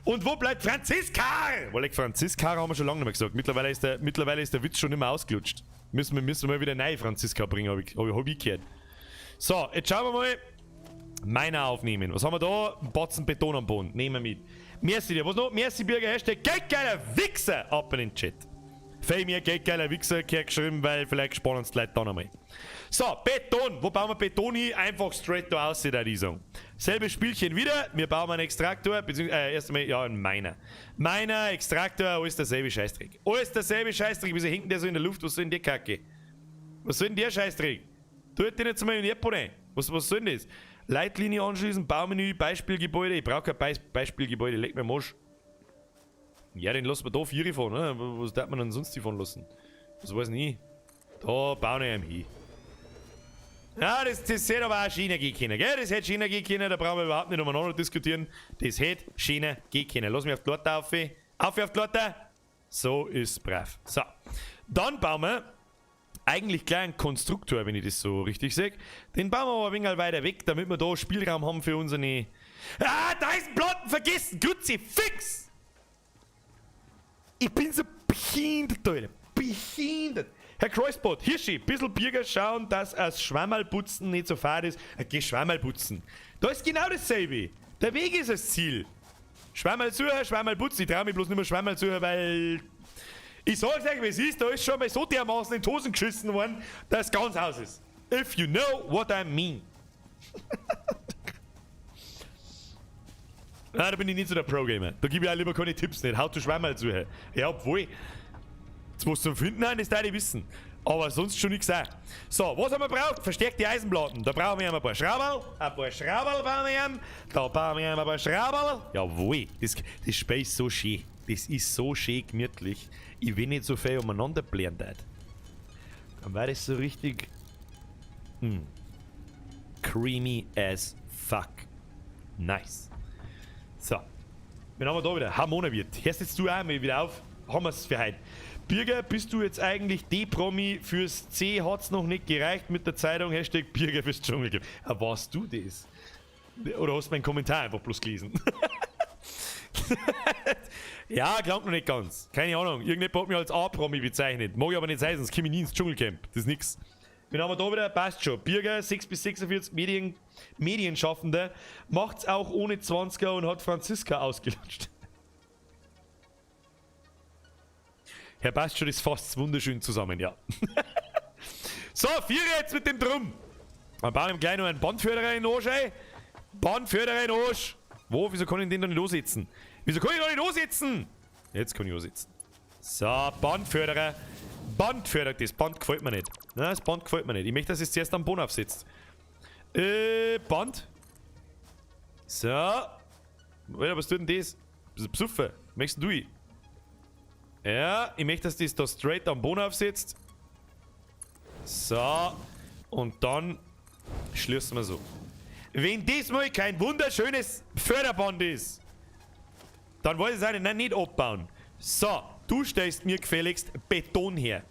Und wo bleibt Franziska? Weil Franziska haben wir schon lange nicht mehr gesagt. Mittlerweile ist der Witz schon immer ausgelutscht. Müssen wir mal wieder neue Franziska bringen, hab ich gehört. So, jetzt schauen wir mal. Miner aufnehmen. Was haben wir da? Ein Batzen Beton am Boden. Nehmen wir mit. Merci dir. Was noch? Merci Birger. Hashtag Geldgeiler Wichser. Ab in den Chat. Fei mir geldgeiler Wichser geschrieben, weil vielleicht spannen uns die Leute dann einmal. So, Beton. Wo bauen wir Beton hin? Einfach straight da aussieht, die sagen. Selbes Spielchen wieder. Wir bauen einen Extraktor, beziehungsweise erst einmal, ja, einen Miner. Miner, Extraktor, alles derselbe Scheißdreck. Alles derselbe Scheißdreck. Wieso hängt denn der so in der Luft? Was soll denn die Kacke? Was soll denn der Scheißdreck? Tut den jetzt mal in den Erdboden rein. Was soll denn das? Leitlinie anschließen, Baumenü, Beispielgebäude. Ich brauche kein Beispielgebäude, leck mir am Arsch. Ja, den lassen wir da 4 fahren, ne? Was darf man denn sonst die fahren lassen? Das weiß ich nicht. Da bauen wir ihn hin. Ja, das hätte aber auch schöner gehen können, gell? Das hätte schöner gehen können, da brauchen wir überhaupt nicht umeinander diskutieren. Das hätte schöner gehen können. Lass mich auf die Leiter auf. Auf auf die Leiter. So ist brav. So. Dann bauen wir eigentlich gleich einen Konstruktor, wenn ich das so richtig sehe. Den bauen wir aber ein wenig weiter weg, damit wir da Spielraum haben für unsere... Ah, da ist ein Platten vergessen! Kruzifix! Ich bin so behindert, Alter. Behindert. Herr Kreuzbot, Hirschi, bisschen Birger schauen, dass das Schwammerlputzen nicht so fad ist. Geh Schwammerlputzen. Da ist genau dasselbe. Der Weg ist das Ziel. Schwammerl suchen, Schwammerl putzen. Ich trau mich bloß nicht mehr Schwammerl suchen, weil... Ich sag's euch, wie es ist, da ist schon mal so dermaßen in die Hosen geschissen worden, dass es ganz aus ist. If you know what I mean. Nein, da bin ich nicht so der Pro-Gamer. Da gebe ich auch lieber keine Tipps nicht. How to Schwammerl suchen. Ja, obwohl. Jetzt was zum Finden haben, das darf ich wissen. Aber sonst schon nichts auch. So, was haben wir braucht? Verstärkte Eisenplatten. Da brauchen wir ein paar Schrauberl. Ein paar Schrauberl brauchen wir. Da brauchen wir ein paar Schrauberl. Jawohl. Das Spiel ist so schön. Das ist so schön gemütlich. Ich will nicht so viel umeinander blären. Dann war das so richtig... Creamy as fuck. Nice. So. Wen haben wir da wieder? Harmonawirt. Hörst jetzt du auch mal wieder auf? Haben wir's für heute. Birger, bist du jetzt eigentlich D-Promi fürs C? Hat's noch nicht gereicht mit der Zeitung? Hashtag Birger fürs Dschungelcamp. Ah, warst du das? Oder hast du meinen Kommentar einfach bloß gelesen? Ja, glaubt noch nicht ganz. Keine Ahnung. Irgendjemand hat mich als A-Promi bezeichnet. Mag ich aber nicht sein, sonst komme ich nie ins Dschungelcamp. Das ist nix. Wen haben wir da wieder? Passt schon. Birger, 6 bis 46, Medienschaffende, macht's auch ohne 20er und hat Franziska ausgelutscht. Herr passt schon, das fasst wunderschön zusammen, ja. So, 4 jetzt mit dem Drum. Dann bauen wir gleich noch einen Bandförderer in den Arsch, ey. Bandförderer in den Arsch. Wo? Wieso kann ich den da nicht ansetzen? Wieso kann ich da nicht ansetzen? Jetzt kann ich ansetzen. So, Bandförderer. Bandförderer, das Band gefällt mir nicht. Nein, das Band gefällt mir nicht. Ich möchte, dass es zuerst am Boden aufsetzt. Band. So. Alter, was tut denn das? Bist du besoffen? Möchtest du? Ja, ich möchte, dass das da straight am Boden aufsetzt. So. Und dann schließen wir so. Wenn das mal kein wunderschönes Förderband ist, dann weiß ich es auch nicht. Nein, nicht abbauen. So, du stellst mir gefälligst Beton her.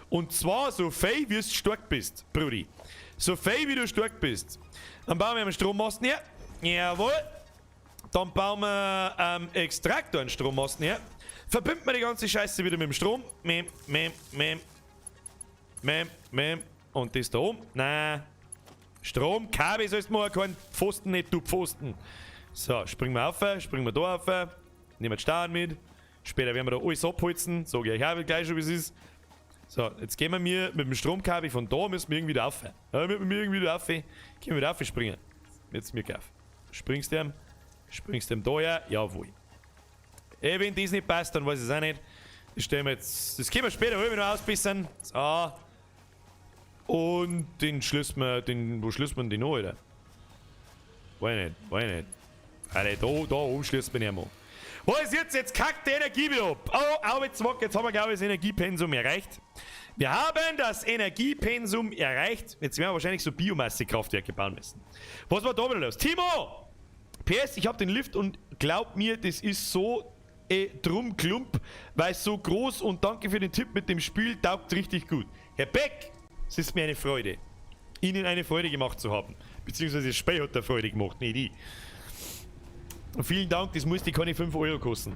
Und zwar so viel, wie du stark bist, Brudi. So viel, wie du stark bist. Dann bauen wir einen Strommasten her. Jawohl. Dann bauen wir Extraktor einen Strommasten her. Verbinden wir die ganze Scheiße wieder mit dem Strom. Mem, mem, mem. Mem, mem. Und das da oben. Nein. Strom, Kabel sollst du machen, kein Pfosten nicht, du Pfosten. So, springen wir auf, springen wir da auf. Nehmen wir die Stauen mit. Später werden wir da alles abholzen. Sag ich euch auch gleich schon, wie es ist. So, jetzt gehen wir mir mit dem Stromkabel von da, müssen wir irgendwie da rauf. Ja, müssen wir irgendwie da rauf. Gehen wir da rauf springen. Jetzt mir auf. Springst du ihm? Springst du ihm da her? Jawohl. Ey, wenn das nicht passt, dann weiß ich es auch nicht. Das stellen wir jetzt. Das können wir später noch ausbessern. So. Und den schließen wir, den, wo schließt man den an, Alter? Weiß nicht, weiß nicht. Alter, da oben schließt man ihn an. Was ist jetzt? Jetzt kackt die Energie wieder ab. Oh, au, jetzt, jetzt haben wir, glaube ich, das Energiepensum erreicht. Wir haben das Energiepensum erreicht. Jetzt werden wir wahrscheinlich so Biomassekraftwerke bauen müssen. Was war da wieder los? Timo! PS, ich habe den Lift und glaub mir, das ist so drum Klump, weil es so groß und danke für den Tipp mit dem Spiel, taugt richtig gut. Herr Beck, es ist mir eine Freude, Ihnen eine Freude gemacht zu haben. Beziehungsweise das Spiel hat der Freude gemacht, nicht ich. Und vielen Dank, das musste keine 5 € kosten.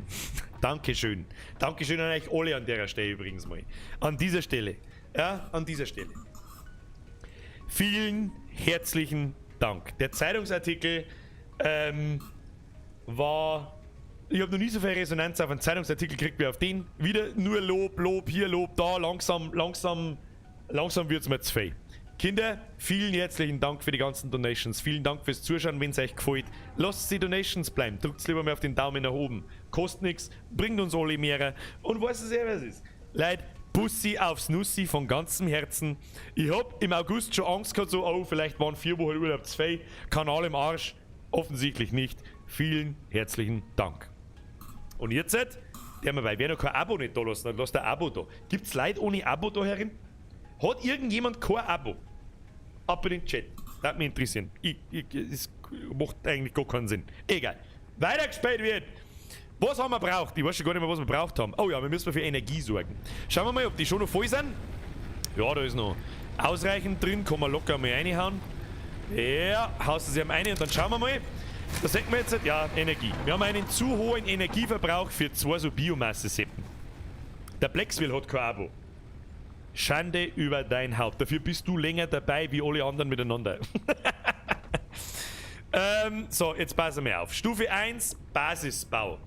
Dankeschön. Dankeschön an euch alle an der Stelle übrigens mal. An dieser Stelle. Ja, an dieser Stelle. Vielen herzlichen Dank. Der Zeitungsartikel war. Ich habe noch nie so viel Resonanz auf einen Zeitungsartikel gekriegt wie auf den. Wieder nur Lob, Lob, hier, Lob, da. Langsam, langsam, langsam wird es mir zu viel. Kinder, vielen herzlichen Dank für die ganzen Donations. Vielen Dank fürs Zuschauen, wenn es euch gefällt. Lasst die Donations bleiben. Drückt lieber mal auf den Daumen nach oben. Kostet nichts, bringt uns alle mehr. Und weißt du sehr, was es ist? Leute, Bussi aufs Nussi von ganzem Herzen. Ich hab im August schon Angst gehabt, so, oh, vielleicht waren 4 Wochen Urlaub zu viel. Kanal im Arsch. Offensichtlich nicht. Vielen herzlichen Dank. Und jetzt, der mir, weil wer noch kein Abo nicht da lassen hat, lasst ein Abo da. Gibt's Leute ohne Abo da herin? Hat irgendjemand kein Abo? Ab in den Chat. Das mich interessieren. Es macht eigentlich gar keinen Sinn. Egal. Weitergespielt wird. Was haben wir braucht? Ich weiß schon gar nicht mehr, was wir braucht haben. Oh ja, wir müssen für Energie sorgen. Schauen wir mal, ob die schon noch voll sind. Ja, da ist noch ausreichend drin. Kann man locker mal reinhauen. Ja, haust du sie am eine und dann schauen wir mal. Da sehen wir jetzt, ja, Energie. Wir haben einen zu hohen Energieverbrauch für zwei so Biomasse-Seppen. Der Blacksville hat kein Abo. Schande über dein Haupt. Dafür bist du länger dabei wie alle anderen miteinander. So, jetzt passen wir auf. Stufe 1, Basisbau.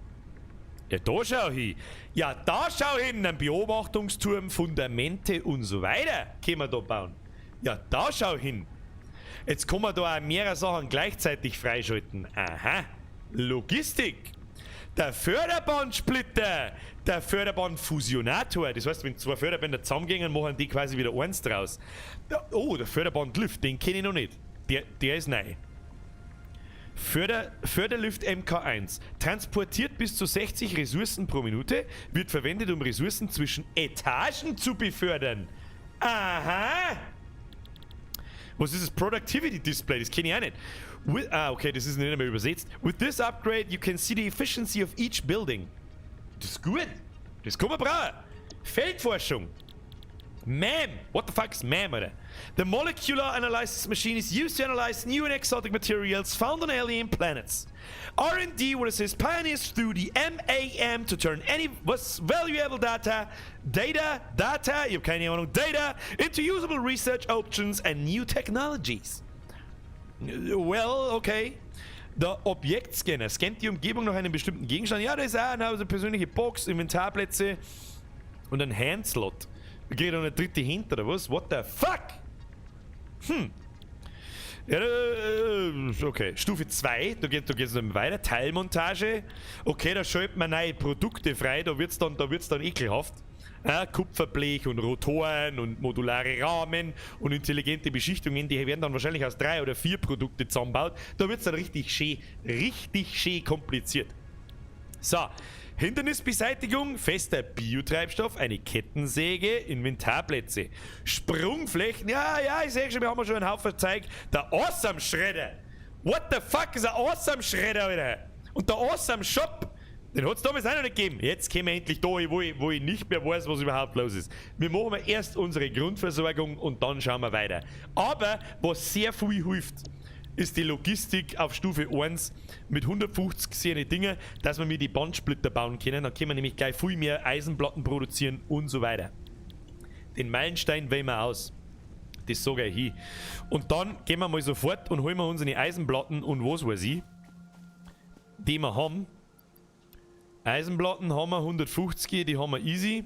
Ja, da schau hin. Ja, da schau hin. Ein Beobachtungsturm, Fundamente und so weiter können wir da bauen. Ja, da schau hin. Jetzt kann man da auch mehrere Sachen gleichzeitig freischalten. Aha. Logistik. Der Förderbandsplitter. Der Förderbandfusionator. Das heißt, wenn zwei Förderbänder zusammengehen, machen die quasi wieder eins draus. Oh, der Förderbandlift, den kenne ich noch nicht. Der ist neu. Förderlift MK1 transportiert bis zu 60 Ressourcen pro Minute, wird verwendet, um Ressourcen zwischen Etagen zu befördern. Aha! Was ist das Productivity Display? Das kenne ich auch nicht. Ah, okay, das ist nicht einmal übersetzt. With this upgrade, you can see the efficiency of each building. Das ist gut. Das kann man brauchen. Feldforschung. MAM. What the fuck is MAM, Alter? The molecular analysis machine is used to analyze new and exotic materials found on alien planets. R&D will assist pioneers through the MAM to turn any, was, valuable data, data, data, ich hab keine Ahnung, data into usable research options and new technologies. Well, okay. Der Objektscanner scannt die Umgebung nach einem bestimmten Gegenstand. Ja, das ist auch eine, also persönliche Box, Inventarplätze und ein Handslot. Da kriegt er eine dritte Hand oder was? What the fuck? Ja, okay. Stufe 2, da geht's noch weiter. Teilmontage. Okay, da schaltet man neue Produkte frei, da wird's dann ekelhaft. Ja, Kupferblech und Rotoren und modulare Rahmen und intelligente Beschichtungen, die werden dann wahrscheinlich aus drei oder vier Produkte zusammengebaut. Da wird es dann richtig schön kompliziert. So, Hindernisbeseitigung, fester Biotreibstoff, eine Kettensäge, Inventarplätze, Sprungflächen, ja, ich sehe schon, wir haben schon einen Haufen Zeug. Der Awesome Shredder. What the fuck ist ein Awesome Shredder, Alter? Und der Awesome Shop, den hat es damals auch noch nicht gegeben. Jetzt kommen wir endlich da, wo ich nicht mehr weiß, was überhaupt los ist. Wir machen erst unsere Grundversorgung und dann schauen wir weiter. Aber was sehr viel hilft, ist die Logistik auf Stufe 1 mit 150 seine Dinge, dass wir mir die Bandsplitter bauen können. Dann können wir nämlich gleich viel mehr Eisenplatten produzieren und so weiter. Den Meilenstein wählen wir aus. Das sage ich hin. Und dann gehen wir mal sofort und holen wir unsere Eisenplatten und was weiß ich, die wir haben. Eisenplatten haben wir 150, die haben wir easy.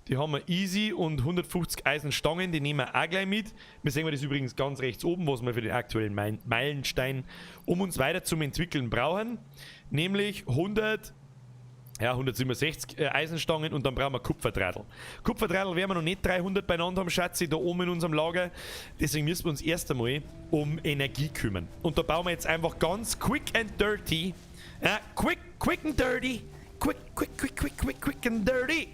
Die haben wir easy und 150 Eisenstangen, die nehmen wir auch gleich mit. Wir sehen das übrigens ganz rechts oben, was wir für den aktuellen Meilenstein, um uns weiter zum Entwickeln, brauchen. Nämlich 100 Ja, 167 Eisenstangen und dann brauchen wir Kupferdrahtl. Kupferdrahtl werden wir noch nicht 300 beieinander haben, schätze ich, da oben in unserem Lager. Deswegen müssen wir uns erst einmal um Energie kümmern. Und da bauen wir jetzt einfach ganz quick and dirty. Ja, quick, quick and dirty. Quick, quick, quick, quick, quick, quick and dirty.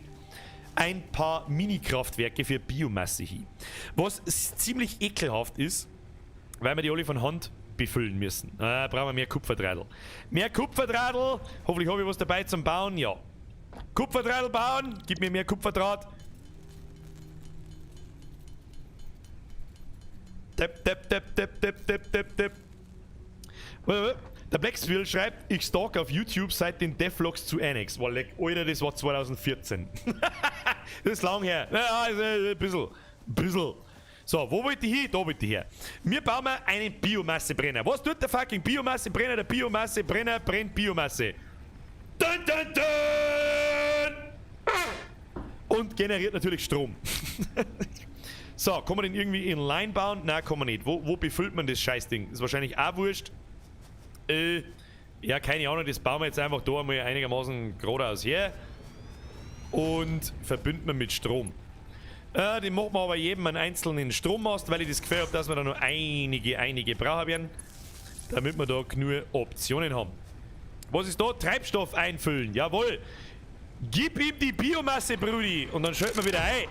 Ein paar Mini-Kraftwerke für Biomasse hin. Was ziemlich ekelhaft ist, weil wir die alle von Hand befüllen müssen. Brauchen wir mehr Kupferdrahtl. Mehr Kupferdrahtl! Hoffentlich habe ich was dabei zum Bauen. Ja. Kupferdrahtl bauen! Gib mir mehr Kupferdraht. Depp, depp, depp, depp, depp, depp, depp, depp. Der Blacksville schreibt, ich stalk auf YouTube seit den Devlogs zu Annex. War leck, Alter, das war 2014. Das ist lang her. Ja, ist ein bisschen. Bisschen. So, wo wollt ihr hin? Da wollt ihr her. Wir bauen einen Biomassebrenner. Was tut der fucking Biomassebrenner? Der Biomassebrenner brennt Biomasse. Dun, dun, dun! Und generiert natürlich Strom. So, kann man den irgendwie in Line bauen? Nein, kann man nicht. Wo befüllt man das Scheißding? Ist wahrscheinlich auch wurscht. Ja, keine Ahnung, das bauen wir jetzt einfach da einmal einigermaßen geradeaus her. Und verbinden wir mit Strom. Den machen wir aber jedem einen einzelnen Strommast, weil ich das Gefühl habe, dass wir da noch einige brauchen werden, damit wir da genug Optionen haben. Was ist da? Treibstoff einfüllen. Jawohl. Gib ihm die Biomasse, Brudi. Und dann schalten wir wieder ein.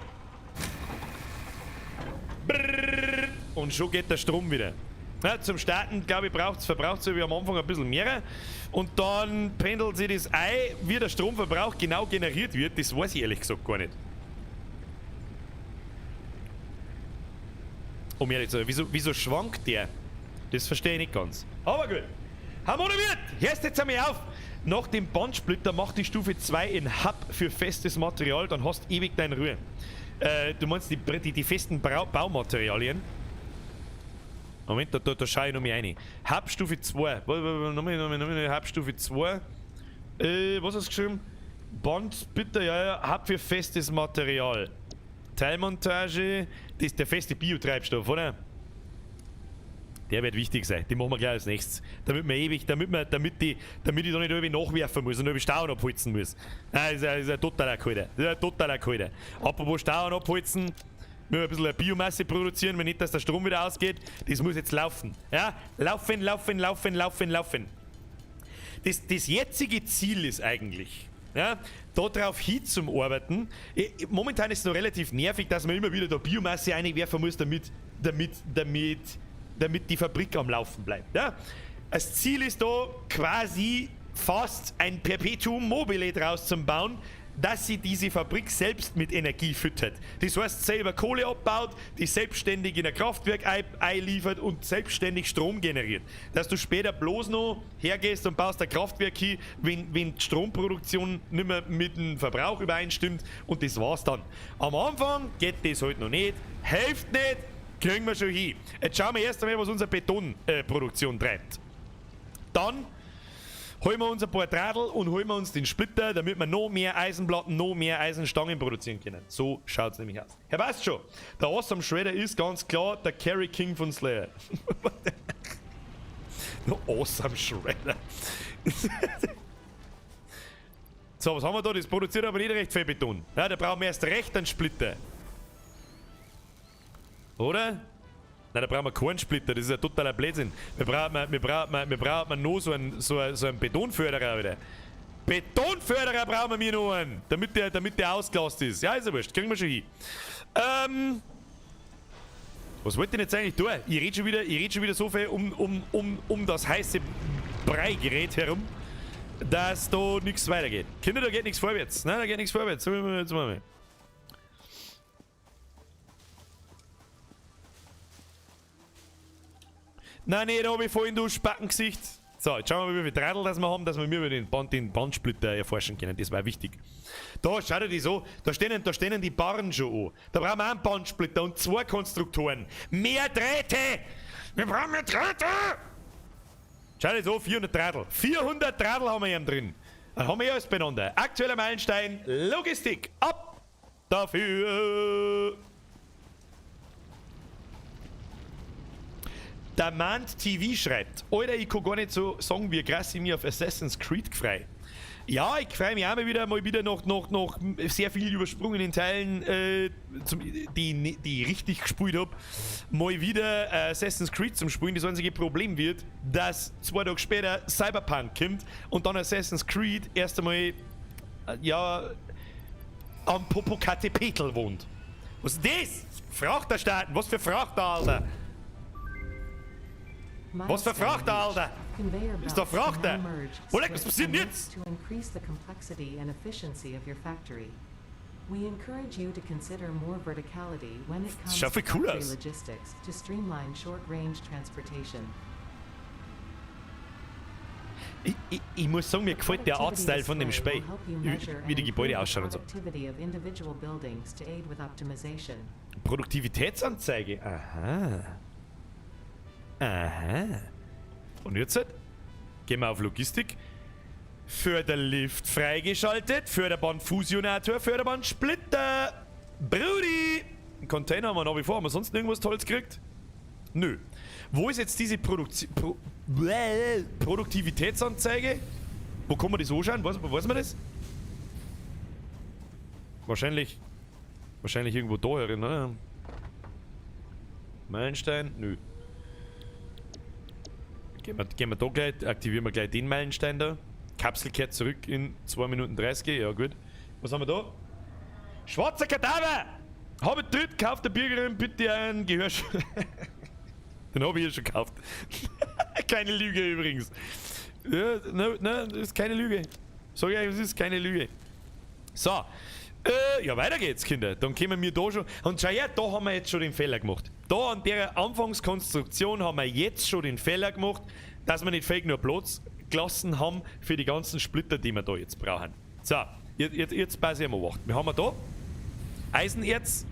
Brrr. Und schon geht der Strom wieder. Ja, zum Starten, glaube ich, verbraucht es am Anfang ein bisschen mehr. Und dann pendelt sich das ein, wie der Stromverbrauch genau generiert wird, das weiß ich ehrlich gesagt gar nicht. Um ehrlich zu sein, wieso schwankt der? Das verstehe ich nicht ganz. Aber gut. Harmonie wird! Hörst jetzt einmal auf! Nach dem Bandsplitter mach die Stufe 2 in Hub für festes Material, dann hast du ewig deine Ruhe. Du meinst die festen Baumaterialien? Moment, da schau ich noch mal rein. Hub Stufe 2. Nochmal, Hub Stufe 2. Was hast du geschrieben? Bandsplitter, ja, ja. Hub für festes Material. Teilmontage, das ist der feste Biotreibstoff, oder? Der wird wichtig sein, den machen wir gleich als nächstes. Damit wir ewig, damit wir, damit die, damit ich da nicht irgendwie nachwerfen muss und irgendwie Stauen abholzen muss. Nein, das ist ein totaler Kalter. Das ist ein totaler Kalter. Apropos Stauen abholzen, müssen wir ein bisschen Biomasse produzieren, wenn nicht, dass der Strom wieder ausgeht. Das muss jetzt laufen. Ja? Laufen, laufen, laufen, laufen, laufen. Das jetzige Ziel ist eigentlich, ja, darauf hinzuarbeiten. Momentan ist es noch relativ nervig, dass man immer wieder da Biomasse einwerfen muss, damit die Fabrik am Laufen bleibt. Ja? Das Ziel ist da quasi fast ein Perpetuum mobile draus zu bauen, dass sie diese Fabrik selbst mit Energie füttert. Das heißt, selber Kohle abbaut, die selbstständig in ein Kraftwerk einliefert und selbstständig Strom generiert. Dass du später bloß noch hergehst und baust ein Kraftwerk hin, wenn die Stromproduktion nicht mehr mit dem Verbrauch übereinstimmt, und das war's dann. Am Anfang geht das halt noch nicht, hilft nicht, kriegen wir schon hin. Jetzt schauen wir erst einmal, was unsere Betonproduktion treibt. Dann holen wir uns ein paar Drahtl und holen wir uns den Splitter, damit wir noch mehr Eisenplatten, noch mehr Eisenstangen produzieren können. So schaut's nämlich aus. Herr, weißt schon, der Awesome Shredder ist ganz klar der Kerry King von Slayer. Der Awesome Shredder. So, was haben wir da? Das produziert aber nicht recht viel Beton. Ja, da brauchen wir erst recht einen Splitter. Oder? Nein, da brauchen wir keinen Splitter, das ist ja totaler Blödsinn. Wir brauchen noch so einen Betonförderer wieder. Betonförderer brauchen wir noch einen, damit der ausgelast ist. Ja, ist ja wurscht, kriegen wir schon hin. Was wollte ich denn jetzt eigentlich tun? Ich rede schon wieder so viel um das heiße Breigerät herum, dass da nichts weitergeht. Kinder, da geht nichts vorwärts. Nein, da geht nichts vorwärts. Jetzt mal. Nein, nee, da hab ich vorhin, du Spackengesicht. So, jetzt schauen wir mal, wie viel Drahtl das wir haben, dass wir über den Bandsplitter erforschen können. Das war wichtig. Da, schau dir das an. Da stehen die Barren schon an. Da brauchen wir einen Bandsplitter und 2 Konstruktoren. Mehr Drähte! Wir brauchen mehr Drähte! Schau dir das an, 400 Drahtl. 400 Drahtl haben wir hier drin. Dann haben wir alles beieinander. Aktueller Meilenstein, Logistik. Ab dafür! Der Mant TV schreibt, Alter, ich kann gar nicht so sagen, wie krass ich mich auf Assassin's Creed freu. Ja, ich freue mich auch mal wieder noch sehr viel übersprungenen Teilen, die ich richtig gespielt habe, mal wieder Assassin's Creed zum Spielen. Das einzige Problem wird, dass 2 Tage später Cyberpunk kommt und dann Assassin's Creed erst einmal, ja, am Popocatépetl wohnt. Was ist das? Frachter starten! Was für Frachter, Alter? Was für Frachter, Alter? Ist doch Frachter! Oleg, was passiert denn jetzt? To increase the complexity and efficiency of your factory. We encourage you to consider more verticality when it comes Schaut to voll cool factory aus. logistics to streamline short-range transportation. Ich muss sagen, mir gefällt der Artstyle von dem Spiel. Wie die Gebäude ausschauen und so. Productivity of individual buildings to aid with optimization. Produktivitätsanzeige. Aha. Aha. Und jetzt halt, gehen wir auf Logistik. Förderlift freigeschaltet, Förderbandfusionator, Förderbandsplitter. Brudi! Einen Container haben wir nach wie vor. Haben wir sonst irgendwas Tolles gekriegt? Nö. Wo ist jetzt diese Produktivitätsanzeige? Wo kann man das anschauen? Weiß man das? Wahrscheinlich irgendwo da herin, oder? Meilenstein? Nö. Gehen wir da gleich, aktivieren wir gleich den Meilenstein da. Kapsel kehrt zurück in 2 Minuten 30, ja gut. Was haben wir da? Schwarzer Kadaver! Habe dritt, kauft der Bürgerin bitte ein Gehörsch... Den habe ich ja schon gekauft. Keine Lüge übrigens. Ja, nein, nein, das ist keine Lüge. Sag ich euch, es ist keine Lüge. So. Ja, weiter geht's, Kinder. Dann kommen wir da schon. Und schau her, da haben wir jetzt schon den Fehler gemacht. Da an der Anfangskonstruktion haben wir jetzt schon den Fehler gemacht, dass wir nicht fake nur Platz gelassen haben für die ganzen Splitter, die wir da jetzt brauchen. So, jetzt pass ich mal auf. Wir haben da Eisenerz.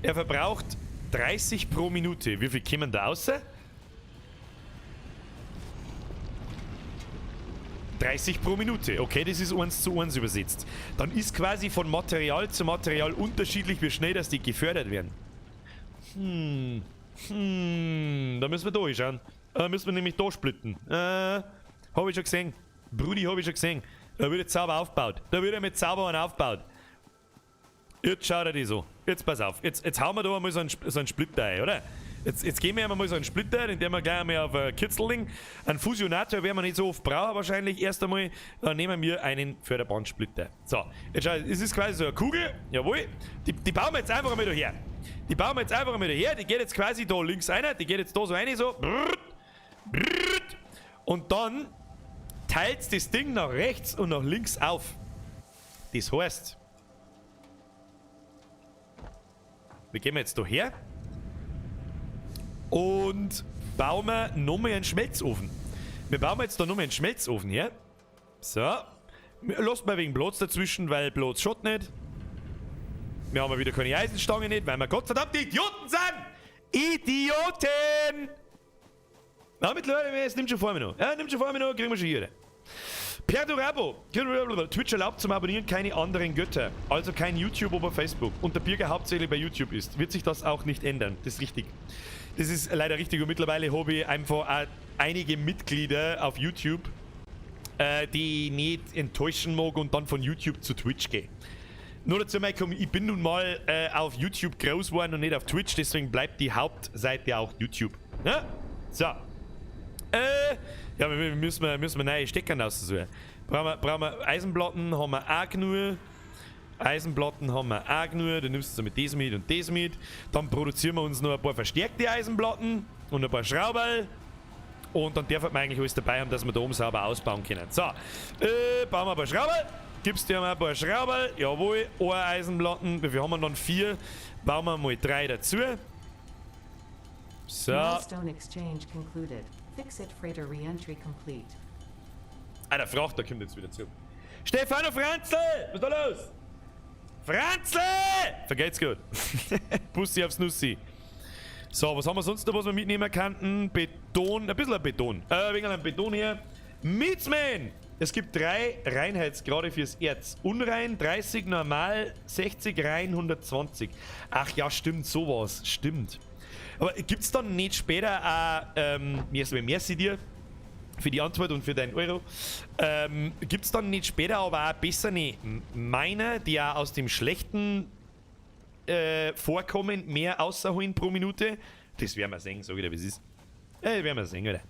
Er verbraucht 30 pro Minute. Wie viel kommen da raus? 30 pro Minute. Okay, das ist 1:1 übersetzt. Dann ist quasi von Material zu Material unterschiedlich, wie schnell dass die gefördert werden. Da müssen wir da hinschauen. Da müssen wir nämlich da splitten. Hab ich schon gesehen. Brudi, hab ich schon gesehen. Da wird jetzt sauber aufgebaut. Da wird er mit sauber einen aufgebaut. Jetzt schaut er die so. Jetzt pass auf. Jetzt hauen wir da einmal so einen Splitter ein, oder? Jetzt geben wir einmal so einen Splitter, den wir gleich einmal auf ein Kitzel legen. Einen Fusionator werden wir nicht so oft brauchen wahrscheinlich. Erst einmal, dann nehmen wir einen Förderbandsplitter. So, jetzt schau, es ist quasi so eine Kugel. Jawohl. Die bauen wir jetzt einfach einmal da her. Die bauen wir jetzt einfach einmal da her. Die geht jetzt quasi da links rein. Die geht jetzt da so rein, so. Brrrt, brrrt. Und dann teilt das Ding nach rechts und nach links auf. Das heißt, wir gehen jetzt da her und bauen wir nochmal einen Schmelzofen. Wir bauen jetzt da nochmal einen Schmelzofen her. So. Lasst mal wegen Platz dazwischen, weil Platz schaut nicht. Wir haben ja wieder keine Eisenstange nicht, weil wir gottverdammte Idioten sind! Idioten! Na, mittlerweile, es nimmt schon vor mir noch. Ja, nimmt schon vor mir noch, kriegen wir schon hier. Perdurabo. Twitch erlaubt zum Abonnieren keine anderen Götter. Also kein YouTube oder Facebook. Und der Birger hauptsächlich bei YouTube ist. Wird sich das auch nicht ändern. Das ist richtig. Das ist leider richtig. Und mittlerweile habe ich einfach auch einige Mitglieder auf YouTube, die ich nicht enttäuschen mag und dann von YouTube zu Twitch gehe. Nur dazu, Michael, ich bin nun mal auf YouTube groß geworden und nicht auf Twitch, deswegen bleibt die Hauptseite auch YouTube. Ne? So. Ja, wir müssen neue Steckern aussuchen. Brauchen wir Eisenplatten, haben wir auch genug. Eisenplatten haben wir auch genug. Dann nimmst du mit das mit und das mit. Dann produzieren wir uns noch ein paar verstärkte Eisenplatten und ein paar Schrauberl. Und dann dürfen wir eigentlich alles dabei haben, dass wir da oben sauber ausbauen können. So, bauen wir ein paar Schrauberl. Gibst dir mal ein paar Schrauberl. Jawohl, eine Eisenplatten. Wie viel haben wir dann? 4. Bauen wir mal 3 dazu. So. Milestone exchange concluded. Fix-it freighter re-entry complete. Ah, der Frachter kommt jetzt wieder zu. Stefano Franzl! Was ist da los? Franzl! Vergeht's gut. Bussi aufs Nussi. So, was haben wir sonst noch, was wir mitnehmen könnten? Beton, ein bisschen Beton. Wegen einem Beton hier. Mietsman! Es gibt 3 Reinheitsgrade fürs Erz. Unrein 30, normal 60, rein 120. Ach ja, stimmt, sowas. Stimmt. Aber gibt's dann nicht später auch, merci dir, Für die Antwort und für deinen Euro. Gibt es dann nicht später aber auch bessere Miner, die ja aus dem schlechten Vorkommen mehr außerholen pro Minute? Das werden wir sehen, sag ich dir, wie es ist. Werden wir sehen, oder?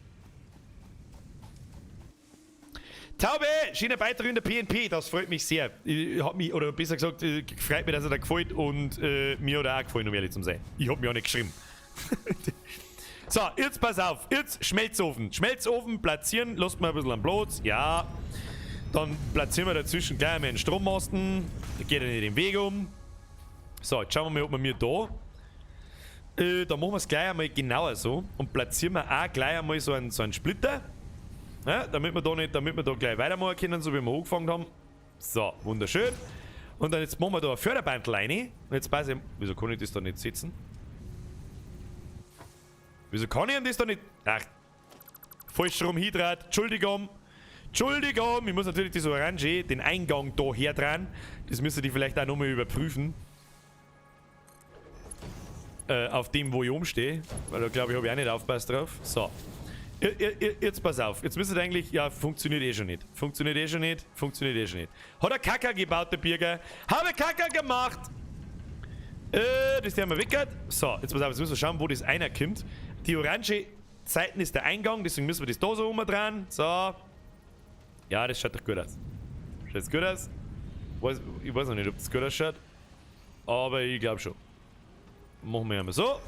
Taube, schöner Beitrag in der PNP, das freut mich sehr. Ich hab mich, oder besser gesagt, freut mich, dass er da gefällt und mir hat er auch gefallen, um ehrlich zu sein. Ich hab mir auch nicht geschrieben. So, jetzt pass auf, jetzt Schmelzofen. Schmelzofen platzieren, lasst mal ein bisschen am Platz, ja. Dann platzieren wir dazwischen gleich einmal einen Strommasten, da geht er nicht den Weg um. So, jetzt schauen wir mal, ob wir mir da. Da machen wir es gleich einmal genauer so und platzieren wir auch gleich einmal so einen Splitter. Ja, damit wir da nicht, damit wir da gleich weitermachen können, so wie wir angefangen haben. So, wunderschön. Und dann jetzt machen wir da ein Förderbandel rein. Und jetzt pass ich, wieso kann ich das da nicht setzen? Wieso kann ich denn das da nicht? Ach, falsch rum hindreht. Entschuldigung. Entschuldigung, ich muss natürlich das Orange, den Eingang da her dran. Das müsste die vielleicht auch nochmal überprüfen. Auf dem, wo ich umstehe. Weil da glaube ich, habe ich auch nicht aufgepasst drauf. So. Jetzt pass auf. Jetzt müsstet eigentlich. Ja, funktioniert eh schon nicht. Funktioniert eh schon nicht. Funktioniert eh schon nicht. Hat er Kacker gebaut, der Birger. Habe Kacker gemacht! Das haben wir weggehört. So, jetzt pass auf, jetzt müssen wir schauen, wo das einer kommt. Die orange Seiten ist der Eingang, deswegen müssen wir das da so umdrehen. So. Ja, das schaut doch gut aus. Schaut das gut aus? Ich weiß noch nicht, ob das gut ausschaut. Aber ich glaube schon. Machen wir einmal so.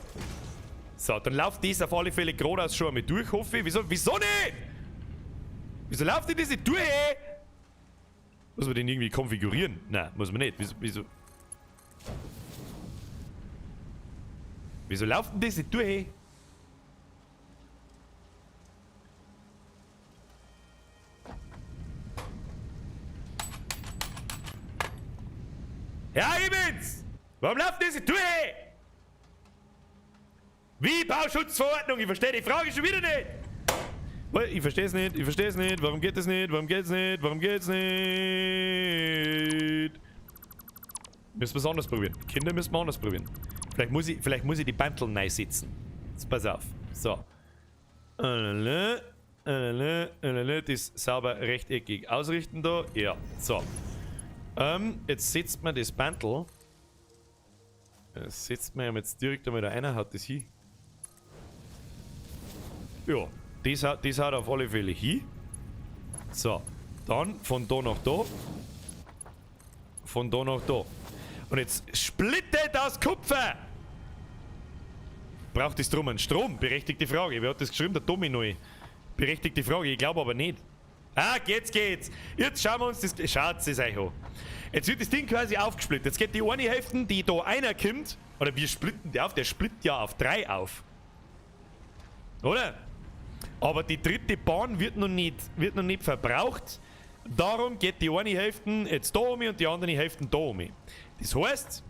So, dann läuft das auf alle Fälle geradeaus schon einmal durch, hoffe ich. Wieso, wieso nicht? Wieso läuft denn das nicht durch? Muss man den irgendwie konfigurieren? Nein, muss man nicht. Wieso, wieso? Wieso läuft denn das nicht durch? Ja, ich bin's! Warum läuft das nicht durch? Wie Bauschutzverordnung? Ich verstehe die Frage schon wieder nicht! Ich verstehe es nicht, ich verstehe es nicht. Warum geht es nicht? Warum geht's nicht? Warum geht's nicht? Müssen wir es anders probieren. Kinder müssen wir anders probieren. Vielleicht muss ich die Bantel neu setzen. Jetzt pass auf. So. Das sauber rechteckig ausrichten da. Ja, so. Jetzt setzt man das Bantel. Das setzt man jetzt direkt einmal da einer, haut das hin. Ja, das haut auf alle Fälle hin. So, dann von da nach da. Von da nach da. Und jetzt splittet das Kupfer! Braucht es drum einen Strom? Berechtigte Frage. Wer hat das geschrieben? Der Domino. Berechtigte Frage, ich glaube aber nicht. Ah, jetzt geht's. Jetzt schauen wir uns das. Schaut es euch an. Jetzt wird das Ding quasi aufgesplittet. Jetzt geht die eine Hälfte, die da einer kommt, oder wir splitten die auf, der splittet ja auf 3 auf. Oder? Aber die dritte Bahn wird noch nicht verbraucht. Darum geht die eine Hälfte jetzt da um und die andere Hälfte da um. Das heißt,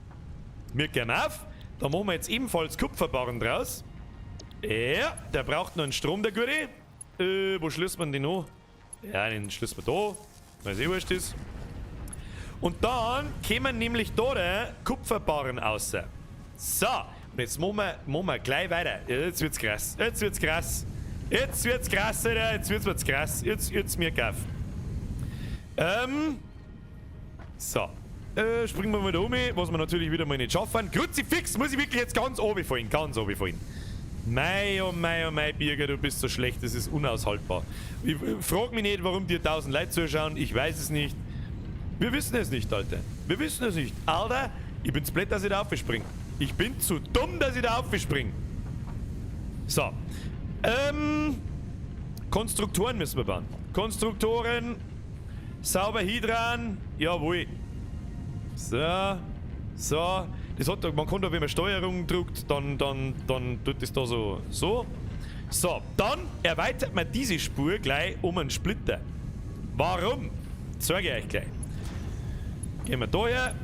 wir gehen auf, da machen wir jetzt ebenfalls Kupferbarren draus. Ja, der braucht noch einen Strom, der Gute. Wo schließt man den an? Ja, den schließen wir da, weil es eh wurscht ist. Und dann kommen nämlich da der Kupferbarren raus. So, und jetzt machen wir gleich weiter. Jetzt wird's krass. Jetzt wird's krass. Jetzt wird's krass, Alter. Jetzt wird's krass. Jetzt mir gaff. So. Springen wir mal da um, was wir natürlich wieder mal nicht schaffen. Kruzifix muss ich wirklich jetzt ganz oben fallen. Ganz oben fallen. Mei, oh mei, oh mei, Birger, du bist so schlecht, das ist unaushaltbar. Ich frag mich nicht, warum dir 1000 Leute zuschauen, ich weiß es nicht. Wir wissen es nicht, Alter. Wir wissen es nicht. Alter, ich bin zu blöd, dass ich da aufspringe. Ich bin zu dumm, dass ich da aufspringe. So. Konstruktoren müssen wir bauen. Konstruktoren. Sauber hindran. Jawohl. So. So. Das hat, man kann da, wenn man Steuerung drückt, dann tut das da so. So. So, dann erweitert man diese Spur gleich um einen Splitter. Warum? Zeige ich euch gleich. Gehen wir da her.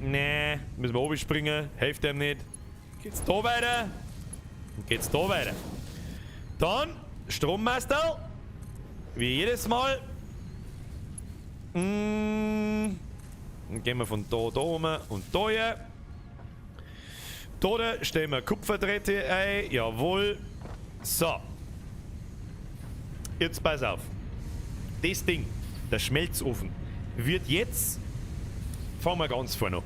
Nee, müssen wir oben springen. Hilft dem nicht. Geht's da weiter. Und geht's da weiter. Dann Strommastel. Wie jedes Mal. Dann gehen wir von da oben und da her. Da stellen wir Kupferdrähte ein. Jawohl. So. Jetzt pass auf. Das Ding, der Schmelzofen, wird jetzt, fangen wir ganz vorne an.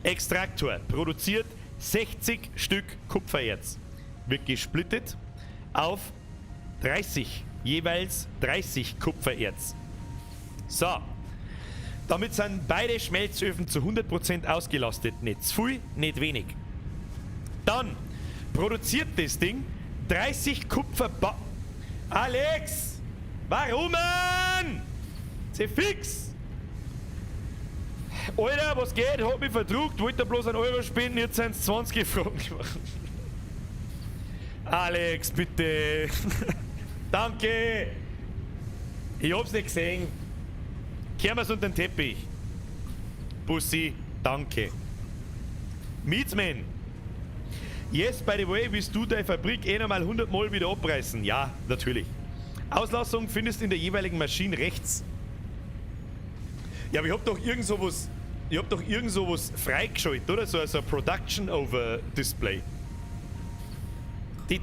Extraktor produziert 60 Stück Kupfererz. Wird gesplittet auf 30, jeweils 30 Kupfererz. So. Damit sind beide Schmelzöfen zu 100% ausgelastet. Nicht zu viel, nicht wenig. Dann produziert das Ding 30 Kupferba... Alex! Warum? Sei fix! Alter, was geht? Hab mich verdruckt, wollte bloß einen Euro spenden, jetzt sind's 20 Franken geworden. Alex, bitte. Danke. Ich hab's nicht gesehen. Kehren wir's unter den Teppich. Bussi, danke. Meatsman. Yes, by the way, willst du deine Fabrik eh nochmal 100 Mal wieder abreißen? Ja, natürlich. Auslassung findest in der jeweiligen Maschine rechts. Ja, aber ich hab doch irgend sowas. Ich hab doch irgend sowas freigeschaltet, oder? So ein Production Over Display.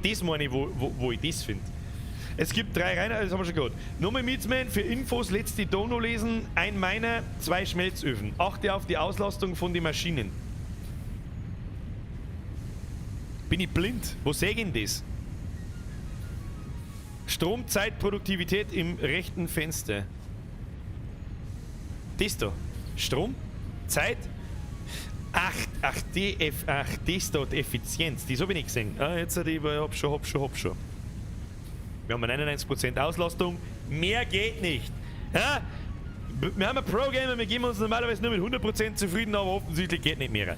Das meine ich, wo ich das finde. Es gibt 3 Reiner, das haben wir schon gehört. Nochmal Meatsman, für Infos letzte Dono lesen. Ein Miner, 2 Schmelzöfen. Achte auf die Auslastung von den Maschinen. Bin ich blind? Wo sehe ich denn das? Stromzeit, Produktivität im rechten Fenster. Das da. Strom, Zeit. Ach, ach, die F, ach, das da, die Effizienz. Die habe ich nicht gesehen. Ah, jetzt hat ich, hab schon, hab schon, hab schon. Wir haben 99% Auslastung. Mehr geht nicht. Ja? Wir haben ein Pro-Gamer, wir geben uns normalerweise nur mit 100% zufrieden, aber offensichtlich geht nicht mehr.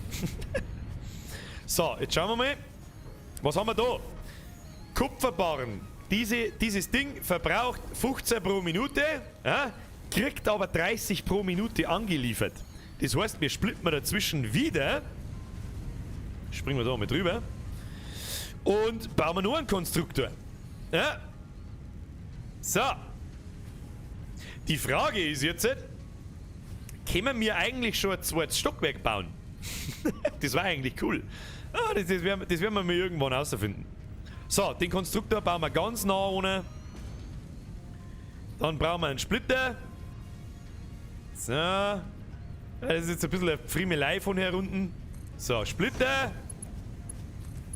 So, jetzt schauen wir mal. Was haben wir da? Kupferbarren. Dieses Ding verbraucht 15 pro Minute, ja, kriegt aber 30 pro Minute angeliefert. Das heißt, wir splitten dazwischen wieder. Springen wir da mal drüber. Und bauen wir nur einen Konstruktor. Ja. So. Die Frage ist jetzt, können wir eigentlich schon ein zweites Stockwerk bauen? Das war eigentlich cool. Ah, das werden wir mal irgendwann herausfinden. So, den Konstruktor bauen wir ganz nah ohne. Dann brauchen wir einen Splitter. So. Das ist jetzt ein bisschen eine Friemelei von hier unten. So, Splitter.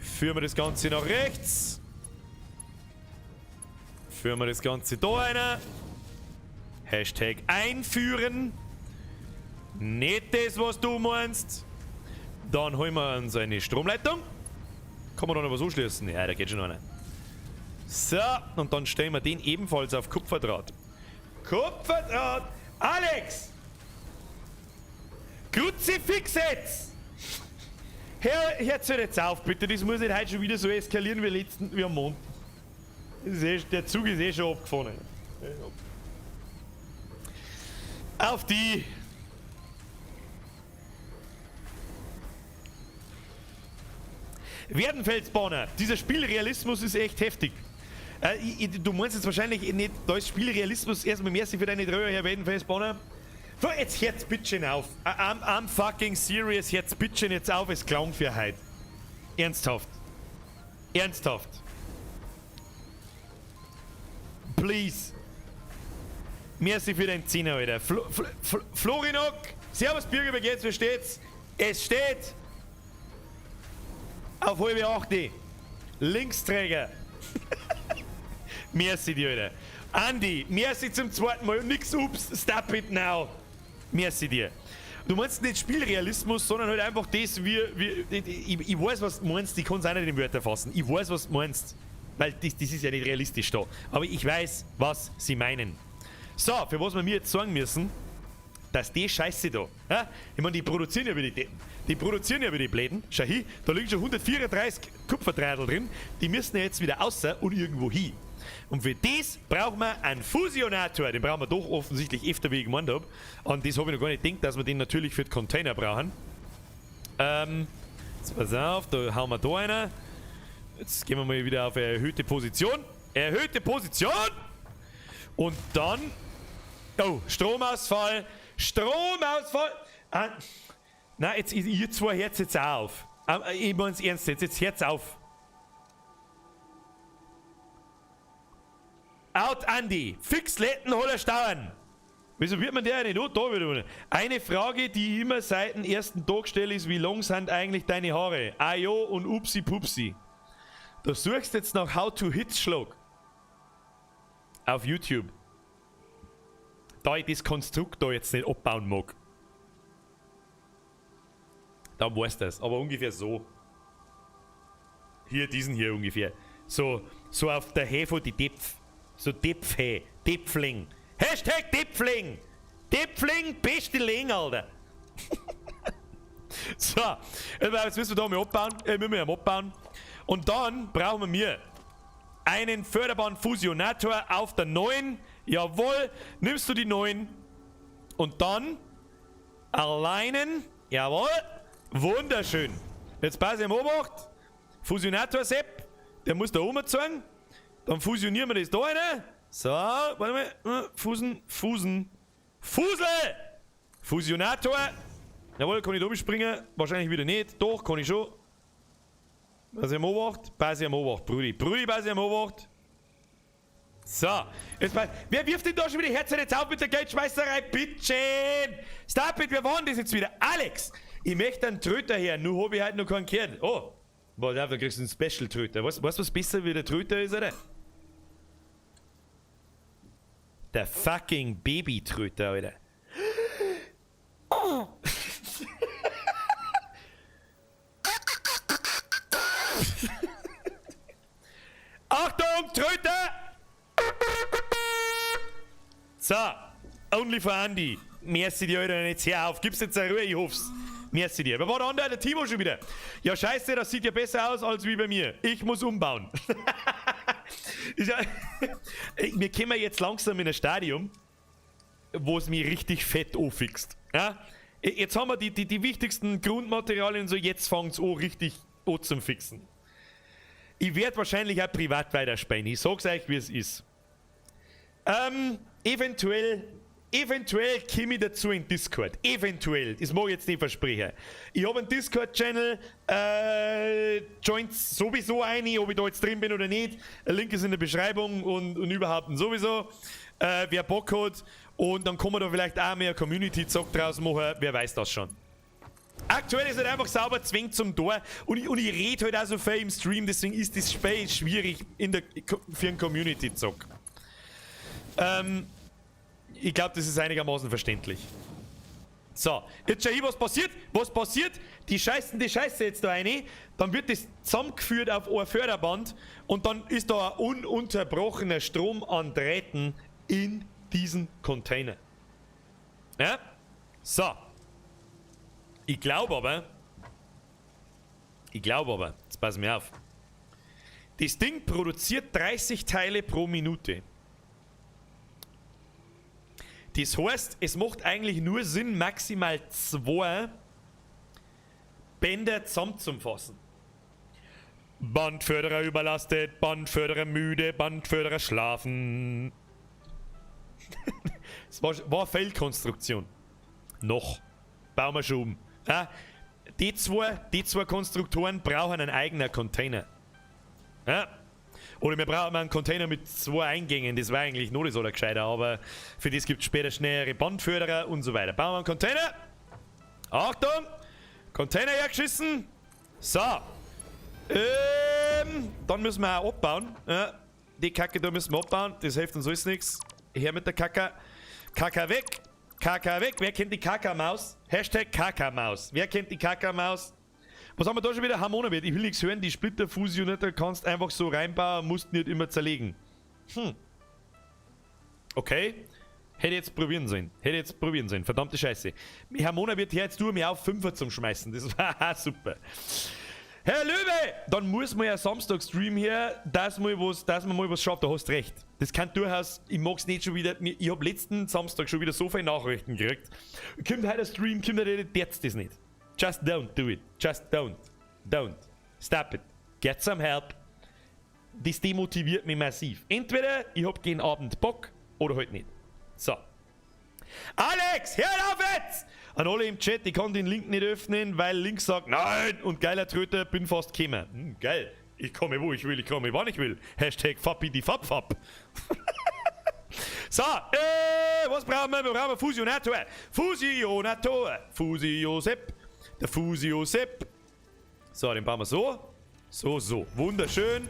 Führen wir das Ganze nach rechts. Führen wir das Ganze da rein. Hashtag einführen. Nicht das, was du meinst. Dann holen wir uns eine Stromleitung. Kann man da noch was anschließen? Ja, da geht schon einer. So, und dann stellen wir den ebenfalls auf Kupferdraht. Kupferdraht! Alex! Kruzifix jetzt! Hör jetzt auf, bitte. Das muss nicht heute schon wieder so eskalieren wie am Mond. Der Zug ist eh schon abgefahren. Auf die! Werdenfelsbahner, dieser Spielrealismus ist echt heftig. Du meinst jetzt wahrscheinlich nicht, da ist Spielrealismus erstmal mehr für deine Dröher, Herr Werdenfelsbahner. So, jetzt hört's bitte auf. I'm fucking serious, hört's bitte jetzt auf, es klang für heute. Ernsthaft. Ernsthaft. Please. Merci für den Zehner, Alter. Florinok, Servus Bürger, wie geht's, wie steht's? Es steht auf halbe acht. Linksträger. Merci dir, Alter. Andi, merci zum zweiten Mal. Nix, ups, stop it now. Merci dir. Du meinst nicht Spielrealismus, sondern halt einfach das, ich weiß, was du meinst, ich kann's auch nicht in Wörter fassen. Ich weiß, was du meinst. Weil das ist ja nicht realistisch da. Aber ich weiß, was sie meinen. So, für was wir mir jetzt sagen müssen, dass die Scheiße da, ja? Ich meine, die produzieren ja wieder die Deppen. Die produzieren ja wieder die Bläden. Schau hin, da liegen schon 134 Kupferdrahtl drin. Die müssen ja jetzt wieder außer und irgendwo hin. Und für das brauchen wir einen Fusionator. Den brauchen wir doch offensichtlich öfter, wie ich gemeint hab. Und das hab ich noch gar nicht gedacht, dass wir den natürlich für den Container brauchen. Jetzt pass auf, da hauen wir da einer. Jetzt gehen wir mal wieder auf erhöhte Position. Erhöhte Position! Und dann... Oh, Stromausfall! Stromausfall! Ah, nein, jetzt, ihr zwei hört's jetzt auch auf. Ich mein's ernst jetzt, jetzt hört's auf. Out Andi. Fix Letten holler Stauern. Wieso wird man der nicht? Oh, da wieder. Eine Frage, die ich immer seit dem ersten Tag stelle, ist: Wie lang sind eigentlich deine Haare? Ajo und Upsi Pupsi. Du suchst jetzt nach How to Hitzschlag. Auf YouTube. Da ich das Konstrukt da jetzt nicht abbauen mag. Dann weißt du das. Aber ungefähr so. Hier, diesen hier ungefähr. So, so auf der Hefe die Depf. So Depfhe. Depfling. Hashtag Depfling. Depfling, beste Ling, Alter. So, jetzt müssen wir da mal abbauen. Müssen wir ja abbauen. Und dann brauchen wir einen Förderband-Fusionator auf der 9. Jawohl, nimmst du die 9. Und dann alleinen. Jawohl, wunderschön. Jetzt pass ich am Obacht. Fusionator Sepp, der muss da oben zeigen. Dann fusionieren wir das da rein. So, warte mal. Fusen, Fusen. Fusel! Fusionator. Jawohl, kann ich da oben springen? Wahrscheinlich wieder nicht. Doch, kann ich schon. Pass ich am Obacht? Pass ich am Obacht, Brudi. Brudi, pass ich am Obacht. So, jetzt pass. Wer wirft denn da schon wieder Herz jetzt auf mit der Geldschmeißerei? Bitteschön! Stop it, wer war denn das jetzt wieder? Alex! Ich möchte einen Tröter her, nur hab ich heute noch keinen gehört. Oh, warte, da kriegst du einen Special-Tröter. Weißt du, was besser wie der Tröter ist, oder? Der fucking Baby-Tröter, Alter. Oh. Achtung, Tröter! So, only for Andi. Merci dir, Alter, jetzt hör auf. Gib's jetzt eine Ruhe, ich hoff's. Merci dir. Wer war der andere? Der Timo schon wieder. Ja, scheiße, das sieht ja besser aus als wie bei mir. Ich muss umbauen. Ja, wir kommen jetzt langsam in ein Stadium, wo es mich richtig fett anfixt. Ja? Jetzt haben wir die wichtigsten Grundmaterialien und so, jetzt fängt's an richtig an zum Fixen. Ich werd wahrscheinlich auch privat weiterspielen. Ich sag's euch, wie es ist. Eventuell komme ich dazu in Discord. Eventuell. Das mag ich jetzt nicht versprechen. Ich hab einen Discord-Channel, joint sowieso ein, ob ich da jetzt drin bin oder nicht. Der Link ist in der Beschreibung und überhaupt und sowieso. Wer Bock hat, und dann kann man da vielleicht auch mehr Community-Zock draus machen, wer weiß das schon. Aktuell ist halt einfach sauber zwingt zum Tor und ich rede halt auch so viel im Stream, deswegen ist das Spiel schwierig für einen Community-Zock. Ich glaube, das ist einigermaßen verständlich. So, jetzt schau ich, was passiert. Was passiert? Die scheißen die Scheiße jetzt da rein. Dann wird das zusammengeführt auf ein Förderband und dann ist da ein ununterbrochener Strom an Drähten in diesen Container. Ja? So. Ich glaube aber, jetzt pass mir auf. Das Ding produziert 30 Teile pro Minute. Das heißt, es macht eigentlich nur Sinn, maximal 2 Bänder zusammenzufassen. Bandförderer überlastet, Bandförderer müde, Bandförderer schlafen. Das war eine Fehlkonstruktion. Noch. Bauen wir schon um. Ja, die zwei Konstruktoren brauchen einen eigenen Container. Ja. Oder wir brauchen einen Container mit 2 Eingängen, das war eigentlich noch nicht so gescheiter, aber für das gibt es später schnellere Bandförderer und so weiter. Bauen wir einen Container. Achtung! Container hergeschissen. So. Dann müssen wir auch abbauen. Ja, die Kacke da müssen wir abbauen, das hilft uns alles nichts. Her mit der Kacke. Kacke weg. Kacke weg. Wer kennt die Kackermaus? Hashtag Kackermaus. Wer kennt die Kackermaus? Was haben wir da schon wieder? Harmonowert. Ich will nichts hören. Die Splitterfusionator kannst einfach so reinbauen, musst nicht immer zerlegen. Hm. Okay. Hätte jetzt probieren sollen. Hätte jetzt probieren sollen. Verdammte Scheiße. Herr wird hier jetzt nur mir auf 5er zum Schmeißen. Das war super. Herr Löwe! Dann muss man ja Samstag streamen hier, dass man mal was schafft. Da hast du recht. Das kann durchaus, ich mag's nicht schon wieder. Ich hab letzten Samstag schon wieder so viele Nachrichten gekriegt. Kommt heute ein Stream, kommt heute jetzt das nicht. Just don't do it. Just don't. Don't. Stop it. Get some help. Das demotiviert mich massiv. Entweder ich hab gegen Abend Bock oder halt nicht. So. Alex, hör auf jetzt! An alle im Chat, ich kann den Link nicht öffnen, weil Link sagt, nein! Und geiler Tröter, bin fast gekommen. Hm, geil. Ich komme wo ich will, ich komme wann ich will. Hashtag Fappi die Fab Fab. So, was brauchen wir? Wir brauchen Fusionator. Fusionator. Fusio-Sepp. Der Fusio-Sepp. So, den bauen wir so. So, so. Wunderschön.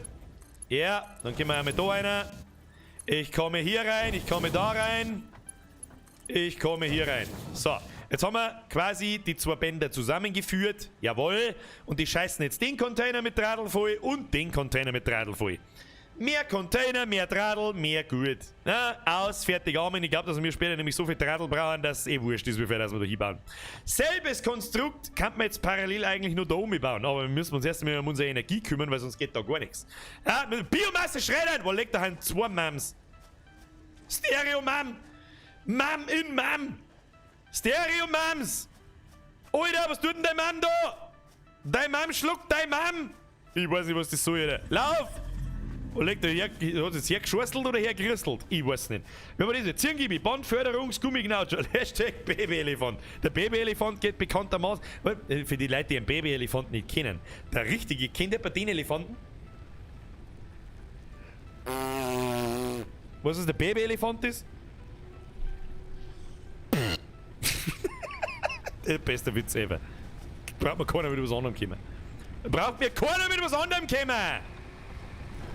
Ja, dann gehen wir einmal da rein. Ich komme hier rein, ich komme da rein. Ich komme hier rein. So, jetzt haben wir quasi die zwei Bänder zusammengeführt. Jawohl. Und die scheißen jetzt den Container mit Dradl voll und den Container mit Dradl voll. Mehr Container, mehr Dradl, mehr gut. Na, aus, fertig, Amen. Ich glaube, dass wir später nämlich so viel Dradl brauchen, dass es eh wurscht ist, wie viel das wir da hinbauen. Selbes Konstrukt kann man jetzt parallel eigentlich nur da umbauen, aber wir müssen uns erst einmal um unsere Energie kümmern, weil sonst geht da gar nichts. Ja, mit Biomasse schreddern! Wo legt da ein zwei Mams? Stereo Mam! Mam in Mam! Stereo Mams! Alter, was tut denn dein Mam da? Dein Mam schluckt dein Mam! Ich weiß nicht, was das soll, Alter. Lauf! Wo legt der her, hat es hergeschwurstelt oder hergerüstelt? Ich weiß nicht. Wenn man das jetzt ziehen Bandförderungsgummiknautscher, Hashtag Babyelefant. Der Babyelefant geht bekanntermaßen, für die Leute, die einen Babyelefant nicht kennen, der richtige, kennt jemand den Elefanten? Was ist der Babyelefant ist? Der beste Witz ever. Braucht mir keiner mit was anderem kommen. Braucht mir keiner mit was anderem kommen!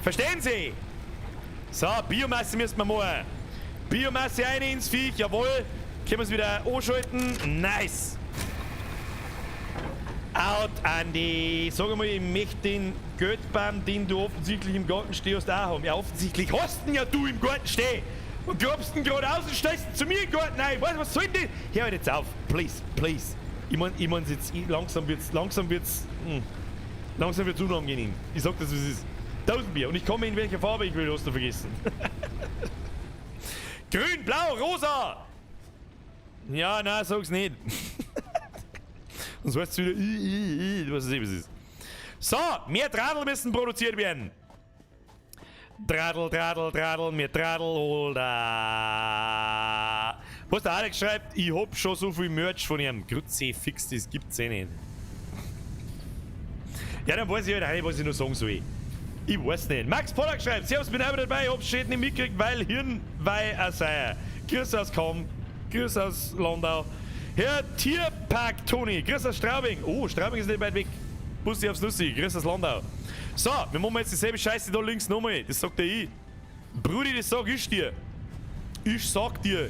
Verstehen Sie? So, Biomasse müssen wir machen. Biomasse rein ins Viech, jawohl. Können wir es wieder anschalten. Nice. Out, Andi. Sag mal, ich möchte den Geldbaum, den du offensichtlich im Garten stehst, auch haben. Ja, offensichtlich hast du ihn ja du im Garten stehen. Und grabst ihn gerade aus und stellst ihn zu mir im Garten rein. Weißt du, was soll denn das? Hör jetzt auf. Please, please. Ich mein, ich mein's jetzt, ich, langsam wird's, langsam wird's, langsam wird's unangenehm. Ich sag das, wie es ist. 1000 Bier. Und ich komme in welcher Farbe ich will, hast du vergessen. Grün, blau, rosa! Ja, nein, sag's nicht. Sonst heißt es wieder, i, i, i, du weißt nicht, was es ist. So, mehr Dradl müssen produziert werden. Dradl, Dradl, Dradl, mehr Dradl, oder. Was der Alex schreibt, ich hab schon so viel Merch von ihm. Grütze, fix, das gibt's eh nicht. Ja, dann weiß ich halt auch nicht, was ich noch sagen soll. Ich weiß nicht. Max Pollack schreibt, Servus, bin auch wieder dabei, hab's shit nicht mitgekriegt, weil Hirn, weil er sei. Grüß aus Kamm, Grüß aus Landau. Herr Tierpark Toni, grüß aus Straubing. Oh, Straubing ist nicht weit weg. Bussi aufs Nussi, grüß aus Landau. So, wir machen jetzt dieselbe Scheiße da links nochmal. Das sagt der ich. Brudi, das sag ich dir. Ich sag dir.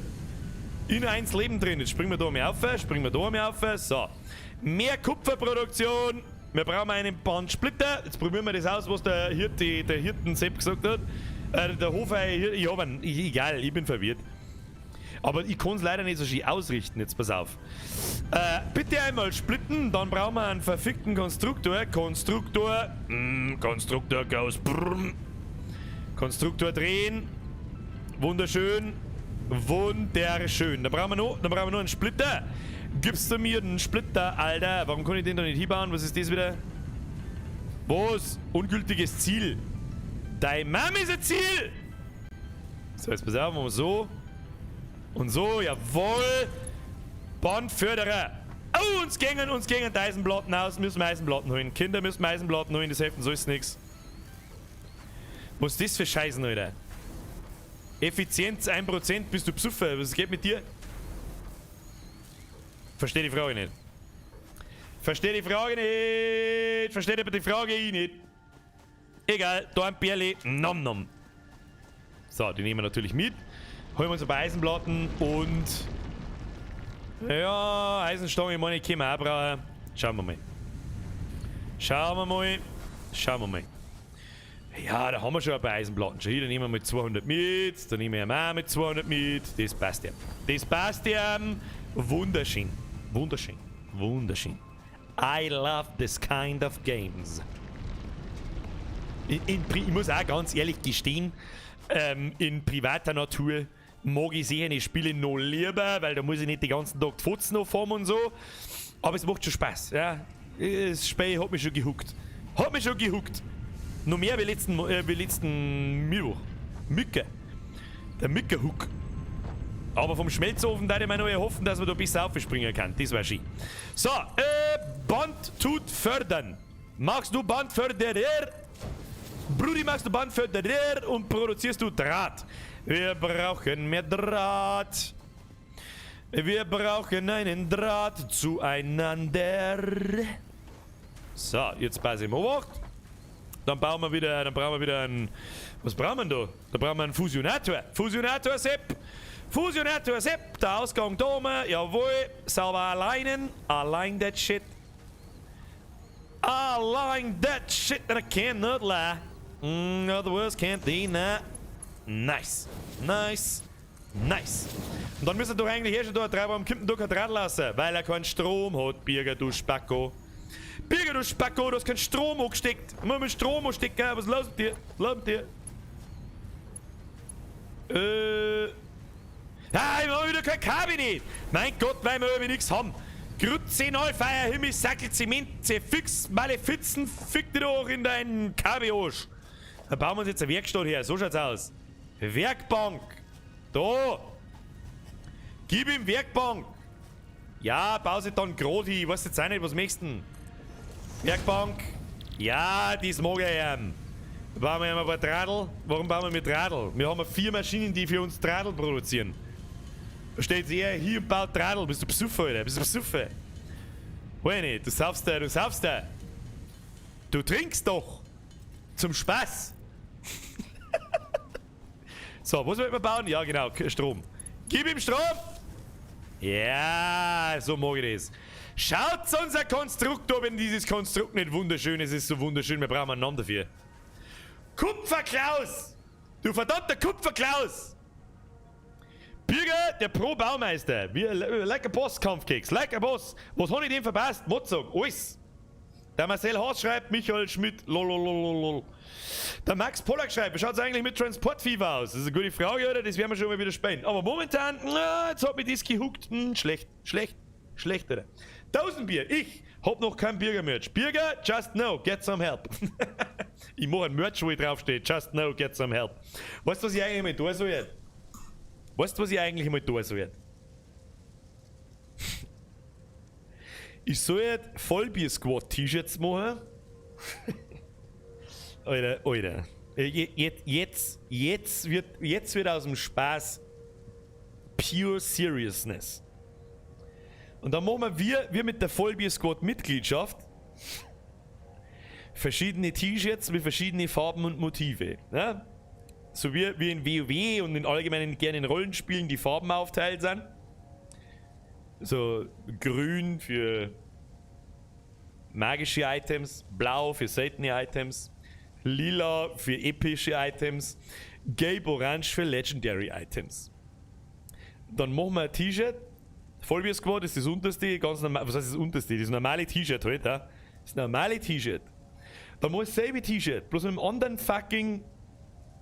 In eins Leben drin. Jetzt springen wir da mal auf, springen wir da mal auf. So. Mehr Kupferproduktion. Wir brauchen einen Bandsplitter. Jetzt probieren wir das aus, was der Hirte, der Hirtensepp gesagt hat. Der Hofer, ich hab einen, ich, egal, ich bin verwirrt. Aber ich kann's leider nicht so schön ausrichten, jetzt pass auf. Bitte einmal splitten, dann brauchen wir einen verfickten Konstruktor. Konstruktor, Konstruktor goes brrm. Konstruktor drehen. Wunderschön. Wunderschön. Dann brauchen wir noch, dann brauchen wir noch einen Splitter. Gibst du mir einen Splitter, Alter? Warum kann ich den da nicht hinbauen? Was ist das wieder? Was? Ungültiges Ziel. Dein Mom ist ein Ziel! So, jetzt pass auf, machen wir so. Und so, jawohl. Bandförderer. Oh, uns gängen die Eisenplatten aus. Müssen wir Eisenplatten holen. Kinder müssen wir Eisenplatten holen, das helfen sonst nix. Was ist das für Scheißen, Alter? Effizienz 1%, bist du Psuffer? Was geht mit dir? Versteh die Frage nicht. Versteh die Frage nicht. Versteh die Frage ich nicht. Egal, da ein Bärli. Nom nom. So, die nehmen wir natürlich mit. Holen wir uns ein paar Eisenplatten und... Ja, Eisenstange, ich meine, ich kann auch brauchen. Schauen wir mal. Schauen wir mal. Schauen wir mal. Ja, da haben wir schon ein paar Eisenplatten. Schon hier, da nehmen wir mit 200 mit. Da nehmen wir auch mit 200 mit. Das passt ja. Das passt ja. Wunderschön. Wunderschön. Wunderschön. I love this kind of games. Ich muss auch ganz ehrlich gestehen, in privater Natur mag ich sicher Spiele noch lieber, weil da muss ich nicht den ganzen Tag die Fotzen noch fahren und so. Aber es macht schon Spaß. Ja. Das Spiel hat mich schon gehuckt. Hat mich schon gehuckt. Noch mehr wie letzten Mittwoch. Mücke. Der Mücke-Hook. Aber vom Schmelzofen da ich mir noch erhoffen, dass man da besser aufspringen kann. Das war schön. So, Band tut fördern. Magst du Bandförderer? Brudi, machst du Bandförderer und produzierst du Draht. Wir brauchen mehr Draht. Wir brauchen einen Draht zueinander. So, jetzt passe ich mal Obacht. Dann bauen wir wieder, dann brauchen wir wieder einen. Was brauchen wir denn da? Da brauchen wir einen Fusionator. Fusionator Sepp! Fusionator Sepp! Der Ausgang da oben, jawohl. Sauber alignen. Align that shit. Align that shit and I cannot lie. Other words can't deny. Nice. Nice. Nice. Und dann müssen doch eigentlich eh schon da drei, warum kommt denn da kein Draht lassen? Weil er keinen Strom hat, Birger, du Spacko. Birger, du Spacko, du hast keinen Strom angesteckt. Muss mit Strom anstecken, was ist los mit dir? Was los mit dir? Ah, ich hab wieder kein Kabel nicht. Mein Gott, weil wir irgendwie nichts haben. Grütze, Neufeier, Himmel, Sackel, Zement, Zerfix, Malefizen, fick dich doch in deinen Kabel-Arsch. Dann bauen wir uns jetzt eine Werkstatt her, so schaut's aus. Werkbank. Da. Gib ihm Werkbank. Ja, bau sie dann grad hin. Ich weiß jetzt auch nicht, was möchtest du? Werkbank. Ja, das mag ich ihm. Da bauen wir ihm ein paar Drahtl. Warum bauen wir mit Drahtl? Wir haben 4 Maschinen, die für uns Drahtl produzieren. Da steht er hier und baut Drahtl. Bist du besoffen, Alter? Bist du besoffen? Weiß nicht, du saufst da, du saufst da. Du trinkst doch. Zum Spaß. So, was wollen wir bauen? Ja, genau, Strom. Gib ihm Strom! Ja, so mag ich das. Schaut unser Konstrukt an, wenn dieses Konstrukt nicht wunderschön ist. Es ist so wunderschön, wir brauchen einen Namen dafür. Kupferklaus! Du verdammter Kupferklaus! Birger, der Pro-Baumeister. Wir, like a Boss, Kampfkeks. Like a Boss. Was hab ich dem verpasst? Motzog, alles. Der Marcel Haas schreibt, Michael Schmidt, lololololol. Der Max Pollack schreibt, wie schaut's eigentlich mit Transport Fever aus? Das ist eine gute Frage, oder? Das werden wir schon mal wieder spielen. Aber momentan, na, jetzt hat mich das gehuckt. Schlecht, schlecht, schlecht, oder? 1000 Bier, ich hab noch kein Birger-Merch. Birger, just know, get some help. Ich mach ein Merch, wo ich draufsteht. Just know, get some help. Weißt du, was ich eigentlich mal tun soll? Weißt du, was ich eigentlich mal tun soll? Ich soll jetzt Vollbier-Squad-T-Shirts machen. Alter, Alter. Jetzt wird aus dem Spaß pure Seriousness. Und dann machen wir mit der Vollbier-Squad-Mitgliedschaft verschiedene T-Shirts mit verschiedenen Farben und Motive. Ne? So wie in WoW und in allgemeinen gerne in Rollenspielen die Farben aufteilt sind. So grün für magische Items, blau für seltene Items, lila für epische Items, gelb, orange für Legendary Items. Dann machen wir ein T-Shirt. Vollbier Squad ist das unterste, ganz normal, was heißt das unterste? Das normale T-Shirt halt, ja? Das normale T-Shirt. Dann muss dasselbe T-Shirt, bloß mit einem anderen fucking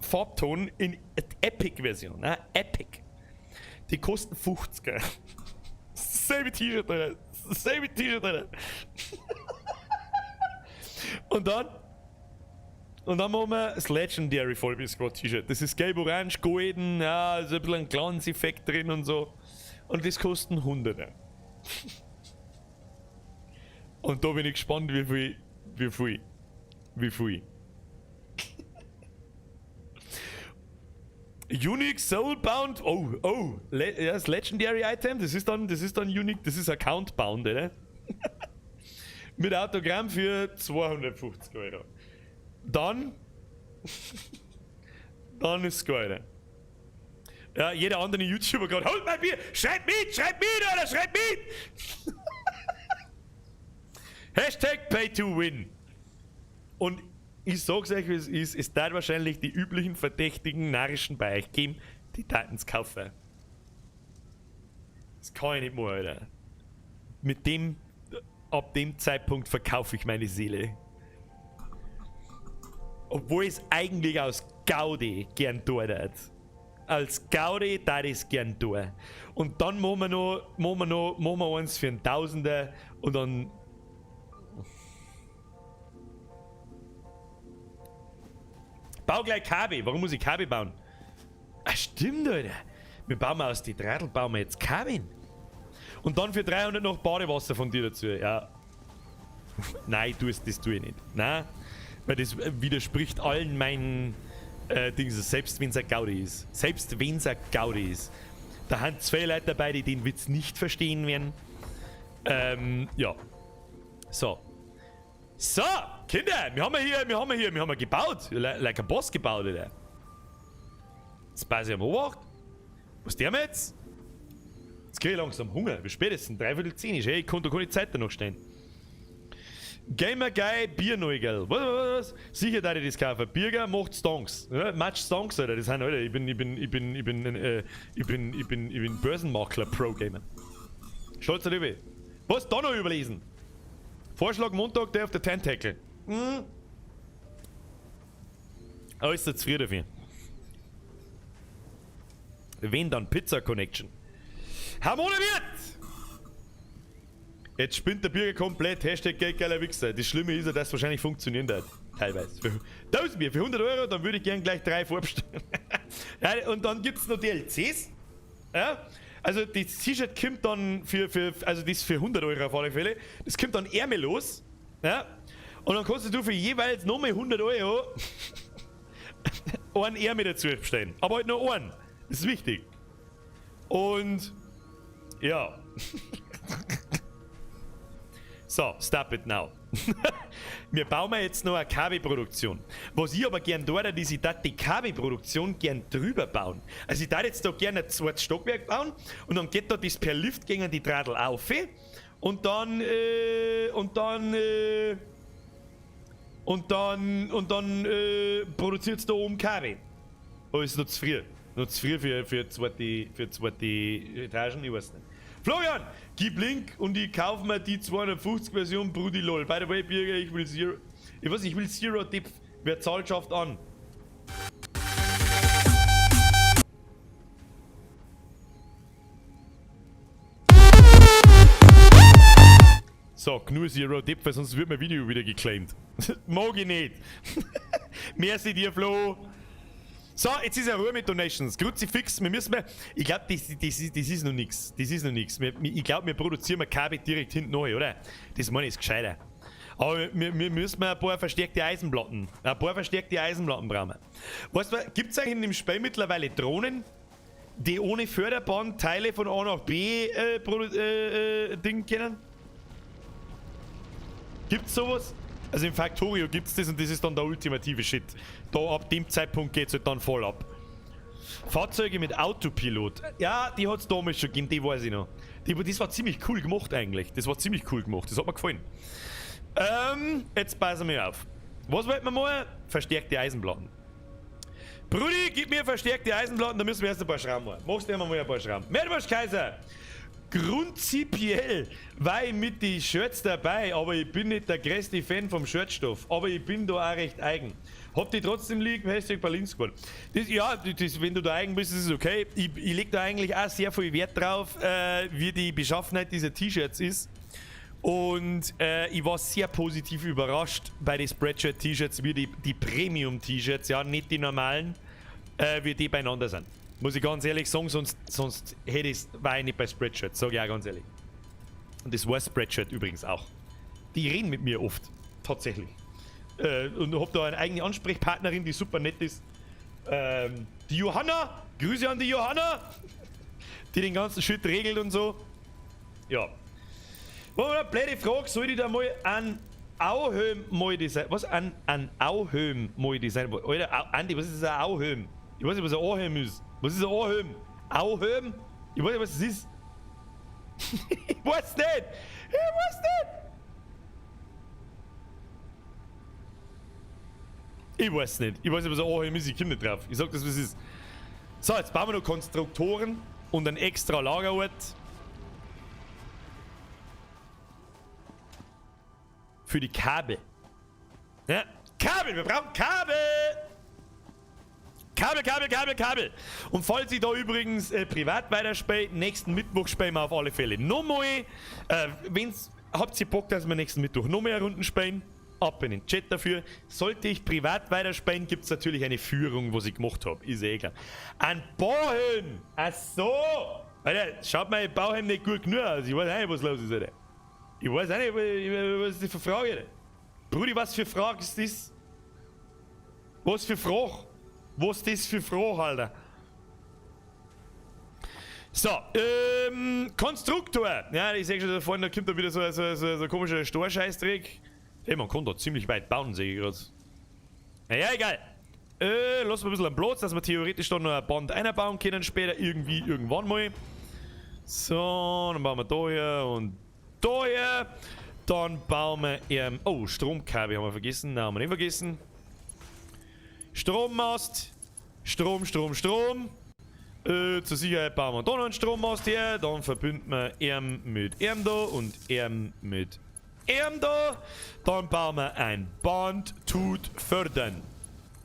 Farbton in Epic-Version, ne? Epic. Die kosten 50, gell? Dasselbe T-Shirt, Alter. Dasselbe T-Shirt, Alter. Und dann machen wir das Legendary Vollbier Squad T-Shirt. Das ist gelb-orange, golden, ja, ist ein bisschen ein Glanzeffekt drin und so. Und das kosten Hunderte. Und da bin ich gespannt, wie viel, wie viel, wie viel. Unique Soulbound, oh, oh, ja, das Legendary Item, das ist dann Unique, das ist Account-bound, oder? Mit Autogramm für 250 Euro. Dann, dann ist es geil, oder? Ja, jeder andere YouTuber gerade, holt mein Bier, schreibt mit, Alter, schreibt mit! Hashtag Pay to Win. Und ich sag's euch, wie es ist, es darf wahrscheinlich die üblichen verdächtigen narrischen bei euch geben, die Titans kaufen. Das kann ich nicht mehr, Alter. Ab dem Zeitpunkt verkaufe ich meine Seele. Obwohl ich es eigentlich aus Gaudi gern tun tät. Als Gaudi darf ich es gern tun. Und dann machen wir noch, machen wir noch, machen wir eins für einen Tausender und dann. Bau gleich Kabel. Warum muss ich Kabel bauen? Ah, stimmt, Alter. Wir bauen aus die Drahtl, bauen wir jetzt Kabeln. Und dann für 300 noch Badewasser von dir dazu. Ja. Nein, das tue ich nicht. Nein. Weil das widerspricht allen meinen Dings, selbst wenn es ein Gaudi ist. Selbst wenn es ein Gaudi ist. Da haben zwei Leute dabei, die den Witz nicht verstehen werden. Ja. So. So, Kinder, wir haben hier, wir haben gebaut. Like a Boss gebaut, Alter. Jetzt pass ich am Obacht. Was der mir jetzt? Jetzt krieg ich langsam Hunger. Wie spät ist es denn? 9:45 ist. Hey, ich konnte keine Zeit danach stehen. Gamer Guy, Bierneugerl. Was? Sicher, da ich das kaufen. Birger macht Stonks. Ja, Match Stonks, Alter. Das sind, Alter, ich bin Börsenmakler, Pro-Gamer. Stolzer Löwe. Was da noch überlesen? Vorschlag Montag, der auf der Tentacle. Hm. Aber ist das zu früh dafür. Wenn dann Pizza Connection. Harmone wird! Jetzt spinnt der Birger komplett. Hashtag geldgeiler Wichser. Das Schlimme ist ja, dass es wahrscheinlich funktionieren wird. Teilweise. Für 1000 Bier, für 100 Euro, dann würde ich gern gleich 3 vorbestellen. Ja, und dann gibt es noch DLCs. Ja? Also das T-Shirt kommt dann also das für 100 Euro auf alle Fälle. Das kommt dann ärmellos. Ja? Und dann kannst du für jeweils nochmal 100 Euro einen Ärmel dazu bestellen. Aber halt nur einen. Das ist wichtig. Und ja. So, stop it now. Wir bauen jetzt noch eine Kabelproduktion. Was ich aber gern tue, ist, ich darf die Kabelproduktion gern drüber bauen. Also ich darf jetzt da gerne ein zweites Stockwerk bauen und dann geht da das per Lift gegen die Drahtl auf und dann produziert es da oben Kabel. Oh, ist noch zu früh. Noch zu früh für zweite Etagen, ich weiß nicht. Florian, gib Link und ich kaufe mir die 250 Version Brudi LOL. By the way, Birger, ich will Zero. Ich weiß nicht, ich will Zero Depth. Wer zahlt, schafft an. So, genug Zero Depth, weil sonst wird mein Video wieder geclaimed. Mag ich nicht. Merci dir, Flo. So, jetzt ist ja Ruhe mit Donations. Kruzifix, wir müssen mal. Ich glaube, das ist noch nichts. Das ist noch nichts. Ich glaube, wir produzieren mal Kabel direkt hinten neu, oder? Das meine ich ist gescheiter. Aber wir müssen mal ein paar verstärkte Eisenplatten. Ein paar verstärkte Eisenplatten brauchen wir. Weißt du, gibt es eigentlich in dem Spiel mittlerweile Drohnen, die ohne Förderband Teile von A nach B Ding kennen? Gibt's sowas? Also im Factorio gibt es das und das ist dann der ultimative Shit. Da ab dem Zeitpunkt geht es halt dann voll ab. Fahrzeuge mit Autopilot. Ja, die hat es damals schon gegeben, die weiß ich noch. Das war ziemlich cool gemacht eigentlich. Das war ziemlich cool gemacht, das hat mir gefallen. Jetzt passen wir auf. Was wollten wir mal? Verstärkte Eisenplatten. Brudi, gib mir verstärkte Eisenplatten, da müssen wir erst ein paar Schrauben machen. Machst du immer mal ein paar Schrauben. Mehrwurst Kaiser! Grundzipiell war ich mit den Shirts dabei, aber ich bin nicht der größte Fan vom Shirtstoff. Aber ich bin da auch recht eigen. Hab die trotzdem lieb, Hashtag Berlin Squad. Das, ja, das, wenn du da eigen bist, ist es okay. Ich leg da eigentlich auch sehr viel Wert drauf, wie die Beschaffenheit dieser T-Shirts ist. Und ich war sehr positiv überrascht bei den Spreadshirt-T-Shirts, wie die Premium-T-Shirts, ja, nicht die normalen, wie die beieinander sind. Muss ich ganz ehrlich sagen, sonst hätte ich es, war ich nicht bei Spreadshirt, sag ich auch ganz ehrlich. Und das war Spreadshirt übrigens auch. Die reden mit mir oft, tatsächlich. Und hab da eine eigene Ansprechpartnerin, die super nett ist. Die Johanna, Grüße an die Johanna, die den ganzen Shit regelt und so. Ja. Eine blöde Frage, soll ich da mal an Auhöhm mal design? Was? An Auhöhm mal design? Alter, Andi, was ist ein Auhöhm? Ich weiß nicht, was ein Auhöhm ist. Was ist ein Auhöhm? Auhöhm? Ich weiß nicht, was das ist. Ich weiß nicht! Ich weiß nicht! Ich weiß nicht. Ich weiß nicht, was ein Auhöhm ist. Ich komme nicht drauf. Ich sag das, was es ist. So, jetzt bauen wir noch Konstruktoren und einen extra Lagerort. Für die Kabel. Ja? Kabel! Wir brauchen Kabel! Kabel, Kabel, Kabel, Kabel. Und falls ich da übrigens privat weiterspiele, nächsten Mittwoch spielen wir auf alle Fälle nochmal. Habt ihr Bock, dass wir nächsten Mittwoch noch mehr Runden spielen? Ab in den Chat dafür. Sollte ich privat weiterspielen, gibt es natürlich eine Führung, was ich gemacht habe. Ist eh klar. Ein Bauhelm! Ach so! Alter, schaut mein Bauhelm nicht gut genug aus. Ich weiß auch nicht, was los ist, Alter. Ich weiß auch nicht, was ist die für Frage, Alter. Brudi, was für Frage ist das? Was für Frage? Was das für Frage, Alter? So, Konstruktor. Ja, ich sehe schon da vorne, da kommt da wieder so ein komischer Storscheißdreck. Ey, man kann da ziemlich weit bauen, sehe ich gerade. Naja, egal. Lassen wir ein bisschen am Platz, dass wir theoretisch da noch ein Band einbauen können später, irgendwie, irgendwann mal. So, dann bauen wir da her und da her. Dann bauen wir, oh, Stromkabel haben wir vergessen. Nein, haben wir nicht vergessen. Strommast. Strom, Strom, Strom. Zur Sicherheit bauen wir da noch einen Strommast her. Dann verbinden wir M mit M da und M mit M da. Dann bauen wir ein Band tut fördern.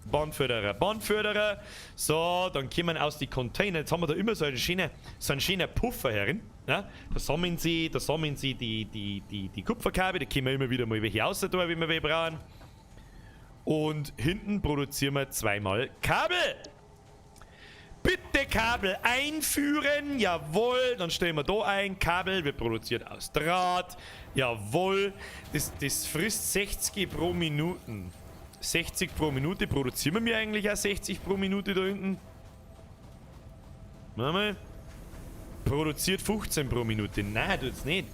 Bandförderer, Bandförderer. So, dann kommen aus die Container. Jetzt haben wir da immer so einen schönen Puffer herin. Ja, da sammeln sie die Kupferkabel. Da kommen wir immer wieder mal welche raus, da, wenn wir welche brauchen. Und hinten produzieren wir zweimal Kabel. Bitte Kabel einführen, jawohl, dann stellen wir da ein, Kabel wird produziert aus Draht, jawohl, das frisst 60 pro Minuten. 60 pro Minute, produzieren wir eigentlich auch 60 pro Minute da hinten? Warte mal. Produziert 15 pro Minute, nein, tut's nicht.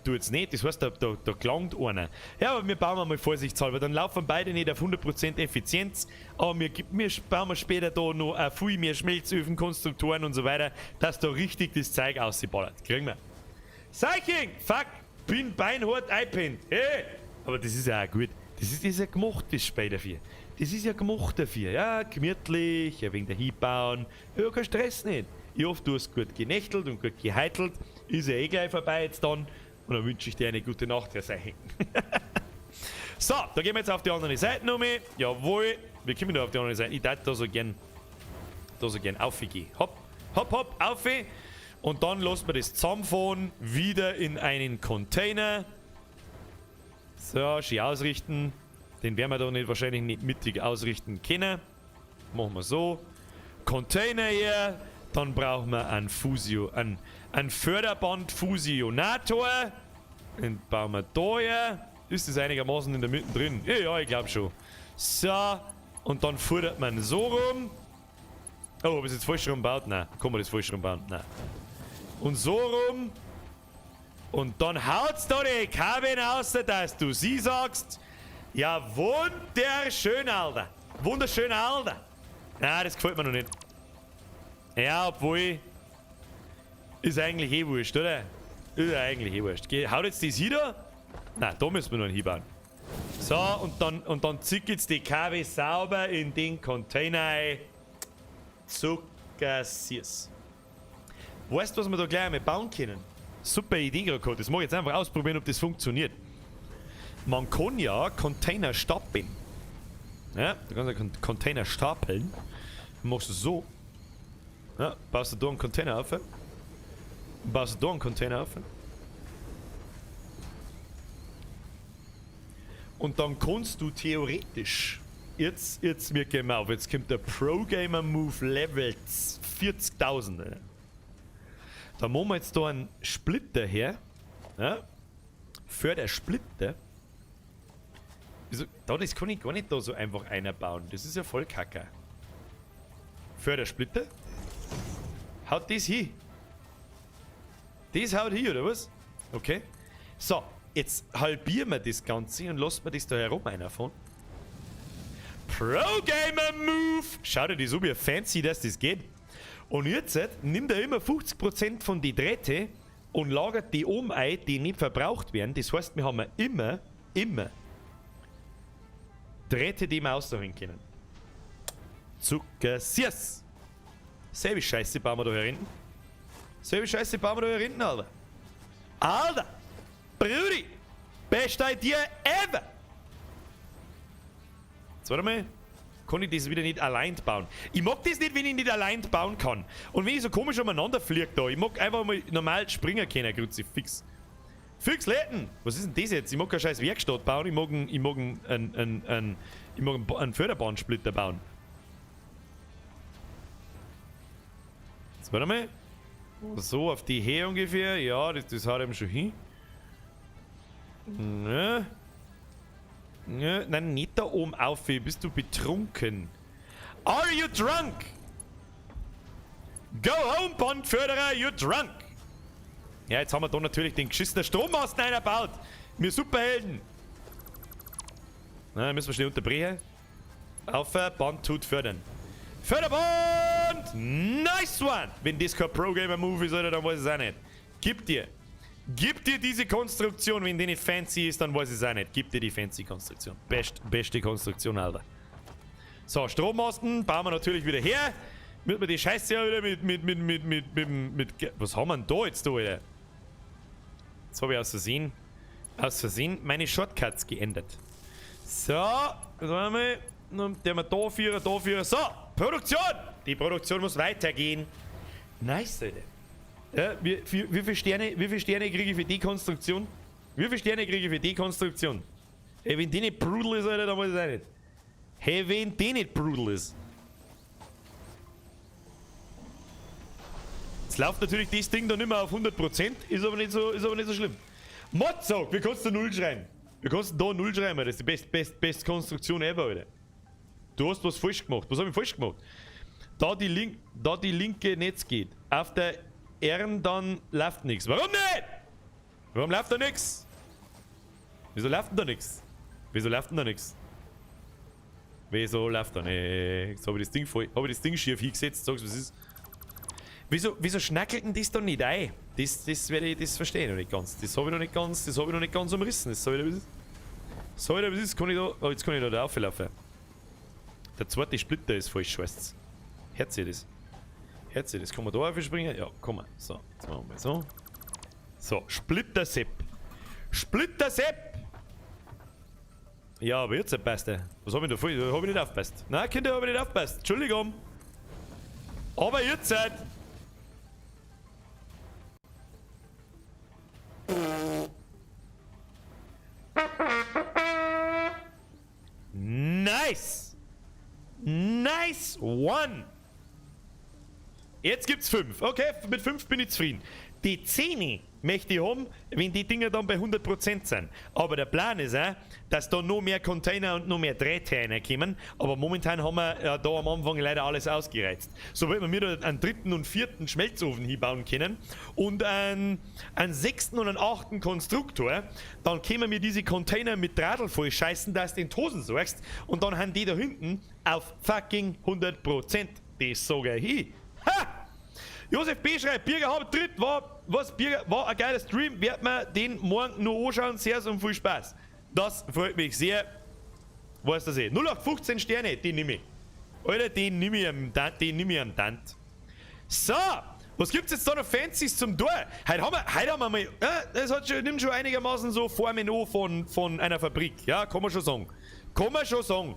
Tut's nicht, das heißt, da gelangt einer. Ja, aber wir bauen mal vorsichtshalber, dann laufen beide nicht auf 100% Effizienz, aber wir bauen später da noch viel mehr Schmelzöfen, Konstruktoren und so weiter, dass da richtig das Zeug ausgeballert. Kriegen wir. Seiching! Fuck! Bin beinhart eingepennt. Hey! Aber das ist ja auch gut. Das ist ja gemacht, das Spiel dafür. Das ist ja gemacht dafür. Ja, gemütlich, ein wenig dahin bauen. Ja, kein Stress nicht. Ich hoffe, du hast gut genächtelt und gut geheitelt. Ist ja eh gleich vorbei jetzt dann. Und dann wünsche ich dir eine gute Nacht, Herr Seiching. So, da gehen wir jetzt auf die andere Seite um. Jawohl, wir kommen da auf die andere Seite. Ich darf da so gern aufgehen. Hopp, hopp, hopp, auf. Und dann lassen wir das zusammenfahren, wieder in einen Container. So, schön ausrichten. Den werden wir da nicht, wahrscheinlich nicht mittig ausrichten können. Machen wir so. Container hier. Dann brauchen wir einen Fusio, einen Förderband-Fusionator. Den bauen wir da her. Ist das einigermaßen in der Mitte drin? Ja, ja, ich glaube schon. So, und dann fördert man so rum. Oh, hab ich das jetzt falsch rumgebaut? Nein, kann man das falsch rumbauen? Nein. Und so rum. Und dann haut's da die Kabel raus, dass du sie sagst. Ja, wunderschön, Alter. Wunderschön, Alter. Nein, das gefällt mir noch nicht. Ja, obwohl... Ist eigentlich eh wurscht, oder? Ist eigentlich eh wurscht. Haut jetzt das hier da? Nein, da müssen wir noch einen hinbauen. So, und dann zieht jetzt die Kabel sauber in den Container ein. Zuckersüß. Weißt du, was wir da gleich einmal bauen können? Super Idee gerade gehabt. Das mag ich jetzt einfach ausprobieren, ob das funktioniert. Man kann ja Container stapeln. Ja, du kannst ja Container stapeln. Dann machst du so. Ja, baust du da einen Container auf. Baust du da einen Container auf. Und dann kannst du theoretisch... Jetzt mir gehen wir auf. Jetzt kommt der Pro Gamer Move Level 40.000. Da machen wir jetzt da einen Splitter her. Ja? Für der Splitter. Wieso? Da, das kann ich gar nicht da so einfach einbauen. Das ist ja voll kacke. Für der Splitter. Haut das hin. Das haut hin, oder was? Okay. So, jetzt halbieren wir das Ganze und lassen wir das da herum einfahren. Pro Gamer Move! Schau dir das an, wie fancy dass das geht. Und jetzt nimmt er immer 50% von die Drähte und lagert die oben ein, die nicht verbraucht werden. Das heißt, wir haben immer Drähte, die wir aussuchen können. Zuckersüß! Selbe Scheiße bauen wir da hier hinten. Selbe Scheiße bauen wir da hier hinten, Alter. Alter! Brudi! Beste Idee ever! Jetzt warte mal. Kann ich das wieder nicht allein bauen? Ich mag das nicht, wenn ich nicht allein bauen kann. Und wenn ich so komisch umeinander fliege da. Ich mag einfach mal normal springen können, Kruzifix. Fix Läden! Was ist denn das jetzt? Ich mag keine scheiß Werkstatt bauen, ich mag einen Förderbahnsplitter bauen. Jetzt warte mal. So, auf die Höhe ungefähr. Ja, das haut eben schon hin. Ne. Ja, nein, nicht da oben auf. Bist du betrunken? Are you drunk? Go home, Bandförderer, you're drunk! Ja, jetzt haben wir da natürlich den geschissenen Strommasten eingebaut. Wir Superhelden. Na, müssen wir schnell unterbrechen. Auf, Band tut fördern. Förderband! Nice one! Wenn das kein Pro-Gamer-Move ist, Alter, dann weiß ich es auch nicht. Gib dir. Gib dir diese Konstruktion, wenn die nicht fancy ist, dann weiß ich es auch nicht. Gib dir die fancy Konstruktion. Beste Konstruktion, Alter. So, Strommasten bauen wir natürlich wieder her. Damit wir die Scheiße ja wieder mit, was haben wir denn da jetzt da, Alter? Jetzt habe ich aus Versehen meine Shortcuts geändert. So, jetzt machen wir mal. Der wir da führen, da führen. So, Produktion! Die Produktion muss weitergehen. Nice, Alter. Ja, wie viele Sterne kriege ich für die Konstruktion? Wie viele Sterne kriege ich für die Konstruktion? Hey, wenn die nicht brutal ist, Alter, dann weiß ich es auch nicht. Hey, wenn die nicht brutal ist. Jetzt läuft natürlich das Ding da nicht mehr auf 100%, ist aber nicht so schlimm. Motzog, wie kannst du 0 schreiben? Wie kannst du da 0 schreiben? Das ist die best Konstruktion ever, Alter. Du hast was falsch gemacht. Was hab ich falsch gemacht? Da die linke Netz geht, auf der R dann läuft nix. Warum nicht? Warum läuft da nix? Wieso läuft denn da nix? Wieso läuft denn da nix? Wieso läuft da nix? Hab ich das Ding voll, hab ich das Ding schief hingesetzt? Sag's, was ist? Wieso schnackelt denn das da nicht ein? Das werde ich, das verstehe ich noch nicht ganz. Das hab ich noch nicht ganz, das hab ich noch nicht ganz umrissen. Das soll ich da, was ist? Soll ich da, was ist? Kann ich da, oh, jetzt kann ich da rauflaufen. Der zweite Splitter ist falsch, weißt's. Hört sich das? Hört sich das? Kann man da aufspringen? Ja, kann man. So, jetzt machen wir mal so. So, Splitter-Sepp. Splitter-Sepp! Ja, aber jetzt passt er. Was hab ich da voll? Da hab ich nicht aufgepasst. Nein, Kinder, hab ich nicht aufgepasst. Entschuldigung. Aber jetzt seid. Nice! Nice one! Jetzt gibt's 5. Okay, mit 5 bin ich zufrieden. Die 10 möchte ich haben, wenn die Dinger dann bei 100% sind. Aber der Plan ist auch, dass da noch mehr Container und noch mehr Drähte reinkommen. Aber momentan haben wir ja da am Anfang leider alles ausgereizt. So wird man mir da einen 3. und 4. Schmelzofen hinbauen können und einen 6. und einen 8. Konstruktor. Dann können wir diese Container mit Drahtl voll scheißen, dass du in die Hosen sorgst. Und dann haben die da hinten auf fucking 100%. Das sag ich hin. Ha! Josef B. schreibt, Birger hab Tritt, war, was, Birger, war ein geiler Stream, werd mir den morgen noch anschauen, sehr und viel Spaß. Das freut mich sehr. Weißt du das eh? 0815 Sterne, den nehme ich. Alter, den nehme ich am den nehme ich am Tant. So, was gibt's jetzt da noch Fancies zum Tor? Heute haben wir mal, ja, das hat schon, nimmt schon einigermaßen so Formen an von einer Fabrik. Ja, kann man schon sagen. Kann man schon sagen.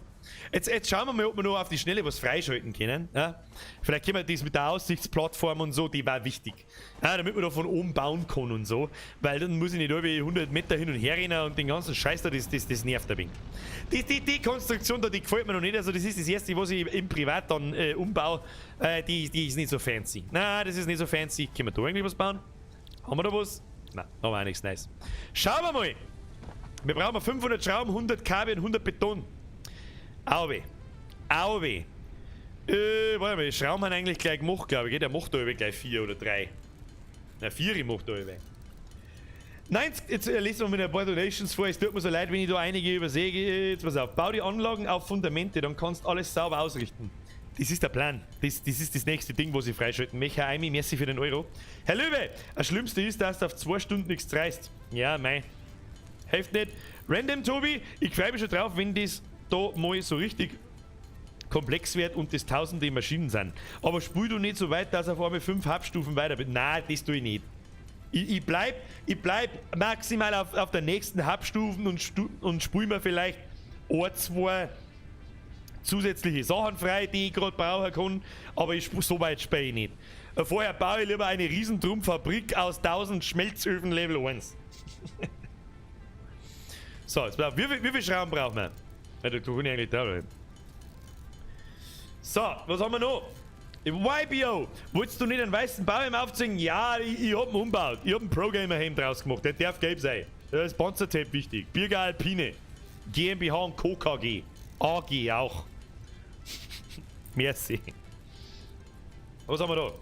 Jetzt schauen wir mal, ob wir noch auf die Schnelle was freischalten können. Ja? Vielleicht können wir das mit der Aussichtsplattform und so, die war wichtig. Ja, damit man da von oben bauen kann und so. Weil dann muss ich nicht irgendwie 100 Meter hin und her rennen und den ganzen Scheiß da, das nervt ein wenig. Die Konstruktion da, die gefällt mir noch nicht. Also das ist das Erste, was ich im Privat dann umbaue. Die ist nicht so fancy. Nein, das ist nicht so fancy. Können wir da eigentlich was bauen? Haben wir da was? Nein, haben wir auch nichts Nice. Schauen wir mal. Wir brauchen 500 Schrauben, 100 Kabel und 100 Beton. Auwe. Auwe. Warte mal, die Schrauben haben eigentlich gleich gemacht, glaube ich. Der macht da über gleich 4 oder 3. Na, 4 macht da über. Nein, jetzt lesen wir mal ein paar Donations vor. Es tut mir so leid, wenn ich da einige übersehe. Jetzt pass auf. Bau die Anlagen auf Fundamente, dann kannst du alles sauber ausrichten. Das ist der Plan. Das ist das nächste Ding, was ich freischalten möchte. Herr Aimi, merci für den Euro. Herr Löwe, das Schlimmste ist, dass du auf 2 Stunden nichts reißt. Ja, mei. Hilft nicht. Random Tobi, ich freue mich schon drauf, wenn das da mal so richtig komplex wird und das tausende Maschinen sind. Aber spul du nicht so weit, dass auf einmal 5 Hauptstufen weiter bist. Nein, das tue ich nicht. Ich bleib maximal auf der nächsten Hauptstufen und spul mir vielleicht 1, 2 zusätzliche Sachen frei, die ich grad brauchen kann, aber so weit spiel ich nicht. Vorher baue ich lieber eine Riesentrumpffabrik aus 1000 Schmelzöfen Level 1. So, jetzt brauch, wie viel Schrauben brauchen wir? Ja, da kann ich eigentlich da rein. So, was haben wir noch? YBO, wolltest du nicht einen weißen Baum aufziehen? Ja, ich hab ihn umgebaut. Ich hab einen Pro-Gamer-Helm draus gemacht. Der darf gelb sein. Da ist Panzertape wichtig. Birger Alpine. GmbH und Co. KG. AG auch. Merci. Was haben wir da?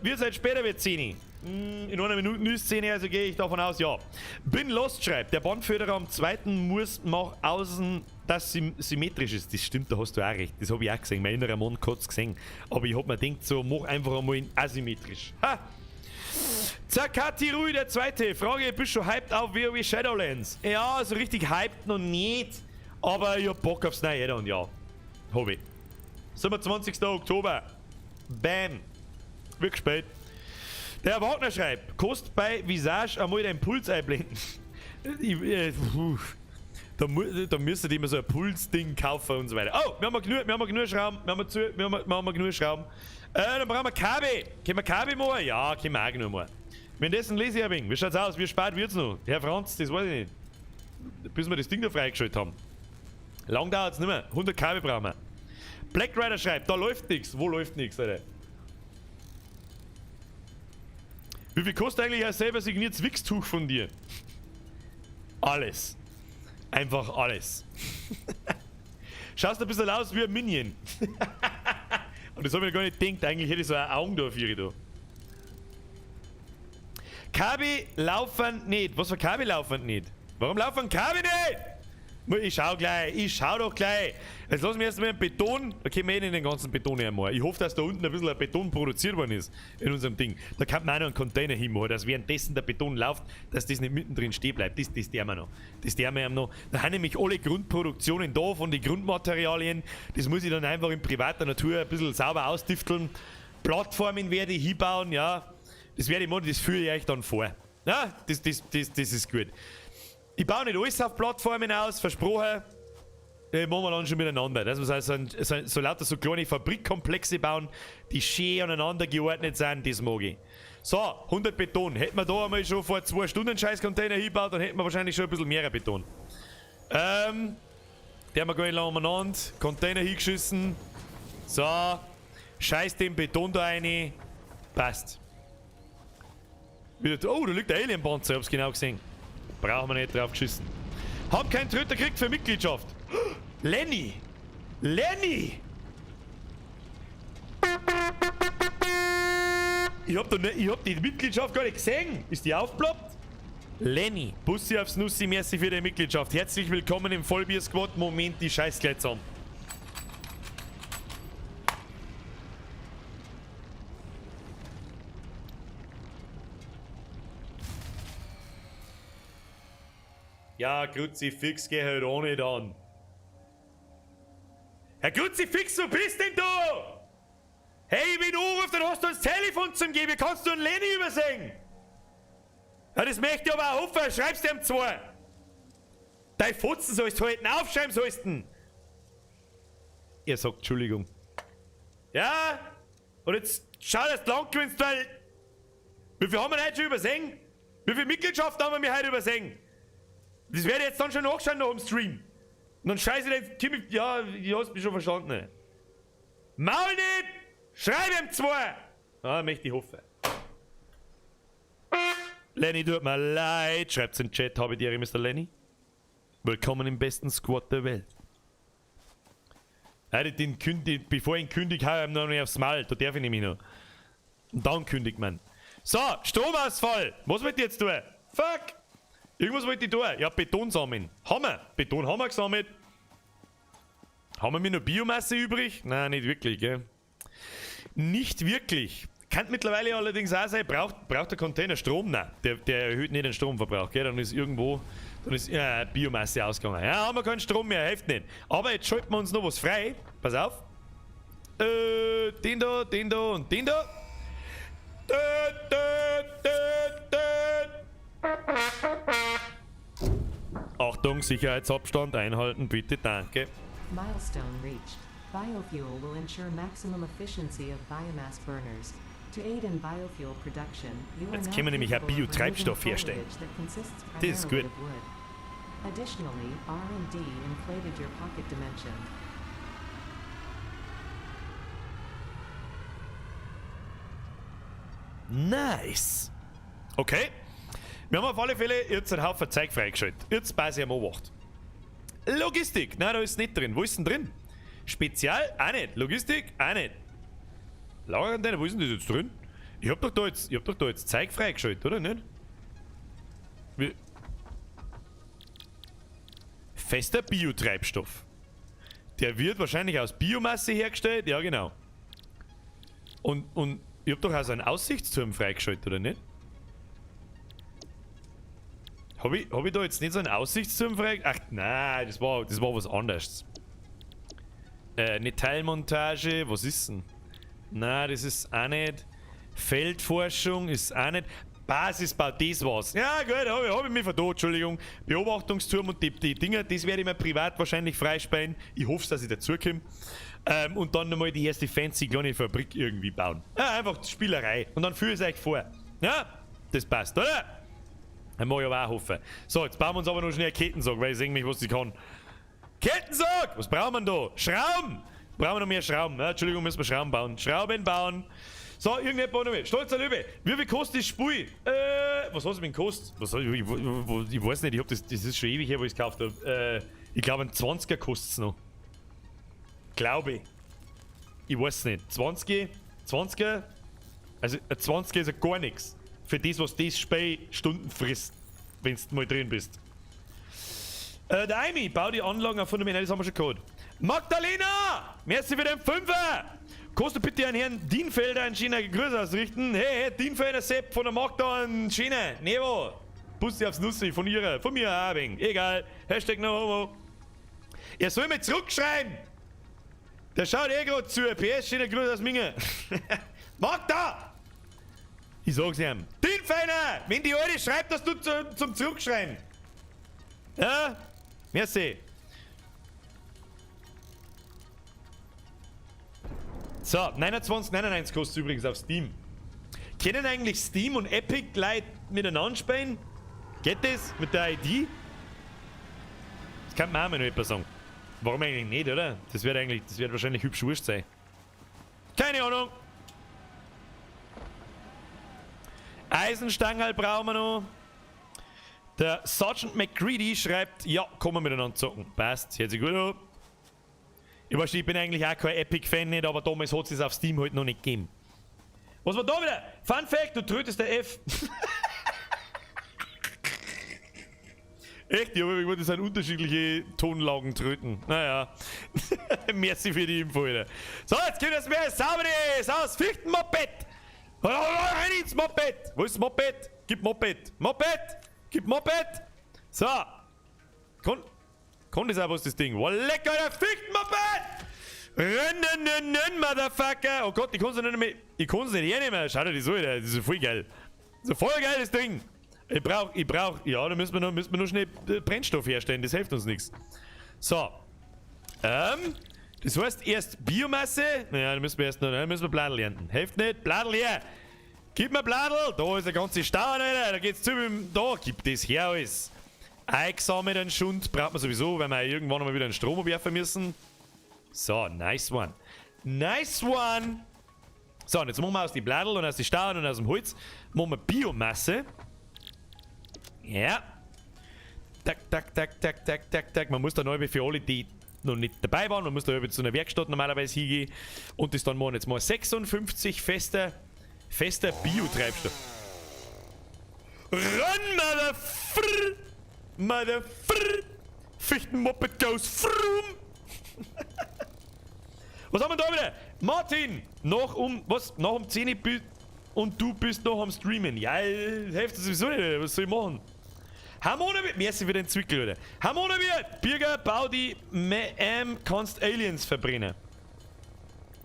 Wir sind später wird 10. In einer Minute ist 10, also gehe ich davon aus, ja. Bin lost, schreibt. Der Bandförderer am zweiten muss nach außen, dass symmetrisch ist. Das stimmt, da hast du auch recht. Das habe ich auch gesehen. Mein innerer Mann hat's gesehen. Aber ich hab mir gedacht, so, mach einfach einmal in asymmetrisch. Ha! Zakati Rui, der zweite. Frage, bist du hyped auf WoW Shadowlands? Ja, so richtig hyped noch nicht. Aber ich hab Bock aufs neue Addon, ja. Hab ich. 27. Oktober. Bam. Wird gespielt. Der Wagner schreibt, kostet bei Visage einmal deinen Puls einblenden. Da müsstet ihr immer so ein Pulsding kaufen und so weiter. Oh, wir haben genug Schrauben. Wir haben genug Schrauben. Dann brauchen wir Kabel. Können wir Kabel machen? Ja, können wir auch genug machen. Währenddessen lese ich ein wenig. Wie schaut's aus? Wie spät wird's noch? Herr Franz, das weiß ich nicht. Bis wir das Ding da freigeschaltet haben. Lang dauert's nicht mehr. 100 Kabel brauchen wir. Black Rider schreibt, da läuft nichts. Wo läuft nichts, Alter? Wie viel kostet eigentlich ein selber signiertes Wichstuch von dir? Alles. Einfach alles. Schaust ein bisschen aus wie ein Minion. Und das habe ich mir gar nicht gedacht. Eigentlich hätte ich so ein Augen da auf ihre da. Kabel laufen nicht. Was für Kabel laufen nicht? Warum laufen Kabel nicht? Ich schau gleich, ich schau doch gleich. Jetzt lassen wir erstmal den Beton. Da können wir eh nicht den ganzen Beton hermachen. Ich hoffe, dass da unten ein bisschen ein Beton produziert worden ist in unserem Ding. Da kann man auch noch einen Container hinmachen, dass währenddessen der Beton läuft, dass das nicht mittendrin stehen bleibt. Das dürfen wir noch. Das dürfen wir noch. Da haben nämlich alle Grundproduktionen da von den Grundmaterialien. Das muss ich dann einfach in privater Natur ein bisschen sauber ausdifteln. Plattformen werde ich hinbauen, ja. Das werde ich machen, das führe ich euch dann vor. Ja, das ist gut. Ich baue nicht alles auf Plattformen aus, versprochen. Das machen wir dann schon miteinander. Dass wir so lauter so kleine Fabrikkomplexe bauen, die schön aneinander geordnet sind, das mag ich. So, 100 Beton. Hätten wir da einmal schon vor 2 Stunden einen scheiß Container hingebaut, dann hätten wir wahrscheinlich schon ein bisschen mehr Beton. Der haben wir gar nicht lange umeinander. Container hingeschissen. So, scheiß den Beton da rein. Passt. Wieder, oh, da liegt der Alien-Panzer, ich hab's genau gesehen. Brauchen wir nicht drauf geschissen. Hab keinen Tröter gekriegt für Mitgliedschaft. Lenny! Lenny! Ich hab die Mitgliedschaft gar nicht gesehen. Ist die aufgeploppt? Lenny, Bussi aufs Nussi, merci für die Mitgliedschaft. Herzlich willkommen im Vollbier-Squad. Moment, die Scheiß gleich zusammen. Ja, Kruzifix, geh halt auch nicht an. Herr Kruzifix, wo bist denn du? Hey, ich bin angerufen, dann hast du das Telefon zum Geben. Kannst du einen Lenny übersehen? Ja, das möchte ich aber auch hoffen. Schreib's dem zwei. Dein Fotzen sollst du halten, aufschreiben sollst du. Er sagt Entschuldigung. Ja, und jetzt schau, dass du lang gewinnst, weil... Wie viel haben wir heute schon übersehen? Wie viele Mitgliedschaften haben wir heute übersehen? Das werde ich jetzt dann schon nachschauen noch im Stream. Und dann scheiße ich den Timmy. Ja, ich hast mich schon verstanden. Ne? Maul nicht! Schreib ihm zwei! Ah, möchte ich hoffen. Lenny, tut mir leid. Schreibt's in den Chat, habe ich dir, Mr. Lenny. Willkommen im besten Squad der Welt. Ja, bevor ich ihn kündige, hau ich ihm noch nicht aufs Maul. Da darf ich nämlich noch. Und dann kündigt man. So, Stromausfall. Was wollt ihr jetzt tun? Fuck! Irgendwas wollte ich tun. Ja, Beton sammeln. Haben wir. Beton haben wir gesammelt. Haben wir noch Biomasse übrig? Nein, nicht wirklich, gell? Nicht wirklich. Kann mittlerweile allerdings auch sein, braucht der Container Strom? Nein, der erhöht nicht den Stromverbrauch, gell? Dann ist irgendwo, dann ist Biomasse ausgegangen. Ja, haben wir keinen Strom mehr, hilft nicht. Aber jetzt schalten wir uns noch was frei. Pass auf. Den da, den da und den da. Achtung, Sicherheitsabstand einhalten, bitte, danke. Milestone reached. Biofuel will ensure maximum efficiency of biomass burners. To aid in biofuel production, you are Jetzt now können wir nämlich auch capable of Biotreibstoff removing herstellen. foliage that consists Das ist gut. primarily of wood. Additionally, R&D inflated your pocket dimension. Nice. Okay. Wir haben auf alle Fälle jetzt einen Haufen Zeug freigeschaltet. Jetzt passe ich am Obacht. Logistik! Nein, da ist nicht drin. Wo ist denn drin? Spezial? Auch nicht. Logistik? Auch nicht. Lagercontainer, wo ist denn das jetzt drin? Ich hab doch da jetzt, ich hab doch da jetzt Zeug freigeschaltet, oder nicht? Wie? Fester Biotreibstoff. Der wird wahrscheinlich aus Biomasse hergestellt. Ja, genau. Und ich hab doch auch so einen Aussichtsturm freigeschaltet, oder nicht? Hab ich da jetzt nicht so einen Aussichtsturm freigeschaltet? Ach, nein, das war was anderes. Eine Teilmontage, was ist denn? Nein, das ist auch nicht. Feldforschung ist auch nicht. Basisbau, das war's. Ja, gut, hab ich mich vertan, Entschuldigung. Beobachtungsturm und die Dinger, das werde ich mir privat wahrscheinlich freispielen. Ich hoffe, dass ich dazukomme. Und dann nochmal die erste fancy kleine Fabrik irgendwie bauen. Ja, einfach Spielerei. Und dann führe ich es euch vor. Ja, das passt, oder? Dann mach ich aber auch hoffen. So, jetzt bauen wir uns aber noch schnell einen Kettensaug, weil ich sehe mich, was ich kann. Kettensaug! Was brauchen wir denn da? Schrauben! Brauchen wir noch mehr Schrauben? Ja, Entschuldigung, müssen wir Schrauben bauen. Schrauben bauen. So, irgendjemand noch mehr. Stolzer Löwe, wie viel kostet das Spiel? Was hat es denn gekostet? Was, ich weiß nicht, ich hab das ist schon ewig her, wo ich es gekauft habe. Ich glaube, ein 20er kostet es noch. Glaube ich. Ich weiß nicht. 20? 20er? Also, ein 20er ist ja gar nichts. Für das, was das Spiel Stunden frisst, wenn du mal drin bist. Der Aimi, bau die Anlagen auf Fundament, das haben wir schon gehabt. Magdalena! Merci für den Fünfer! Kannst du bitte an Herrn Dienfelder einen schönen Gruß ausrichten? Hey, hey, Dienfelder Sepp von der Magda einen schönen. Nevo! Bussi aufs Nussi von ihrer, von mir auch ein wenig. Egal. Hashtag no homo. Er soll mir zurückschreiben! Der schaut eh grad zu. PS, schöner Gruß aus Minge. Magda! Ich sag's ihm. Dienfelder! Wenn die Alte schreibt, dass du zum Zurückschreiben. Ja? Merci. So, 29,99 kostet übrigens auf Steam. Können eigentlich Steam und Epic Leute miteinander spielen? Geht das mit der ID? Das kann man auch mal noch etwas sagen. Warum eigentlich nicht, oder? Das wird eigentlich, das wird wahrscheinlich hübsch wurscht sein. Keine Ahnung. Eisenstangerl brauchen wir noch. Der Sergeant McGreedy schreibt, ja, kommen wir miteinander zocken. Passt, hört sich gut an. Ich weiß nicht, ich bin eigentlich auch kein Epic-Fan nicht, aber damals hat es auf Steam halt noch nicht gegeben. Was war da wieder? Fun Fact, du trötest der F. Echt, ja, aber das sind unterschiedliche Tonlagen tröten. Naja. Merci für die Info, Alter. So, jetzt geht es mehr sauberes aus Fichtenmoped. Rein ins Moped. Wo ist das Moped? Gib Moped. Moped! Gib Moped! So. Kann das auch was, das Ding? Oh, lecker, der Fichtenmoped! Rennen, Motherfucker! Oh Gott, ich kann's nicht mehr. Ich kann's nicht hernehmen. Schau dir das an, Alter. Das ist voll geil. Das ist voll geiles Ding. Ich brauch, ja, da müssen wir nur schnell Brennstoff herstellen, das hilft uns nichts. So. Das heißt erst Biomasse. Naja, da müssen wir erst noch, da müssen wir Bladel ernten. Hilft nicht, Bladel her! Gib mir Bladel! Da ist der ganze Stau, Alter. Da geht's zu mit dem, da, gib das her alles. Eingesammelten Schund braucht man sowieso, weil wir irgendwann mal wieder einen Strom werfen müssen. So, nice one. Nice one! So, und jetzt machen wir aus die Bladel und aus den Stauen und aus dem Holz machen wir Biomasse. Ja. Tak, tak, tak, tak, tak, tak, tak. Man muss da neu für alle, die noch nicht dabei waren, man muss da zu einer Werkstatt normalerweise hingehen und das dann machen. Jetzt mal 56 fester Biotreibstoff. Run, Motherfrr! Motherfrr! Fichtenmoped goes froom! Was haben wir da wieder? Martin! Noch um, was? Noch um 10 Uhr und du bist noch am Streamen. Ja, hilft das sowieso nicht. Was soll ich machen? Harmonia, merci für den Zwickel, oder? Harmonia wird! Birger, bau die M, kannst Aliens verbrennen.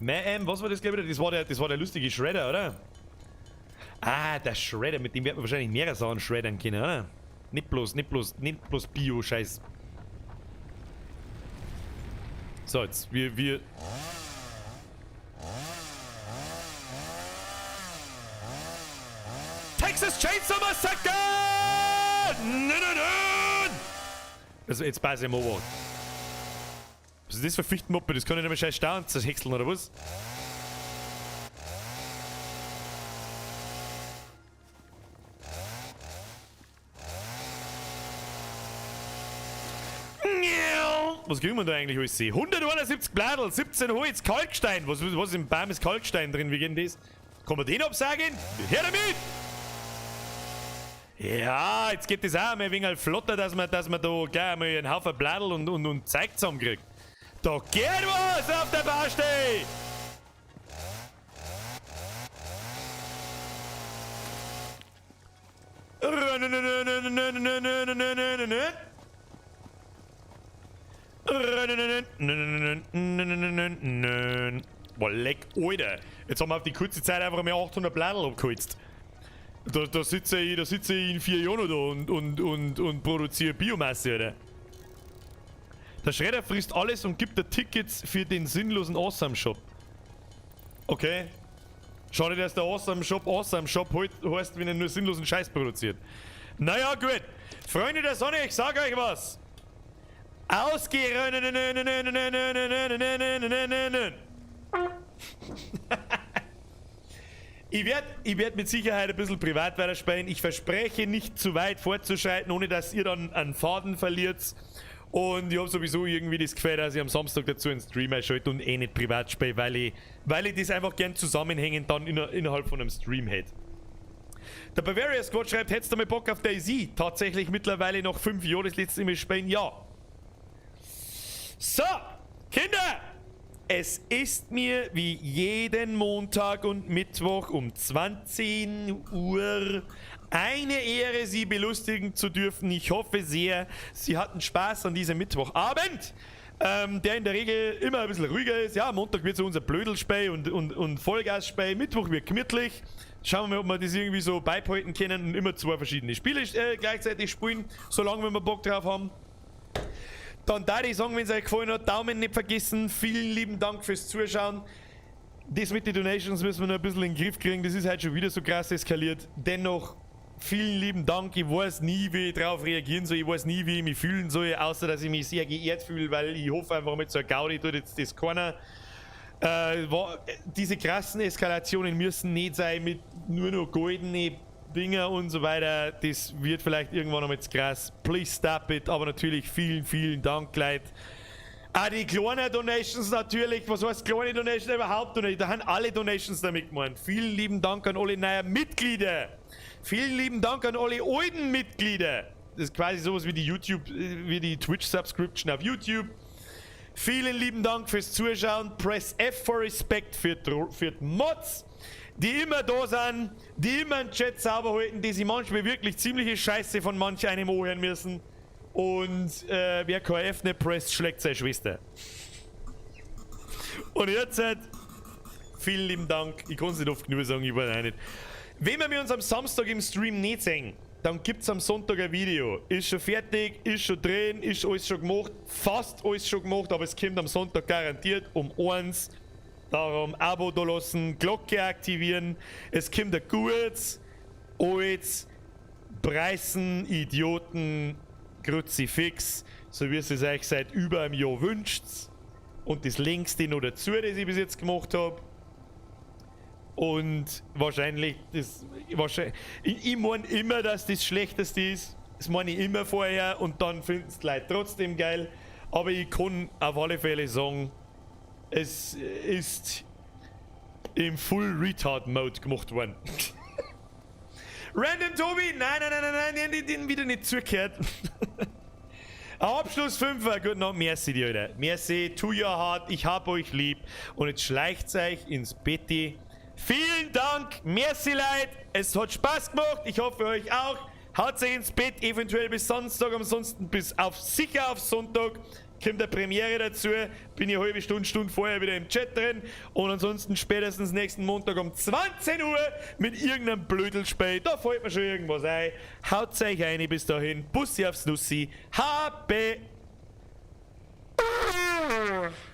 M, was war das, glaube ich? Das war der lustige Shredder, oder? Ah, der Shredder, mit dem wird man wahrscheinlich mehrere Sachen shreddern können, oder? Nicht bloß Bio-Scheiß. So, jetzt, wir... Texas Chainsaw Massacre! Nein, nein, nein! Also, jetzt pass ich mal an. Was ist das für Fichtenmoppe? Das kann ich nicht mehr scheiß Staunen zerhäckseln, oder was? Was kriegen wir da eigentlich alles? 171 Bladel, 17 Holz, Kalkstein. Was ist im Baum ist Kalkstein drin? Wie geht denn das? Kann man den absagen? Her damit! Ja, jetzt geht das auch einmal ein wenig flotter, dass man da gleich einmal einen Haufen Bladel und Zeug zusammenkriegt. Da geht was auf der Baustelle! Boah, leck, Alter. Jetzt haben wir auf die kurze Zeit einfach mal 800 Bladel abgeholzt. Da sitze ich in 4 Jahren noch da und produziere Biomasse, Alter. Der Schredder frisst alles und gibt dir Tickets für den sinnlosen Awesome Shop. Okay. Schade, dass der Awesome Shop heißt, wenn er nur sinnlosen Scheiß produziert. Naja, gut. Freunde der Sonne, ich sag euch was. Ausgerönnen. Ich werd mit Sicherheit ein bisschen privat weiterspielen. Ich verspreche nicht zu weit fortzuschreiten, ohne dass ihr dann einen Faden verliert. Und ich hab sowieso irgendwie das Gefühl, dass ich am Samstag dazu einen Stream einschalte und eh nicht privat spiele, weil ich das einfach gern zusammenhängend dann innerhalb von einem Stream hätte. Der Bavaria Squad schreibt, hättest du mal Bock auf DayZ? Tatsächlich mittlerweile noch 5 Jahre das letzte Mal spielen, ja. So, Kinder! Es ist mir wie jeden Montag und Mittwoch um 20 Uhr eine Ehre, Sie belustigen zu dürfen. Ich hoffe sehr, Sie hatten Spaß an diesem Mittwochabend, der in der Regel immer ein bisschen ruhiger ist. Ja, Montag wird so unser Blödelspiel und Vollgasspiel. Mittwoch wird gemütlich. Schauen wir mal, ob wir das irgendwie so beibehalten können und immer 2 verschiedene Spiele gleichzeitig spielen, solange wir Bock drauf haben. Dann da ich sagen, wenn es euch gefallen hat, Daumen nicht vergessen. Vielen lieben Dank fürs Zuschauen. Das mit den Donations müssen wir noch ein bisschen in den Griff kriegen. Das ist heute schon wieder so krass eskaliert. Dennoch, vielen lieben Dank. Ich weiß nie, wie ich drauf reagieren soll. Ich weiß nie, wie ich mich fühlen soll, außer dass ich mich sehr geehrt fühle, weil ich hoffe einfach mit so einer Gaudi tut jetzt das keiner. Diese krassen Eskalationen müssen nicht sein mit nur noch goldenen Dinger und so weiter. Das wird vielleicht irgendwann noch mit krass. Please stop it. Aber natürlich vielen, vielen Dank, Leute. Ah, die kleinen Donations natürlich. Was heißt kleine Donations überhaupt noch nicht? Da haben alle Donations damit gemeint. Vielen lieben Dank an alle neuen Mitglieder. Vielen lieben Dank an alle alten Mitglieder. Das ist quasi sowas wie die YouTube, wie die Twitch-Subscription auf YouTube. Vielen lieben Dank fürs Zuschauen. Press F for Respect für die Mods, die immer da sind, die immer den Chat sauber halten, die sich manchmal wirklich ziemliche Scheiße von manch einem anhören müssen. Und wer kein F nicht presst, schlägt seine Schwester. Und jetzt halt, vielen lieben Dank. Ich kann es nicht oft genug sagen, ich weiß auch nicht. Wenn wir uns am Samstag im Stream nicht sehen, dann gibt's am Sonntag ein Video. Ist schon fertig, ist schon drin, ist alles schon gemacht, fast alles schon gemacht, aber es kommt am Sonntag garantiert um 1. Darum Abo da lassen, Glocke aktivieren. Es kommt ein gutes, altes, Preisen, Idioten, Kruzifix, so wie es euch seit über einem Jahr wünscht. Und das längste noch dazu, das ich bis jetzt gemacht hab. Und wahrscheinlich, ich meine immer, dass das Schlechteste ist. Das meine ich immer vorher und dann finden es die Leute trotzdem geil. Aber ich kann auf alle Fälle sagen, es ist im Full Retard Mode gemacht worden. Random Tobi! Nein, nein, nein, nein, nein, den, den wieder nicht zugehört. Abschluss 5er, guten Abend, merci dir, Alter. Merci, to your heart, ich hab euch lieb. Und jetzt schleicht's euch ins Betti. Vielen Dank, merci Leute, es hat Spaß gemacht, ich hoffe euch auch. Haut euch ins Bett, eventuell bis Samstag, ansonsten bis auf sicher auf Sonntag. Kommt der Premiere dazu, bin ich eine halbe Stunde, Stunde vorher wieder im Chat drin und ansonsten spätestens nächsten Montag um 20 Uhr mit irgendeinem Blödelspiel, da fällt mir schon irgendwas ein. Haut euch ein, bis dahin, Bussi aufs Nussi, HB.